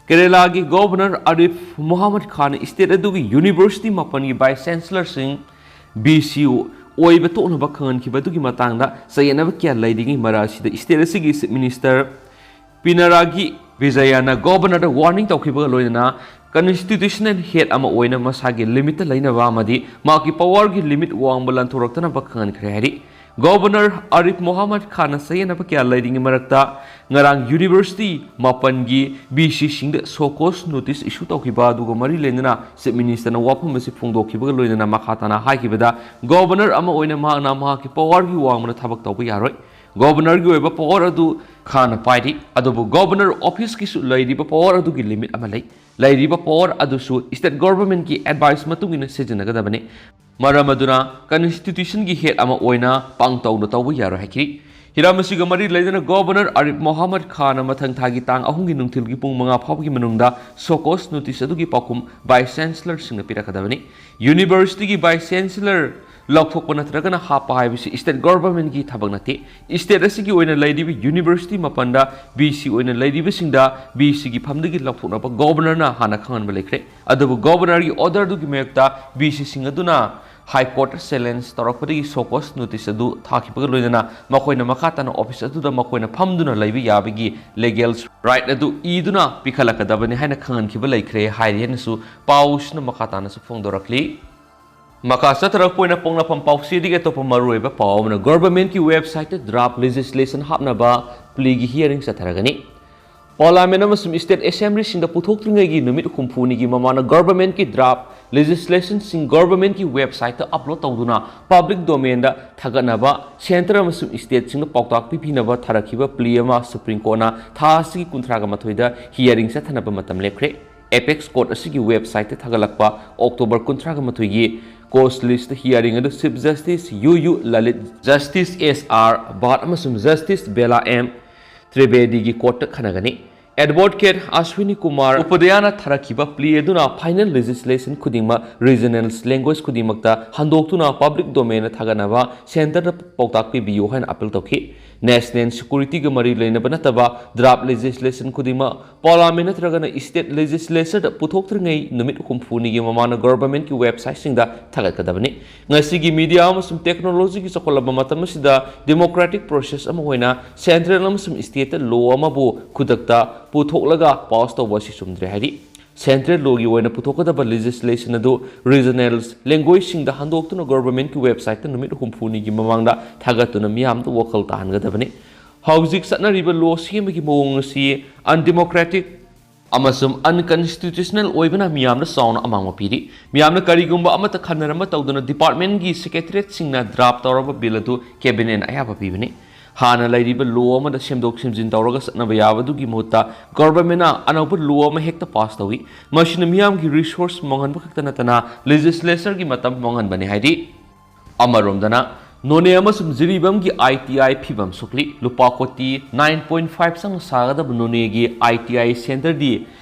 ꯀꯦꯔꯦꯂꯥꯒꯤ ꯒꯣꯚꯔꯅꯔ ꯑꯔꯤꯐ ꯃꯣꯍꯥꯃꯗ ꯈꯥꯟꯅ ꯁ꯭ꯇꯦꯠ ꯑꯗꯨꯒꯤ ꯌꯨꯅꯤꯚꯔꯁꯤꯇꯤ ꯃꯥꯄꯟꯒꯤ ꯚꯥꯏꯁ ꯆꯦꯟꯁꯦꯂꯔꯁꯤꯡ, ꯚꯤ ꯁꯤ ꯑꯣꯏꯕ ꯇꯣꯛꯅꯕ ꯈꯪꯍꯟꯈꯤꯕ ꯑꯗꯨꯒꯤ ꯃꯇꯥꯡꯗ ꯆꯌꯦꯠꯅꯕ ꯀꯌꯥ ꯂꯩꯔꯤꯉꯩ ꯃꯔꯛ ꯑꯁꯤꯗ ꯁ꯭ꯇꯦꯠ ꯑꯁꯤꯒꯤ ꯆꯤꯐ ꯃꯤꯅꯤꯁꯇꯔ ꯄꯤꯅꯔꯥꯒꯤ ꯕꯤꯖꯌꯅ ꯒꯣꯚꯔꯅꯔꯗ ꯋꯥꯔꯅꯤꯡ ꯇꯧꯈꯤꯕꯒ ꯂꯣꯏꯅꯅ ꯀꯟꯁꯇꯤꯇ꯭ꯌꯨꯁꯅꯦꯜ ꯍꯦꯗ ꯑꯃ ꯑꯣꯏꯅ ꯃꯁꯥꯒꯤ ꯂꯤꯃꯤꯠꯇ ꯂꯩꯅꯕ ꯑꯃꯗꯤ ꯃꯍꯥꯛꯀꯤ ꯄꯥꯋꯔꯒꯤ ꯂꯤꯃꯤꯠ ꯋꯥꯡꯕ ꯂꯥꯟꯊꯣꯔꯛꯇꯅꯕ ꯈꯪꯍꯟꯈ꯭ꯔꯦ ꯍꯥꯏꯔꯤ꯫ ꯒꯣꯚꯔꯅꯔ ꯑꯔꯤꯐ ꯃꯣꯍꯥꯃꯗ ꯈꯥꯟꯅ ꯆꯌꯦꯠꯅꯕ ꯀꯌꯥ ꯂꯩꯔꯤꯉꯩ ꯃꯔꯛꯇ ꯉꯔꯥꯡ ꯌꯨꯅꯤꯚꯔꯁꯤꯇꯤ ꯃꯥꯄꯟꯒꯤ ꯚꯤ ꯁꯤꯁꯤꯡꯗ ꯁꯣ ꯀꯣꯁ ꯅꯣꯇꯤꯁ ꯏꯁꯨ ꯇꯧꯈꯤꯕ ꯑꯗꯨꯒ ꯃꯔꯤ ꯂꯩꯅꯅ ꯆꯤꯐ ꯃꯤꯅꯤꯁꯇꯔꯅ ꯋꯥꯐꯝ ꯑꯁꯤ ꯐꯣꯡꯗꯣꯛꯈꯤꯕꯒ ꯂꯣꯏꯅꯅ ꯃꯈꯥ ꯇꯥꯅ ꯍꯥꯏꯈꯤꯕꯗ, ꯒꯣꯚꯔꯅꯔ ꯑꯃ ꯑꯣꯏꯅ ꯃꯍꯥꯛꯅ ꯃꯍꯥꯛꯀꯤ ꯄꯥꯋꯔꯒꯤ ꯋꯥꯡꯃꯗ ꯊꯕꯛ ꯇꯧꯕ ꯌꯥꯔꯣꯏ꯫ ꯒꯣꯚꯔꯅꯔꯒꯤ ꯑꯣꯏꯕ ꯄꯥꯋꯔ ꯑꯗꯨ ꯈꯥꯟꯅ ꯄꯥꯏꯔꯤ, ꯑꯗꯨꯕꯨ ꯒꯣꯚꯔꯅꯔ ꯑꯣꯐꯤꯁꯀꯤꯁꯨ ꯂꯩꯔꯤꯕ ꯄꯥꯋꯔ ꯑꯗꯨꯒꯤ ꯂꯤꯃꯤꯠ ꯑꯃ ꯂꯩ꯫ ꯂꯩꯔꯤꯕ ꯄꯥꯋꯔ ꯑꯗꯨꯁꯨ ꯁ꯭ꯇꯦꯠ ꯒꯣꯚꯔꯟꯃꯦꯟꯠꯀꯤ ꯑꯦꯗꯚꯥꯏꯁ ꯃꯇꯨꯡ ꯏꯟꯅ ꯁꯤꯖꯤꯟꯅꯒꯗꯕꯅꯤ꯫ ꯃꯔꯝ ꯑꯗꯨꯅ ꯀꯟꯁꯇꯤꯇ꯭ꯌꯨꯁꯟꯒꯤ ꯍꯦꯗ ꯑꯃ ꯑꯣꯏꯅ ꯄꯥꯡꯇꯧꯅ ꯇꯧꯕ ꯌꯥꯔꯣꯏ ꯍꯥꯏꯈꯤ꯫ ꯍꯤꯔꯝ ꯑꯁꯤꯒ ꯃꯔꯤ ꯂꯩꯅꯅ ꯒꯣꯚꯔꯅꯔ ꯑꯔꯤꯐ ꯃꯣꯍꯥꯃꯗ ꯈꯥꯟꯅ ꯃꯊꯪ ꯊꯥꯒꯤ ꯇꯥꯡ ꯑꯍꯨꯝꯒꯤ ꯅꯨꯡꯊꯤꯜꯒꯤ ꯄꯨꯡ ꯃꯉꯥ ꯐꯥꯎꯕꯒꯤ ꯃꯅꯨꯡꯗ ꯁꯣ ꯀꯣꯁ ꯅꯣꯇꯤꯁ ꯑꯗꯨꯒꯤ ꯄꯥꯎꯈꯨꯝ ꯚꯥꯏꯁ ꯆꯦꯟꯁꯦꯂꯔꯁꯤꯡꯅ ꯄꯤꯔꯛꯀꯗꯕꯅꯤ꯫ ꯌꯨꯅꯤꯚꯔꯁꯤꯇꯤꯒꯤ ꯚꯥꯏꯁ ꯆꯦꯟꯁꯦꯂꯔ ꯂꯧꯊꯣꯛꯄ ꯅꯠꯇ꯭ꯔꯒꯅ ꯍꯥꯞꯄ ꯍꯥꯏꯕꯁꯤ ꯁ꯭ꯇꯦꯠ ꯒꯣꯚꯔꯟꯃꯦꯟꯠꯀꯤ ꯊꯕꯛ ꯅꯠꯇꯦ꯫ ꯁ꯭ꯇꯦꯠ ꯑꯁꯤꯒꯤ ꯑꯣꯏꯅ ꯂꯩꯔꯤꯕ ꯌꯨꯅꯤꯚꯔꯁꯤꯇꯤ ꯃꯥꯄꯟꯗ ꯚꯤ ꯁꯤ ꯑꯣꯏꯅ ꯂꯩꯔꯤꯕꯁꯤꯡꯗ ꯚꯤ ꯁꯤꯒꯤ ꯐꯝꯗꯒꯤ ꯂꯧꯊꯣꯛꯅꯕ ꯒꯣꯚꯔꯅꯔꯅ ꯍꯥꯟꯅ ꯈꯪꯍꯟꯕ ꯂꯩꯈ꯭ꯔꯦ꯫ ꯑꯗꯨꯕꯨ ꯒꯣꯚꯔꯅꯔꯒꯤ ꯑꯣꯔꯗꯔꯗꯨꯒꯤ ꯃꯥꯌꯣꯛꯇ ꯚꯤ ꯁꯤꯁꯤꯡ ꯑꯗꯨꯅ ꯍꯥꯏ ꯀꯣꯔꯠꯇ ꯆꯦꯂꯦꯟꯖ ꯇꯧꯔꯛꯄꯗꯒꯤ ꯁꯣ ꯀꯣꯁ ꯅꯣꯇꯤꯁ ꯑꯗꯨ ꯊꯥꯈꯤꯕꯒ ꯂꯣꯏꯅꯅ ꯃꯈꯣꯏꯅ ꯃꯈꯥ ꯇꯥꯅ ꯑꯣꯐꯤꯁ ꯑꯗꯨꯗ ꯃꯈꯣꯏꯅ ꯐꯝꯗꯨꯅ ꯂꯩꯕ ꯌꯥꯕꯒꯤ ꯂꯤꯒꯦꯜ ꯔꯥꯏꯠ ꯑꯗꯨ ꯏꯗꯨꯅ ꯄꯤꯈꯠꯂꯛꯀꯗꯕꯅꯤ ꯍꯥꯏꯅ ꯈꯪꯍꯟꯈꯤꯕ ꯂꯩꯈ꯭ꯔꯦ ꯍꯥꯏꯔꯤ ꯍꯥꯏꯅꯁꯨ ꯄꯥꯎꯁꯤꯅ ꯃꯈꯥ ꯇꯥꯅꯁꯨ ꯐꯣꯡꯗꯣꯔꯛꯂꯤ꯫ ꯃꯈꯥ ꯆꯠꯊꯔꯛꯄ ꯑꯣꯏꯅ ꯄꯣꯛꯅꯐꯝ ꯄꯥꯎꯆꯦꯗꯒꯤ ꯑꯇꯣꯞꯄ ꯃꯔꯨꯑꯣꯏꯕ ꯄꯥꯎ ꯑꯃꯅ, ꯒꯣꯔꯕꯔꯃꯦꯟꯠꯀꯤ ꯋꯦꯕꯁꯥꯏꯠꯇ ꯗ꯭ꯔꯥꯐ ꯂꯦꯖꯤꯁꯂꯦꯁꯟ ꯍꯥꯞꯅꯕ ꯄ꯭ꯂꯤꯒꯤ ꯍꯤꯌꯥꯔꯤꯡ ꯆꯠꯊꯔꯒꯅꯤ꯫ ꯄꯥꯔꯂꯥꯃꯦꯟꯠ ꯑꯃꯁꯨꯡ ꯁ꯭ꯇꯦꯠ ꯑꯦꯁꯦꯝꯕ꯭ꯂꯤꯁꯤꯡꯗ ꯄꯨꯊꯣꯛꯇ꯭ꯔꯤꯉꯩꯒꯤ ꯅꯨꯃꯤꯠ ꯍꯨꯝꯐꯨꯅꯤꯒꯤ ꯃꯃꯥꯡꯗ ꯒꯣꯔꯕꯔꯃꯦꯟꯠꯀꯤ ꯗ꯭ꯔꯥꯐ ꯂꯦꯖꯤꯁꯂꯦꯁꯟꯁꯤꯡ ꯒꯣꯔꯕꯔꯃꯦꯟꯠꯀꯤ ꯋꯦꯕꯁꯥꯏꯠꯇ ꯑꯞꯂꯣꯗ ꯇꯧꯗꯨꯅ ꯄꯕ꯭ꯂꯤꯛ ꯗꯣꯃꯦꯟꯗ ꯊꯥꯒꯠꯅꯕ ꯁꯦꯟꯇꯔ ꯑꯃꯁꯨꯡ ꯁ꯭ꯇꯦꯠꯁꯤꯡꯗ ꯄꯥꯎꯇꯥꯛ ꯄꯤꯕꯤꯅꯕ ꯊꯥꯔꯛꯈꯤꯕ ꯄ꯭ꯂꯤ ꯑꯃ ꯁꯨꯄ꯭ꯔꯤꯝ ꯀꯣꯔꯠꯅ ꯊꯥ ꯑꯁꯤꯒꯤ ꯀꯨꯟꯊ꯭ꯔꯥꯒ ꯃꯥꯊꯣꯏꯗ ꯍꯤꯌꯥꯔꯤꯡ ꯆꯠꯊꯅꯕ ꯃꯇꯝ ꯂꯦꯞꯈ꯭ꯔꯦ꯫ ꯑꯦꯄꯦꯛꯁ ꯀꯣꯔꯠ ꯑꯁꯤꯒꯤ ꯋꯦꯕꯁꯥꯏꯠꯇ ꯊꯥꯒꯠꯂꯛꯄ ꯑꯣꯛꯇꯣꯕꯔ ꯀꯨꯟꯊ꯭ꯔꯥꯒ ꯃꯥꯊꯣꯏꯒꯤ ꯀꯣꯁ ꯂꯤꯁꯇ ꯍꯤꯌꯥꯔꯤꯡ ꯑꯗꯨ chief justice U U Lalit, justice S R Bhat ꯑꯃꯁꯨꯡ ꯖꯁꯇꯤꯁ ꯕꯦꯂꯥ ꯑꯦꯝ ꯇ꯭ꯔꯤꯕꯦꯗꯤꯒꯤ ꯀꯣꯔꯠꯇ ꯈꯟꯅꯒꯅꯤ꯫ ꯑꯦꯗꯚꯣꯀꯦꯠ ꯑꯁ꯭ꯋꯤꯅꯤ ꯀꯨꯃꯥꯔ ꯎꯄꯥꯙ꯭ꯌꯥꯅ ꯊꯥꯔꯛꯈꯤꯕ ꯄ꯭ꯂꯤ ꯑꯗꯨꯅ ꯐꯥꯏꯅꯦꯜ ꯂꯦꯖꯤꯁꯂꯦꯁꯟ ꯈꯨꯗꯤꯡꯃꯛ ꯔꯤꯖꯅꯦꯜ ꯂꯦꯡꯒ꯭ꯋꯦꯖ ꯈꯨꯗꯤꯡꯃꯛꯇ ꯍꯟꯗꯣꯛꯇꯨꯅ ꯄꯕ꯭ꯂꯤꯛ ꯗꯣꯃꯦꯟꯗ ꯊꯥꯒꯠꯅꯕ ꯁꯦꯟꯇꯔꯗ ꯄꯥꯎꯇꯥꯛ ꯄꯤꯕꯤꯌꯨ ꯍꯥꯏꯅ ꯑꯄꯤꯜ ꯇꯧꯈꯤ꯫ ꯅꯦꯁꯅꯦꯜ ꯁꯦꯀ꯭ꯌꯨꯔꯤꯇꯤꯒ ꯃꯔꯤ ꯂꯩꯅꯕ ꯅꯠꯇꯕ ꯗ꯭ꯔꯥꯐ ꯂꯦꯖꯤꯁꯂꯦꯁꯟ ꯈꯨꯗꯤꯡꯃꯛ ꯄꯥꯔꯂꯥꯃꯦꯟꯠ ꯅꯠꯇ꯭ꯔꯒꯅ ꯁ꯭ꯇꯦꯠ ꯂꯦꯖꯤꯁꯂꯦꯆꯔꯗ ꯄꯨꯊꯣꯛꯇ꯭ꯔꯤꯉꯩ ꯅꯨꯃꯤꯠ ꯍꯨꯝꯐꯨꯅꯤꯒꯤ ꯃꯃꯥꯡꯗ ꯒꯣꯔꯕꯔꯃꯦꯟꯠꯀꯤ ꯋꯦꯕꯁꯥꯏꯠꯁꯤꯡꯗ ꯊꯥꯒꯠꯀꯗꯕꯅꯤ꯫ ꯉꯁꯤꯒꯤ ꯃꯤꯗꯤꯌꯥ ꯑꯃꯁꯨꯡ ꯇꯦꯛꯅꯣꯂꯣꯖꯤꯒꯤ ꯆꯥꯎꯈꯠꯂꯕ ꯃꯇꯝ ꯑꯁꯤꯗ ꯗꯦꯃꯣꯀ꯭ꯔꯦꯇꯤꯛ ꯄ꯭ꯔꯣꯁꯦꯁ ꯑꯃ ꯑꯣꯏꯅ ꯁꯦꯟꯇ꯭ꯔꯦꯜ ꯑꯃꯁꯨꯡ ꯁ꯭ꯇꯦꯠꯇ ꯂꯣ ꯑꯃꯕꯨ ꯈꯨꯗꯛꯇ ꯄꯨꯊꯣꯛꯂꯒ ꯄꯥꯁ ꯇꯧꯕ ꯑꯁꯤ ꯆꯨꯝꯗ꯭ꯔꯦ ꯍꯥꯏꯔꯤ꯫ ꯁꯦꯟꯇ꯭ꯔꯦꯜ ꯂꯣꯒꯤ ꯑꯣꯏꯅ ꯄꯨꯊꯣꯛꯀꯗꯕ ꯂꯦꯖꯤꯁꯂꯦꯁꯟ ꯑꯗꯨ ꯔꯤꯖꯅꯦꯜ ꯂꯦꯡꯒ꯭ꯋꯦꯖꯁꯤꯡꯗ ꯍꯟꯗꯣꯛꯇꯨꯅ ꯒꯣꯔꯕꯔꯃꯦꯟꯠꯀꯤ ꯋꯦꯕꯁꯥꯏꯠꯇ ꯅꯨꯃꯤꯠ ꯍꯨꯝꯐꯨꯅꯤꯒꯤ ꯃꯃꯥꯡꯗ ꯊꯥꯒꯠꯇꯨꯅ ꯃꯤꯌꯥꯝꯗ ꯋꯥꯈꯜ ꯇꯥꯍꯟꯒꯗꯕꯅꯤ꯫ ꯍꯧꯖꯤꯛ ꯆꯠꯅꯔꯤꯕ ꯂꯣ ꯁꯦꯝꯕꯒꯤ ꯃꯑꯣꯡ ꯑꯁꯤ ꯑꯟꯗꯦꯃꯣꯀ꯭ꯔꯦꯇꯤꯛ ꯑꯃꯁꯨꯡ ꯑꯟꯀꯟꯁꯇꯤꯇ꯭ꯌꯨꯁꯅꯦꯜ ꯑꯣꯏꯕꯅ ꯃꯤꯌꯥꯝꯗ ꯆꯥꯎꯅ ꯑꯃꯥꯡꯕ ꯄꯤꯔꯤ꯫ ꯃꯤꯌꯥꯝꯅ ꯀꯔꯤꯒꯨꯝꯕ ꯑꯃꯠꯇ ꯈꯟꯅꯔꯝꯕ ꯇꯧꯗꯅ ꯗꯤꯄꯥꯔꯠꯃꯦꯟꯠꯀꯤ ꯁꯦꯀ꯭ꯔꯦꯇꯔꯤꯌꯦꯠꯁꯤꯡꯅ ꯗ꯭ꯔꯥꯐ ꯇꯧꯔꯕ ꯕꯤꯜ ꯑꯗꯨ ꯀꯦꯕꯤꯅꯦꯠꯅ ꯑꯌꯥꯕ ꯄꯤꯕꯅꯤ꯫ ꯍꯥꯟꯅ ꯂꯩꯔꯤꯕ ꯂꯣ ꯑꯃꯗ ꯁꯦꯝꯗꯣꯛ ꯁꯦꯝꯖꯤꯟ ꯇꯧꯔꯒ ꯆꯠꯅꯕ ꯌꯥꯕꯗꯨꯒꯤ ꯃꯍꯨꯠꯇ ꯒꯣꯔꯕꯔꯃꯦꯟꯠꯅ ꯑꯅꯧꯕ ꯂꯣ ꯑꯃ ꯍꯦꯛꯇ ꯄꯥꯁ ꯇꯧꯏ꯫ ꯃꯁꯤꯅ ꯃꯤꯌꯥꯝꯒꯤ ꯔꯤꯁꯣꯔꯁ ꯃꯥꯡꯍꯟꯕ ꯈꯛꯇ ꯅꯠꯇꯅ ꯂꯦꯖꯤꯁꯂꯦꯆꯔꯒꯤ ꯃꯇꯝ ꯃꯥꯡꯍꯟꯕꯅꯤ ꯍꯥꯏꯔꯤ꯫ ꯑꯃꯔꯣꯝꯗꯅ ꯅꯣꯅꯦ ꯑꯃꯁꯨꯡ ꯖꯤꯔꯤꯕꯥꯝꯒꯤ ꯑꯥꯏ ꯇꯤ ꯑꯥꯏ ꯐꯤꯕꯝ ꯁꯣꯛꯂꯤ꯫ ꯂꯨꯄꯥ ꯀꯣꯇꯤ nine point five ꯆꯪꯅ ꯁꯥꯒꯗꯕ ꯅꯣꯅꯦꯒꯤ ꯑꯥꯏ ꯇꯤ ꯑꯥꯏ ꯁꯦꯟꯇꯔꯗꯤ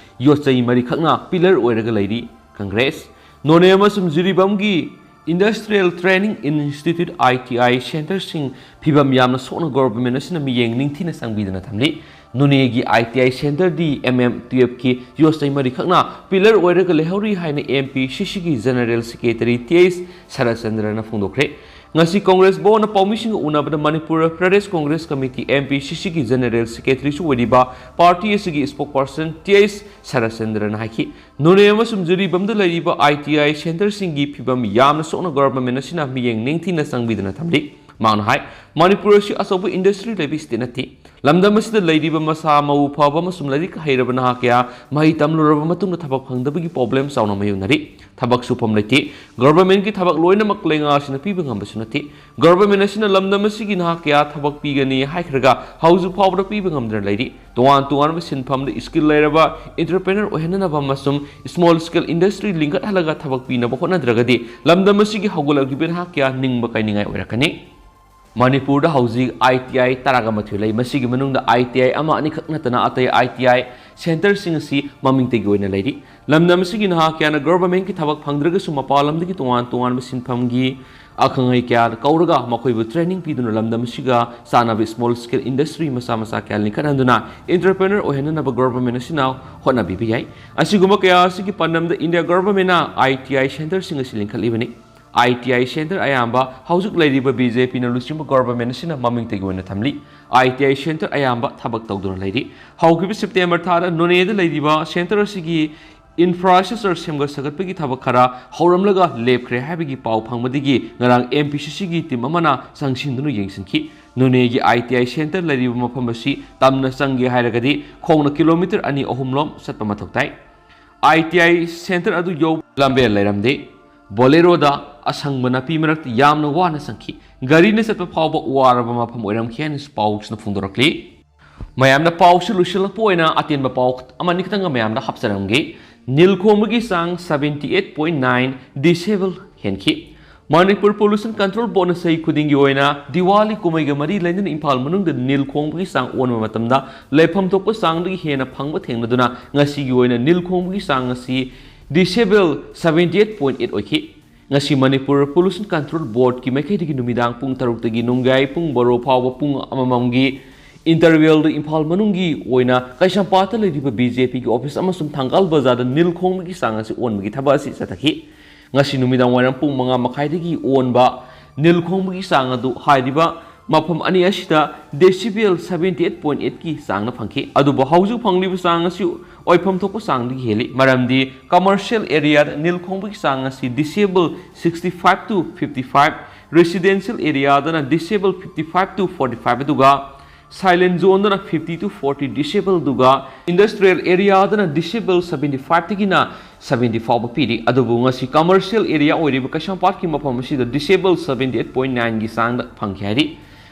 ꯌꯣꯠꯆꯩ ꯃꯔꯤꯈꯛꯅ ꯄꯤꯂꯔ ꯑꯣꯏꯔꯒ ꯂꯩꯔꯤ꯫ ꯀꯪꯒ꯭ꯔꯦꯁ꯫ ꯅꯣꯅꯦ ꯑꯃꯁꯨꯡ ꯖꯤꯔꯤꯕꯥꯝꯒꯤ ꯏꯟꯗꯁꯇ꯭ꯔꯤꯌꯦꯜ ꯇ꯭ꯔꯦꯅꯤꯡ ꯏꯟꯁꯇꯤꯇ꯭ꯌꯨꯠ, ꯑꯥꯏ ꯇꯤ ꯑꯥꯏ ꯁꯦꯟꯇꯔꯁꯤꯡ ꯐꯤꯕꯝ ꯌꯥꯝꯅ ꯁꯣꯛꯅ ꯒꯣꯔꯕꯔꯃꯦꯟꯠ ꯑꯁꯤꯅ ꯃꯤꯠꯌꯦꯡ ꯅꯤꯡꯊꯤꯅ ꯆꯪꯕꯤꯗꯅ ꯊꯝꯂꯤ꯫ ꯅꯣꯅꯦꯒꯤ ꯑꯥꯏ ꯇꯤ ꯑꯥꯏ ꯁꯦꯟꯇꯔꯗꯤ ꯑꯦꯝ ꯑꯦꯝ ꯇꯨꯌꯦꯜꯐꯀꯤ ꯌꯣꯠꯆꯩ ꯃꯔꯤꯈꯛꯅ ꯄꯤꯂꯔ ꯑꯣꯏꯔꯒ ꯂꯩꯍꯧꯔꯤ ꯍꯥꯏꯅ ꯑꯦꯝ ꯄꯤ ꯁꯤ ꯁꯤꯒꯤ ꯖꯦꯅꯔꯦꯜ ꯁꯦꯀ꯭ꯔꯦꯇꯔꯤ ꯇꯤ ꯑꯩꯆ ꯁꯔꯠꯆꯟꯗ꯭ꯔꯅ ꯐꯣꯡꯗꯣꯛꯈ꯭ꯔꯦ꯫ ꯉꯁꯤ ꯀꯣꯡꯒ꯭ꯔꯦꯁ ꯚꯋꯟꯗ ꯄꯥꯎꯃꯤꯁꯤꯡꯒ ꯎꯅꯕꯗ Manipur Pradesh Congress committee, M P C C ꯒꯤ ꯖꯦꯅꯦꯔꯦꯜ ꯁꯦꯀ꯭ꯔꯦꯇꯔꯤꯁꯨ ꯑꯣꯏꯔꯤꯕ ꯄꯥꯔꯇꯤ ꯑꯁꯤꯒꯤ ꯁ꯭ꯄꯣꯛꯄꯔꯁꯟ T H ꯁꯔꯆꯟꯗ꯭ꯔꯅ ꯍꯥꯏꯈꯤ, ꯅꯣꯅꯦ ꯑꯃꯁꯨꯡ ꯖꯤꯔꯤꯕꯥꯝꯗ ꯂꯩꯔꯤꯕ I T I ꯁꯦꯟꯇꯔꯁꯤꯡꯒꯤ ꯐꯤꯕꯝ ꯌꯥꯝꯅ ꯁꯣꯛꯅ ꯒꯣꯚꯔꯟꯃꯦꯟꯠ ꯑꯁꯤꯅ ꯃꯤꯠꯌꯦꯡ ꯅꯤꯡꯊꯤꯅ ꯆꯪꯕꯤꯗꯅ ꯊꯝꯂꯤ꯫ ꯃꯍꯥꯛꯅ ꯍꯥꯏ, ꯃꯅꯤꯄꯨꯔ ꯑꯁꯤ ꯑꯆꯧꯕ ꯏꯟꯗꯁꯇ꯭ꯔꯤ ꯂꯩꯕ ꯁ꯭ꯇꯦꯠ ꯅꯠꯇꯦ꯫ ꯂꯝꯗꯝ ꯑꯁꯤꯗ ꯂꯩꯔꯤꯕ ꯃꯁꯥ ꯃꯎ ꯐꯕ ꯑꯃꯁꯨꯡ ꯂꯥꯏꯔꯤꯛ ꯍꯩꯔꯕ ꯅꯍꯥ ꯀꯌꯥ ꯃꯍꯩ ꯇꯝꯂꯨꯔꯕ ꯃꯇꯨꯡꯗ ꯊꯕꯛ ꯐꯪꯗꯕꯒꯤ ꯄ꯭ꯔꯣꯕ꯭ꯂꯦꯝ ꯆꯥꯎꯅ ꯃꯥꯌꯣꯛꯅꯔꯤ꯫ ꯊꯕꯛ ꯁꯨꯐꯝ ꯂꯩꯇꯦ꯫ ꯒꯣꯚꯔꯟꯃꯦꯟꯠꯀꯤ ꯊꯕꯛ ꯂꯣꯏꯅꯃꯛ ꯂꯩꯉꯥꯛ ꯑꯁꯤꯅ ꯄꯤꯕ ꯉꯝꯕꯁꯨ ꯅꯠꯇꯦ꯫ ꯒꯣꯚꯔꯟꯃꯦꯟꯠ ꯑꯁꯤꯅ ꯂꯝꯗꯝ ꯑꯁꯤꯒꯤ ꯅꯍꯥ ꯀꯌꯥ ꯊꯕꯛ ꯄꯤꯒꯅꯤ ꯍꯥꯏꯈ꯭ꯔꯒ ꯍꯧꯖꯤꯛ ꯐꯥꯎꯕꯗ ꯄꯤꯕ ꯉꯝꯗꯅ ꯂꯩꯔꯤ꯫ ꯇꯣꯉꯥꯟ ꯇꯣꯉꯥꯟꯕ ꯁꯤꯟꯐꯝꯗ ꯁ꯭ꯀꯤꯜ ꯂꯩꯔꯕ ꯑꯦꯟꯇꯔꯄ꯭ꯔꯦꯅꯔ ꯑꯣꯏꯍꯟꯅꯅꯕ ꯑꯃꯁꯨꯡ ꯁ꯭ꯃꯣꯜ ꯁ꯭ꯀꯦꯜ ꯏꯟꯗꯁꯇ꯭ꯔꯤ ꯂꯤꯡꯈꯠꯍꯜꯂꯒ ꯊꯕꯛ ꯄꯤꯅꯕ ꯍꯣꯠꯅꯗ꯭ꯔꯒꯗꯤ ꯂꯝꯗꯝ ꯑꯁꯤꯒꯤ ꯍꯧꯒꯠꯂꯛꯂꯤꯕ ꯅꯍꯥ ꯀꯌꯥ ꯅꯤꯡꯕ ꯀꯥꯏꯅꯤꯡꯉꯥꯏ ꯑꯣꯏꯔꯛꯀꯅꯤ꯫ ꯃꯅꯤꯄꯨꯔꯗ ꯍꯧꯖꯤꯛ I T I ꯇꯔꯥꯒ ꯃꯥꯊꯣꯏ ꯂꯩ꯫ ꯃꯁꯤꯒꯤ ꯃꯅꯨꯡꯗ I T I ꯑꯃ ꯑꯅꯤꯈꯛ ꯅꯠꯇꯅ ꯑꯇꯩ I T I ꯁꯦꯟꯇꯔꯁꯤꯡ ꯑꯁꯤ ꯃꯃꯤꯡꯇꯒꯤ ꯑꯣꯏꯅ ꯂꯩꯔꯤ꯫ ꯂꯝꯗꯝ ꯑꯁꯤꯒꯤ ꯅꯍꯥ ꯀꯌꯥꯅ ꯒꯣꯚꯔꯟꯃꯦꯟꯠꯀꯤ ꯊꯕꯛ ꯐꯪꯗ꯭ꯔꯒꯁꯨ ꯃꯄꯥꯟ ꯂꯝꯗꯒꯤ ꯇꯣꯉꯥꯟ ꯇꯣꯉꯥꯟꯕ ꯁꯤꯟꯐꯝꯒꯤ ꯑꯈꯪ ꯑꯍꯩ ꯀꯌꯥ ꯀꯧꯔꯒ ꯃꯈꯣꯏꯕꯨ ꯇ꯭ꯔꯦꯅꯤꯡ ꯄꯤꯗꯨꯅ ꯂꯝꯗꯝ ꯑꯁꯤꯒ ꯆꯥꯟꯅꯕ ꯁ꯭ꯃꯣꯜ ꯁ꯭ꯀꯦꯜ ꯏꯟꯗꯁꯇ꯭ꯔꯤ ꯃꯆꯥ ꯃꯆꯥ ꯀꯌꯥ ꯂꯤꯡꯈꯠꯍꯟꯗꯨꯅ ꯑꯦꯟꯇꯔꯄ꯭ꯔꯦꯅꯔ ꯑꯣꯏꯍꯟꯅꯅꯕ ꯒꯣꯚꯔꯟꯃꯦꯟꯠ ꯑꯁꯤꯅ ꯍꯣꯠꯅꯕꯤꯕ ꯌꯥꯏ꯫ ꯑꯁꯤꯒꯨꯝꯕ ꯀꯌꯥ ꯑꯁꯤꯒꯤ ꯄꯥꯟꯗꯝꯗ ꯏꯟꯗꯤꯌꯥ ꯒꯣꯚꯔꯟꯃꯦꯟꯠꯅ I T I ꯁꯦꯟꯇꯔꯁꯤꯡ ꯑꯁꯤ ꯂꯤꯡꯈꯠꯂꯤꯕꯅꯤ꯫ I T I ꯁꯦꯟꯇꯔ ꯑꯌꯥꯝꯕ ꯍꯧꯖꯤꯛ ꯂꯩꯔꯤꯕ B J P ꯅ ꯂꯨꯆꯤꯡꯕ ꯒꯣꯚꯔꯟꯃꯦꯟꯠ ꯑꯁꯤꯅ ꯃꯃꯤꯡꯇꯒꯤ ꯑꯣꯏꯅ ꯊꯝꯂꯤ꯫ I T I ꯁꯦꯟꯇꯔ ꯑꯌꯥꯝꯕ ꯊꯕꯛ ꯇꯧꯗꯨꯅ ꯂꯩꯔꯤ꯫ ꯍꯧꯈꯤꯕ ꯁꯦꯞꯇꯦꯝꯕꯔ ꯊꯥꯗ ꯅꯣꯅꯦꯗ ꯂꯩꯔꯤꯕ ꯁꯦꯟꯇꯔ ꯑꯁꯤꯒꯤ ꯏꯟꯐ꯭ꯔꯥꯁ꯭ꯇ꯭ꯔꯛꯆꯔ ꯁꯦꯝꯒꯠ ꯁꯥꯒꯠꯄꯒꯤ ꯊꯕꯛ ꯈꯔ ꯍꯧꯔꯝꯂꯒ ꯂꯦꯞꯈ꯭ꯔꯦ ꯍꯥꯏꯕꯒꯤ ꯄꯥꯎ ꯐꯪꯕꯗꯒꯤ ꯉꯔꯥꯡ M P C C ꯒꯤ ꯇꯤꯝ ꯑꯃꯅ ꯆꯪꯁꯤꯟꯗꯨꯅ ꯌꯦꯡꯁꯤꯟꯈꯤ꯫ ꯅꯣꯅꯦꯒꯤ I T I ꯁꯦꯟꯇꯔ ꯂꯩꯔꯤꯕ ꯃꯐꯝ ꯑꯁꯤ ꯇꯝꯅ ꯆꯪꯒꯦ ꯍꯥꯏꯔꯒꯗꯤ ꯈꯣꯡꯅ ꯀꯤꯂꯣꯃꯤꯇꯔ ꯑꯅꯤ ꯑꯍꯨꯝ ꯂꯣꯝ ꯆꯠꯄ ꯃꯊꯧ ꯇꯥꯏ꯫ I T I ꯁꯦꯟꯇꯔ ꯑꯗꯨ ꯌꯧ ꯂꯝꯕꯦꯜ ꯂꯩꯔꯝꯗꯦ꯫ ꯕꯣꯂꯦꯔꯣꯗ ꯑꯁꯪꯕ ꯅꯥꯄꯤ ꯃꯔꯛꯇ ꯌꯥꯝꯅ ꯋꯥꯅ ꯆꯪꯈꯤ꯫ ꯒꯥꯔꯤꯅ ꯆꯠꯄ ꯐꯥꯎꯕ ꯋꯥꯔꯕ ꯃꯐꯝ ꯑꯣꯏꯔꯝꯈꯤ ꯍꯥꯏꯅ ꯄꯥꯎꯁꯤꯅ ꯐꯣꯡꯗꯣꯔꯛꯂꯤ꯫ ꯃꯌꯥꯝꯅ ꯄꯥꯎꯁꯤ ꯂꯣꯏꯁꯤꯜꯂꯛꯄ ꯑꯣꯏꯅ ꯑꯇꯦꯟꯕ ꯄꯥꯎ ꯑꯃꯅꯤ ꯈꯛꯇꯪꯒ ꯃꯌꯥꯝꯗ ꯍꯥꯞꯆꯔꯝꯒꯦ꯫ ꯅꯤꯜ ꯈꯣꯡꯕꯒꯤ ꯆꯥꯡ seventy eight point nine decibel ꯍꯦꯟꯈꯤ꯫ ꯃꯅꯤꯄꯨꯔ ꯄꯣꯂꯨꯁꯟ ꯀꯟꯇ꯭ꯔꯣꯜ ꯕꯣꯔꯗꯅ ꯆꯍꯤ ꯈꯨꯗꯤꯡꯒꯤ ꯑꯣꯏꯅ ꯗꯤꯋꯥꯂꯤ ꯀꯨꯝꯍꯩꯒ ꯃꯔꯤ ꯂꯩꯅꯅ ꯏꯝꯐꯥꯜ ꯃꯅꯨꯡꯗ ꯅꯤꯜ ꯈꯣꯡꯕꯒꯤ ꯆꯥꯡ ꯑꯣꯟꯕ ꯃꯇꯝꯗ ꯂꯩꯐꯝ ꯊꯣꯛꯄ ꯆꯥꯡꯗꯒꯤ ꯍꯦꯟꯅ ꯐꯪꯕ ꯊꯦꯡꯅꯗꯨꯅ ꯉꯁꯤꯒꯤ ꯑꯣꯏꯅ ꯅꯤꯜ ꯈꯣꯡꯕꯒꯤ ꯆꯥꯡ ꯑꯁꯤ decibel seventy eight point eight ꯑꯣꯏꯈꯤ꯫ ꯉꯁꯤ ꯃꯅꯤꯄꯨꯔ ꯄꯣꯂꯨꯁꯟ ꯀꯟꯇ꯭ꯔꯣꯜ ꯕꯣꯔꯗꯀꯤ ꯃꯥꯏꯀꯩꯗꯒꯤ ꯅꯨꯃꯤꯗꯥꯡ ꯄꯨꯡ ꯇꯔꯨꯛꯇꯒꯤ ꯅꯣꯡꯌꯥꯏ ꯄꯨꯡ ꯕꯥꯔꯣ ꯐꯥꯎꯕ ꯄꯨꯡ ꯑꯃꯃꯝꯒꯤ ꯏꯟꯇꯔꯚꯦꯜꯗ ꯏꯝꯐꯥꯜ ꯃꯅꯨꯡꯒꯤ ꯑꯣꯏꯅ ꯀꯩꯁꯥꯝꯄꯥꯠꯇ ꯂꯩꯔꯤꯕ B J P ꯒꯤ ꯑꯣꯐꯤꯁ ꯑꯃꯁꯨꯡ ꯊꯪꯒꯥꯜ ꯕꯖꯥꯔꯗ ꯅꯤꯜ ꯈꯣꯡꯕꯒꯤ ꯆꯥꯡ ꯑꯁꯤ ꯑꯣꯟꯕꯒꯤ ꯊꯕꯛ ꯑꯁꯤ ꯆꯠꯊꯈꯤ꯫ ꯉꯁꯤ ꯅꯨꯃꯤꯗꯥꯡ ꯋꯥꯏꯔꯝ ꯄꯨꯡ ꯃꯉꯥ ꯃꯈꯥꯏꯗꯒꯤ ꯑꯣꯟꯕ ꯅꯤꯜ ꯈꯣꯡꯕꯒꯤ ꯆꯥꯡ ꯑꯗꯨ ꯍꯥꯏꯔꯤꯕ ꯃꯐꯝ ꯑꯅꯤ ꯑꯁꯤꯗ decibel seventy eight point eight ꯀꯤ ꯆꯥꯡꯅ ꯐꯪꯈꯤ꯫ ꯑꯗꯨꯕꯨ ꯍꯧꯖꯤꯛ ꯐꯪꯂꯤꯕ ꯆꯥꯡ ꯑꯁꯤ ꯑꯣꯏꯐꯝ ꯊꯣꯛꯄ ꯆꯥꯡꯗꯒꯤ ꯍꯦꯜꯂꯤ, ꯃꯔꯝꯗꯤ commercial area ꯗ ꯅꯤꯜ ꯈꯣꯡꯕꯒꯤ ꯆꯥꯡ ꯑꯁꯤ decibel sixty five to fifty five, residential area ꯗꯅ decibel fifty five to forty five, ꯑꯗꯨꯒ silent zone ꯗꯅ fifty to forty decibel, ꯑꯗꯨꯒ industrial area ꯗꯅ decibel seventy five ꯇꯒꯤꯅ seventy ꯐꯥꯎꯕ ꯄꯤꯔꯤ꯫ ꯑꯗꯨꯕꯨ ꯉꯁꯤ commercial area ꯑꯣꯏꯔꯤꯕ ꯀꯩꯁꯥꯝꯄꯥꯠꯀꯤ ꯃꯐꯝ ꯑꯁꯤꯗ decibel seventy eight point nine ꯒꯤ ꯆꯥꯡꯗ ꯐꯪꯈꯤ ꯍꯥꯏꯔꯤ꯫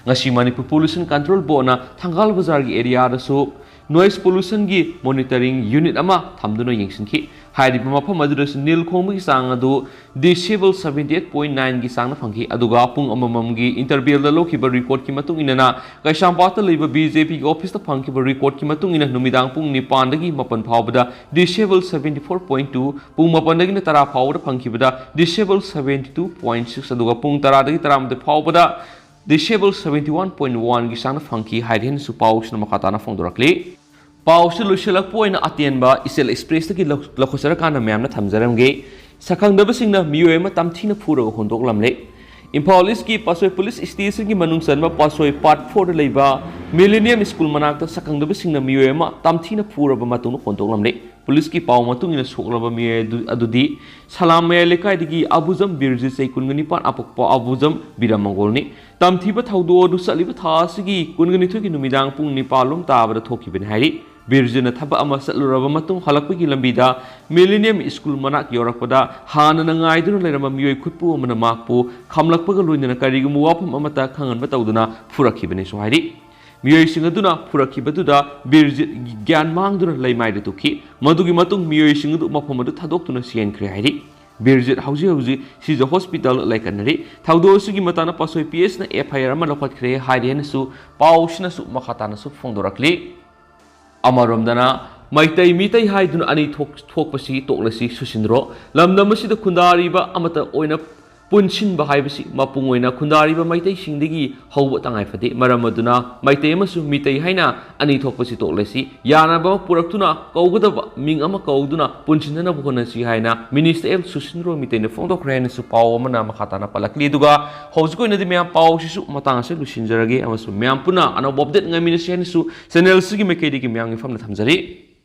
ꯉꯁꯤ ꯃꯅꯤꯄꯨꯔ Pollution Control Board ꯅ ꯊꯪꯒꯥꯜ ꯕꯖꯥꯔꯒꯤ area ꯗꯁꯨ noise pollution ꯒꯤ monitoring unit ꯑꯃ ꯊꯝꯗꯨꯅ ꯌꯦꯡꯁꯤꯟꯈꯤ꯫ ꯍꯥꯏꯔꯤꯕ ꯃꯐꯝ ꯑꯗꯨꯗꯁꯨ ꯅꯤꯜ ꯈꯣꯡꯕꯒꯤ ꯆꯥꯡ ꯑꯗꯨ decibel seventy eight point nine ꯒꯤ ꯆꯥꯡꯗ ꯐꯪꯈꯤ꯫ ꯑꯗꯨꯒ ꯄꯨꯡ ꯑꯃꯃꯝꯒꯤ interval ꯗ ꯂꯧꯈꯤꯕ record ꯀꯤ ꯃꯇꯨꯡ ꯏꯟꯅ ꯀꯩꯁꯥꯝꯄꯥꯠꯇ ꯂꯩꯕ B J P ꯒꯤ office ꯇ ꯐꯪꯈꯤꯕ record ꯀꯤ ꯃꯇꯨꯡ ꯏꯟꯅ ꯅꯨꯃꯤꯗꯥꯡ ꯄꯨꯡ ꯅꯤꯄꯥꯟꯗꯒꯤ ꯃꯥꯄꯟ ꯐꯥꯎꯕꯗ decibel seventy four point two, ꯄꯨꯡ ꯃꯥꯄꯟꯗꯒꯤꯅ ꯇꯔꯥ ꯐꯥꯎꯕꯗ ꯐꯪꯈꯤꯕꯗ decibel seventy two point six, ꯑꯗꯨꯒ ꯄꯨꯡ ꯇꯔꯥꯗꯒꯤ ꯇꯔꯥꯃꯥꯊꯣꯏ ꯐꯥꯎꯕꯗ decibel seventy one point one ꯒꯤ ꯆꯥꯡꯗ ꯐꯪꯈꯤ ꯍꯥꯏꯔꯤ ꯍꯥꯏꯅꯁꯨ ꯄꯥꯎꯁꯤꯅ ꯃꯈꯥ ꯇꯥꯅ ꯐꯣꯡꯗꯣꯔꯛꯂꯤ꯫ ꯄꯥꯎꯁꯤ ꯂꯣꯏꯁꯤꯜꯂꯛꯄ ꯑꯣꯏꯅ ꯑꯇꯦꯟꯕ ꯏꯆꯦꯜ Express ꯇꯒꯤ ꯂꯧ-, ꯂꯧꯈꯠꯆꯔꯀꯥꯟꯗ ꯃꯌꯥꯝꯅ ꯊꯝꯖꯔꯝꯒꯦ꯫ ꯁꯛꯈꯪꯗꯕꯁꯤꯡꯅ ꯃꯤꯑꯣꯏ ꯑꯃ ꯇꯝꯊꯤꯅ ꯐꯨꯔꯒ ꯍꯨꯟꯗꯣꯛꯂꯝꯂꯦ꯫ ꯏꯝꯐꯥꯜ East ꯀꯤ ꯄꯥꯠꯁꯣꯏ police station ꯒꯤ ꯃꯅꯨꯡ ꯆꯟꯕ ꯄꯥꯠꯁꯣꯏ part four ꯗ ꯂꯩꯕ Millennium School ꯃꯅꯥꯛꯇ ꯁꯛꯈꯪꯗꯕꯁꯤꯡꯅ ꯃꯤꯑꯣꯏ ꯑꯃ ꯇꯝꯊꯤꯅ ꯐꯨꯔꯕ ꯃꯇꯨꯡꯗ ꯍꯨꯟꯗꯣꯛꯂꯝꯂꯦ꯫ Police ꯀꯤ ꯄꯥꯎ ꯃꯇꯨꯡ ꯏꯟꯅ ꯁꯣꯛꯂꯕ ꯃꯤꯑꯣꯏ ꯑꯗꯨ, ꯑꯗꯨꯗꯤ ꯁꯂꯥꯝ ꯃꯌꯥꯏ ꯂꯩꯀꯥꯏꯗꯒꯤ ꯑꯕꯨꯖꯝ ꯕꯤꯔꯖꯤꯠ, ꯆꯍꯤ ꯀꯨꯟꯒ ꯅꯤꯄꯥꯟ, ꯑꯄꯣꯛꯄ ꯑꯕꯨꯖꯝ ꯕꯤꯔꯃꯪꯒꯣꯜꯅꯤ꯫ ꯇꯝꯊꯤꯕ ꯊꯧꯗꯣꯛ ꯑꯗꯨ ꯆꯠꯂꯤꯕ ꯊꯥ ꯑꯁꯤꯒꯤ ꯀꯨꯟꯒ ꯅꯤꯊꯣꯏꯒꯤ ꯅꯨꯃꯤꯗꯥꯡ ꯄꯨꯡ ꯅꯤꯄꯥꯜ ꯂꯣꯝ ꯇꯥꯕꯗ ꯊꯣꯛꯈꯤꯕꯅꯤ ꯍꯥꯏꯔꯤ꯫ ꯕꯤꯔꯖꯤꯠꯅ ꯊꯕꯛ ꯑꯃ ꯆꯠꯂꯨꯔꯕ ꯃꯇꯨꯡ ꯍꯜꯂꯛꯄꯒꯤ ꯂꯝꯕꯤꯗ Millennium School ꯃꯅꯥꯛ ꯌꯧꯔꯛꯄꯗ ꯍꯥꯟꯅꯅ ꯉꯥꯏꯗꯨꯅ ꯂꯩꯔꯝꯕ ꯃꯤꯑꯣꯏ ꯈꯨꯠꯄꯨ ꯑꯃꯅ ꯃꯍꯥꯛꯄꯨ ꯈꯥꯝꯂꯛꯄꯒ ꯂꯣꯏꯅꯅ ꯀꯔꯤꯒꯨꯝꯕ ꯋꯥꯐꯝ ꯑꯃꯠꯇ ꯈꯪꯍꯟꯕ ꯇꯧꯗꯨꯅ ꯐꯨꯔꯛꯈꯤꯕꯅꯤꯁꯨ ꯍꯥꯏꯔꯤ꯫ ꯃꯤꯑꯣꯏꯁꯤꯡ ꯑꯗꯨꯅ ꯐꯨꯔꯛꯈꯤꯕꯗꯨꯗ ꯕꯤꯔꯖꯤꯠ ꯒ꯭ꯌꯥꯟ ꯃꯥꯡꯗꯨꯅ ꯂꯩꯃꯥꯏꯗ ꯇꯨꯈꯤ꯫ ꯃꯗꯨꯒꯤ ꯃꯇꯨꯡ ꯃꯤꯑꯣꯏꯁꯤꯡ ꯑꯗꯨ ꯃꯐꯝ ꯑꯗꯨ ꯊꯥꯗꯣꯛꯇꯨꯅ ꯆꯦꯟꯈ꯭ꯔꯦ ꯍꯥꯏꯔꯤ꯫ ꯕꯤꯔꯖꯤꯠ ꯍꯧꯖꯤꯛ ꯍꯧꯖꯤꯛ ꯁꯤꯖ hospital ꯗ ꯂꯩꯈꯠꯅꯔꯤ꯫ ꯊꯧꯗꯣꯛ ꯑꯁꯤꯒꯤ ꯃꯇꯥꯡꯗ ꯄꯥꯠꯁꯣꯏ P S ꯅ F I R ꯑꯃ ꯂꯧꯈꯠꯈ꯭ꯔꯦ ꯍꯥꯏꯔꯤ ꯍꯥꯏꯅꯁꯨ ꯄꯥꯎꯁꯤꯅꯁꯨ ꯃꯈꯥ ꯇꯥꯅꯁꯨ ꯐꯣꯡꯗꯣꯔꯛꯂꯤ꯫ ꯑꯃꯔꯣꯝꯗꯅ ꯃꯩꯇꯩ ꯃꯤꯇꯩ ꯍꯥꯏꯗꯨꯅ ꯑꯅꯤ ꯊꯣꯛ-, ꯊꯣꯛꯄꯁꯤ ꯇꯣꯛꯂꯁꯤ, ꯁꯨꯁꯤꯟꯗ꯭ꯔꯣ꯫ ꯂꯝꯗꯝ ꯑꯁꯤꯗ ꯈꯨꯟꯗꯥꯔꯤꯕ ꯑꯃꯠꯇ ꯑꯣꯏꯅ ꯄꯨꯟꯁꯤꯟꯕ ꯍꯥꯏꯕꯁꯤ ꯃꯄꯨꯡ ꯑꯣꯏꯅ ꯈꯨꯟꯗꯥꯔꯤꯕ ꯃꯩꯇꯩꯁꯤꯡꯗꯒꯤ ꯍꯧꯕ ꯇꯉꯥꯏ ꯐꯗꯦ꯫ ꯃꯔꯝ ꯑꯗꯨꯅ ꯃꯩꯇꯩ ꯑꯃꯁꯨꯡ ꯃꯤꯇꯩ ꯍꯥꯏꯅ ꯑꯅꯤ ꯊꯣꯛꯄꯁꯤ ꯇꯣꯛꯂꯁꯤ꯫ ꯌꯥꯅꯕ ꯑꯃ ꯄꯨꯔꯛꯇꯨꯅ ꯀꯧꯒꯗꯕ ꯃꯤꯡ ꯑꯃ ꯀꯧꯗꯨꯅ ꯄꯨꯟꯁꯤꯟꯅꯅꯕ ꯍꯣꯠꯅꯁꯤ ꯍꯥꯏꯅ ꯃꯤꯅꯤ ꯁꯤꯇꯔ ꯑꯦꯜ ꯁꯨꯁꯤꯟꯗ꯭ꯔꯣ ꯃꯤꯇꯩꯅ ꯐꯣꯡꯗꯣꯛꯈ꯭ꯔꯦ ꯍꯥꯏꯅꯁꯨ ꯄꯥꯎ ꯑꯃꯅ ꯃꯈꯥ ꯇꯥꯅ ꯄꯜꯂꯛꯂꯤ꯫ ꯑꯗꯨꯒ ꯍꯧꯖꯤꯛ ꯑꯣꯏꯅꯗꯤ ꯃꯌꯥꯝ ꯄꯥꯎꯁꯤꯁꯨ ꯃꯇꯥꯡ ꯑꯁꯤꯗ ꯂꯣꯏꯁꯤꯟꯖꯔꯒꯦ ꯑꯃꯁꯨꯡ ꯃꯌꯥꯝ ꯄꯨꯟꯅ ꯑꯅꯧꯕ ꯑꯞꯗꯦꯠ ꯉꯥꯏꯃꯤꯟꯅꯁꯤ ꯍꯥꯏꯅꯁꯨ ꯆꯦꯅꯦꯜ ꯑꯁꯤꯒꯤ ꯃꯥꯏꯀꯩꯗꯒꯤ ꯃꯌꯥꯝꯒꯤ ꯐꯝꯅ ꯊꯝꯖꯔꯤ꯫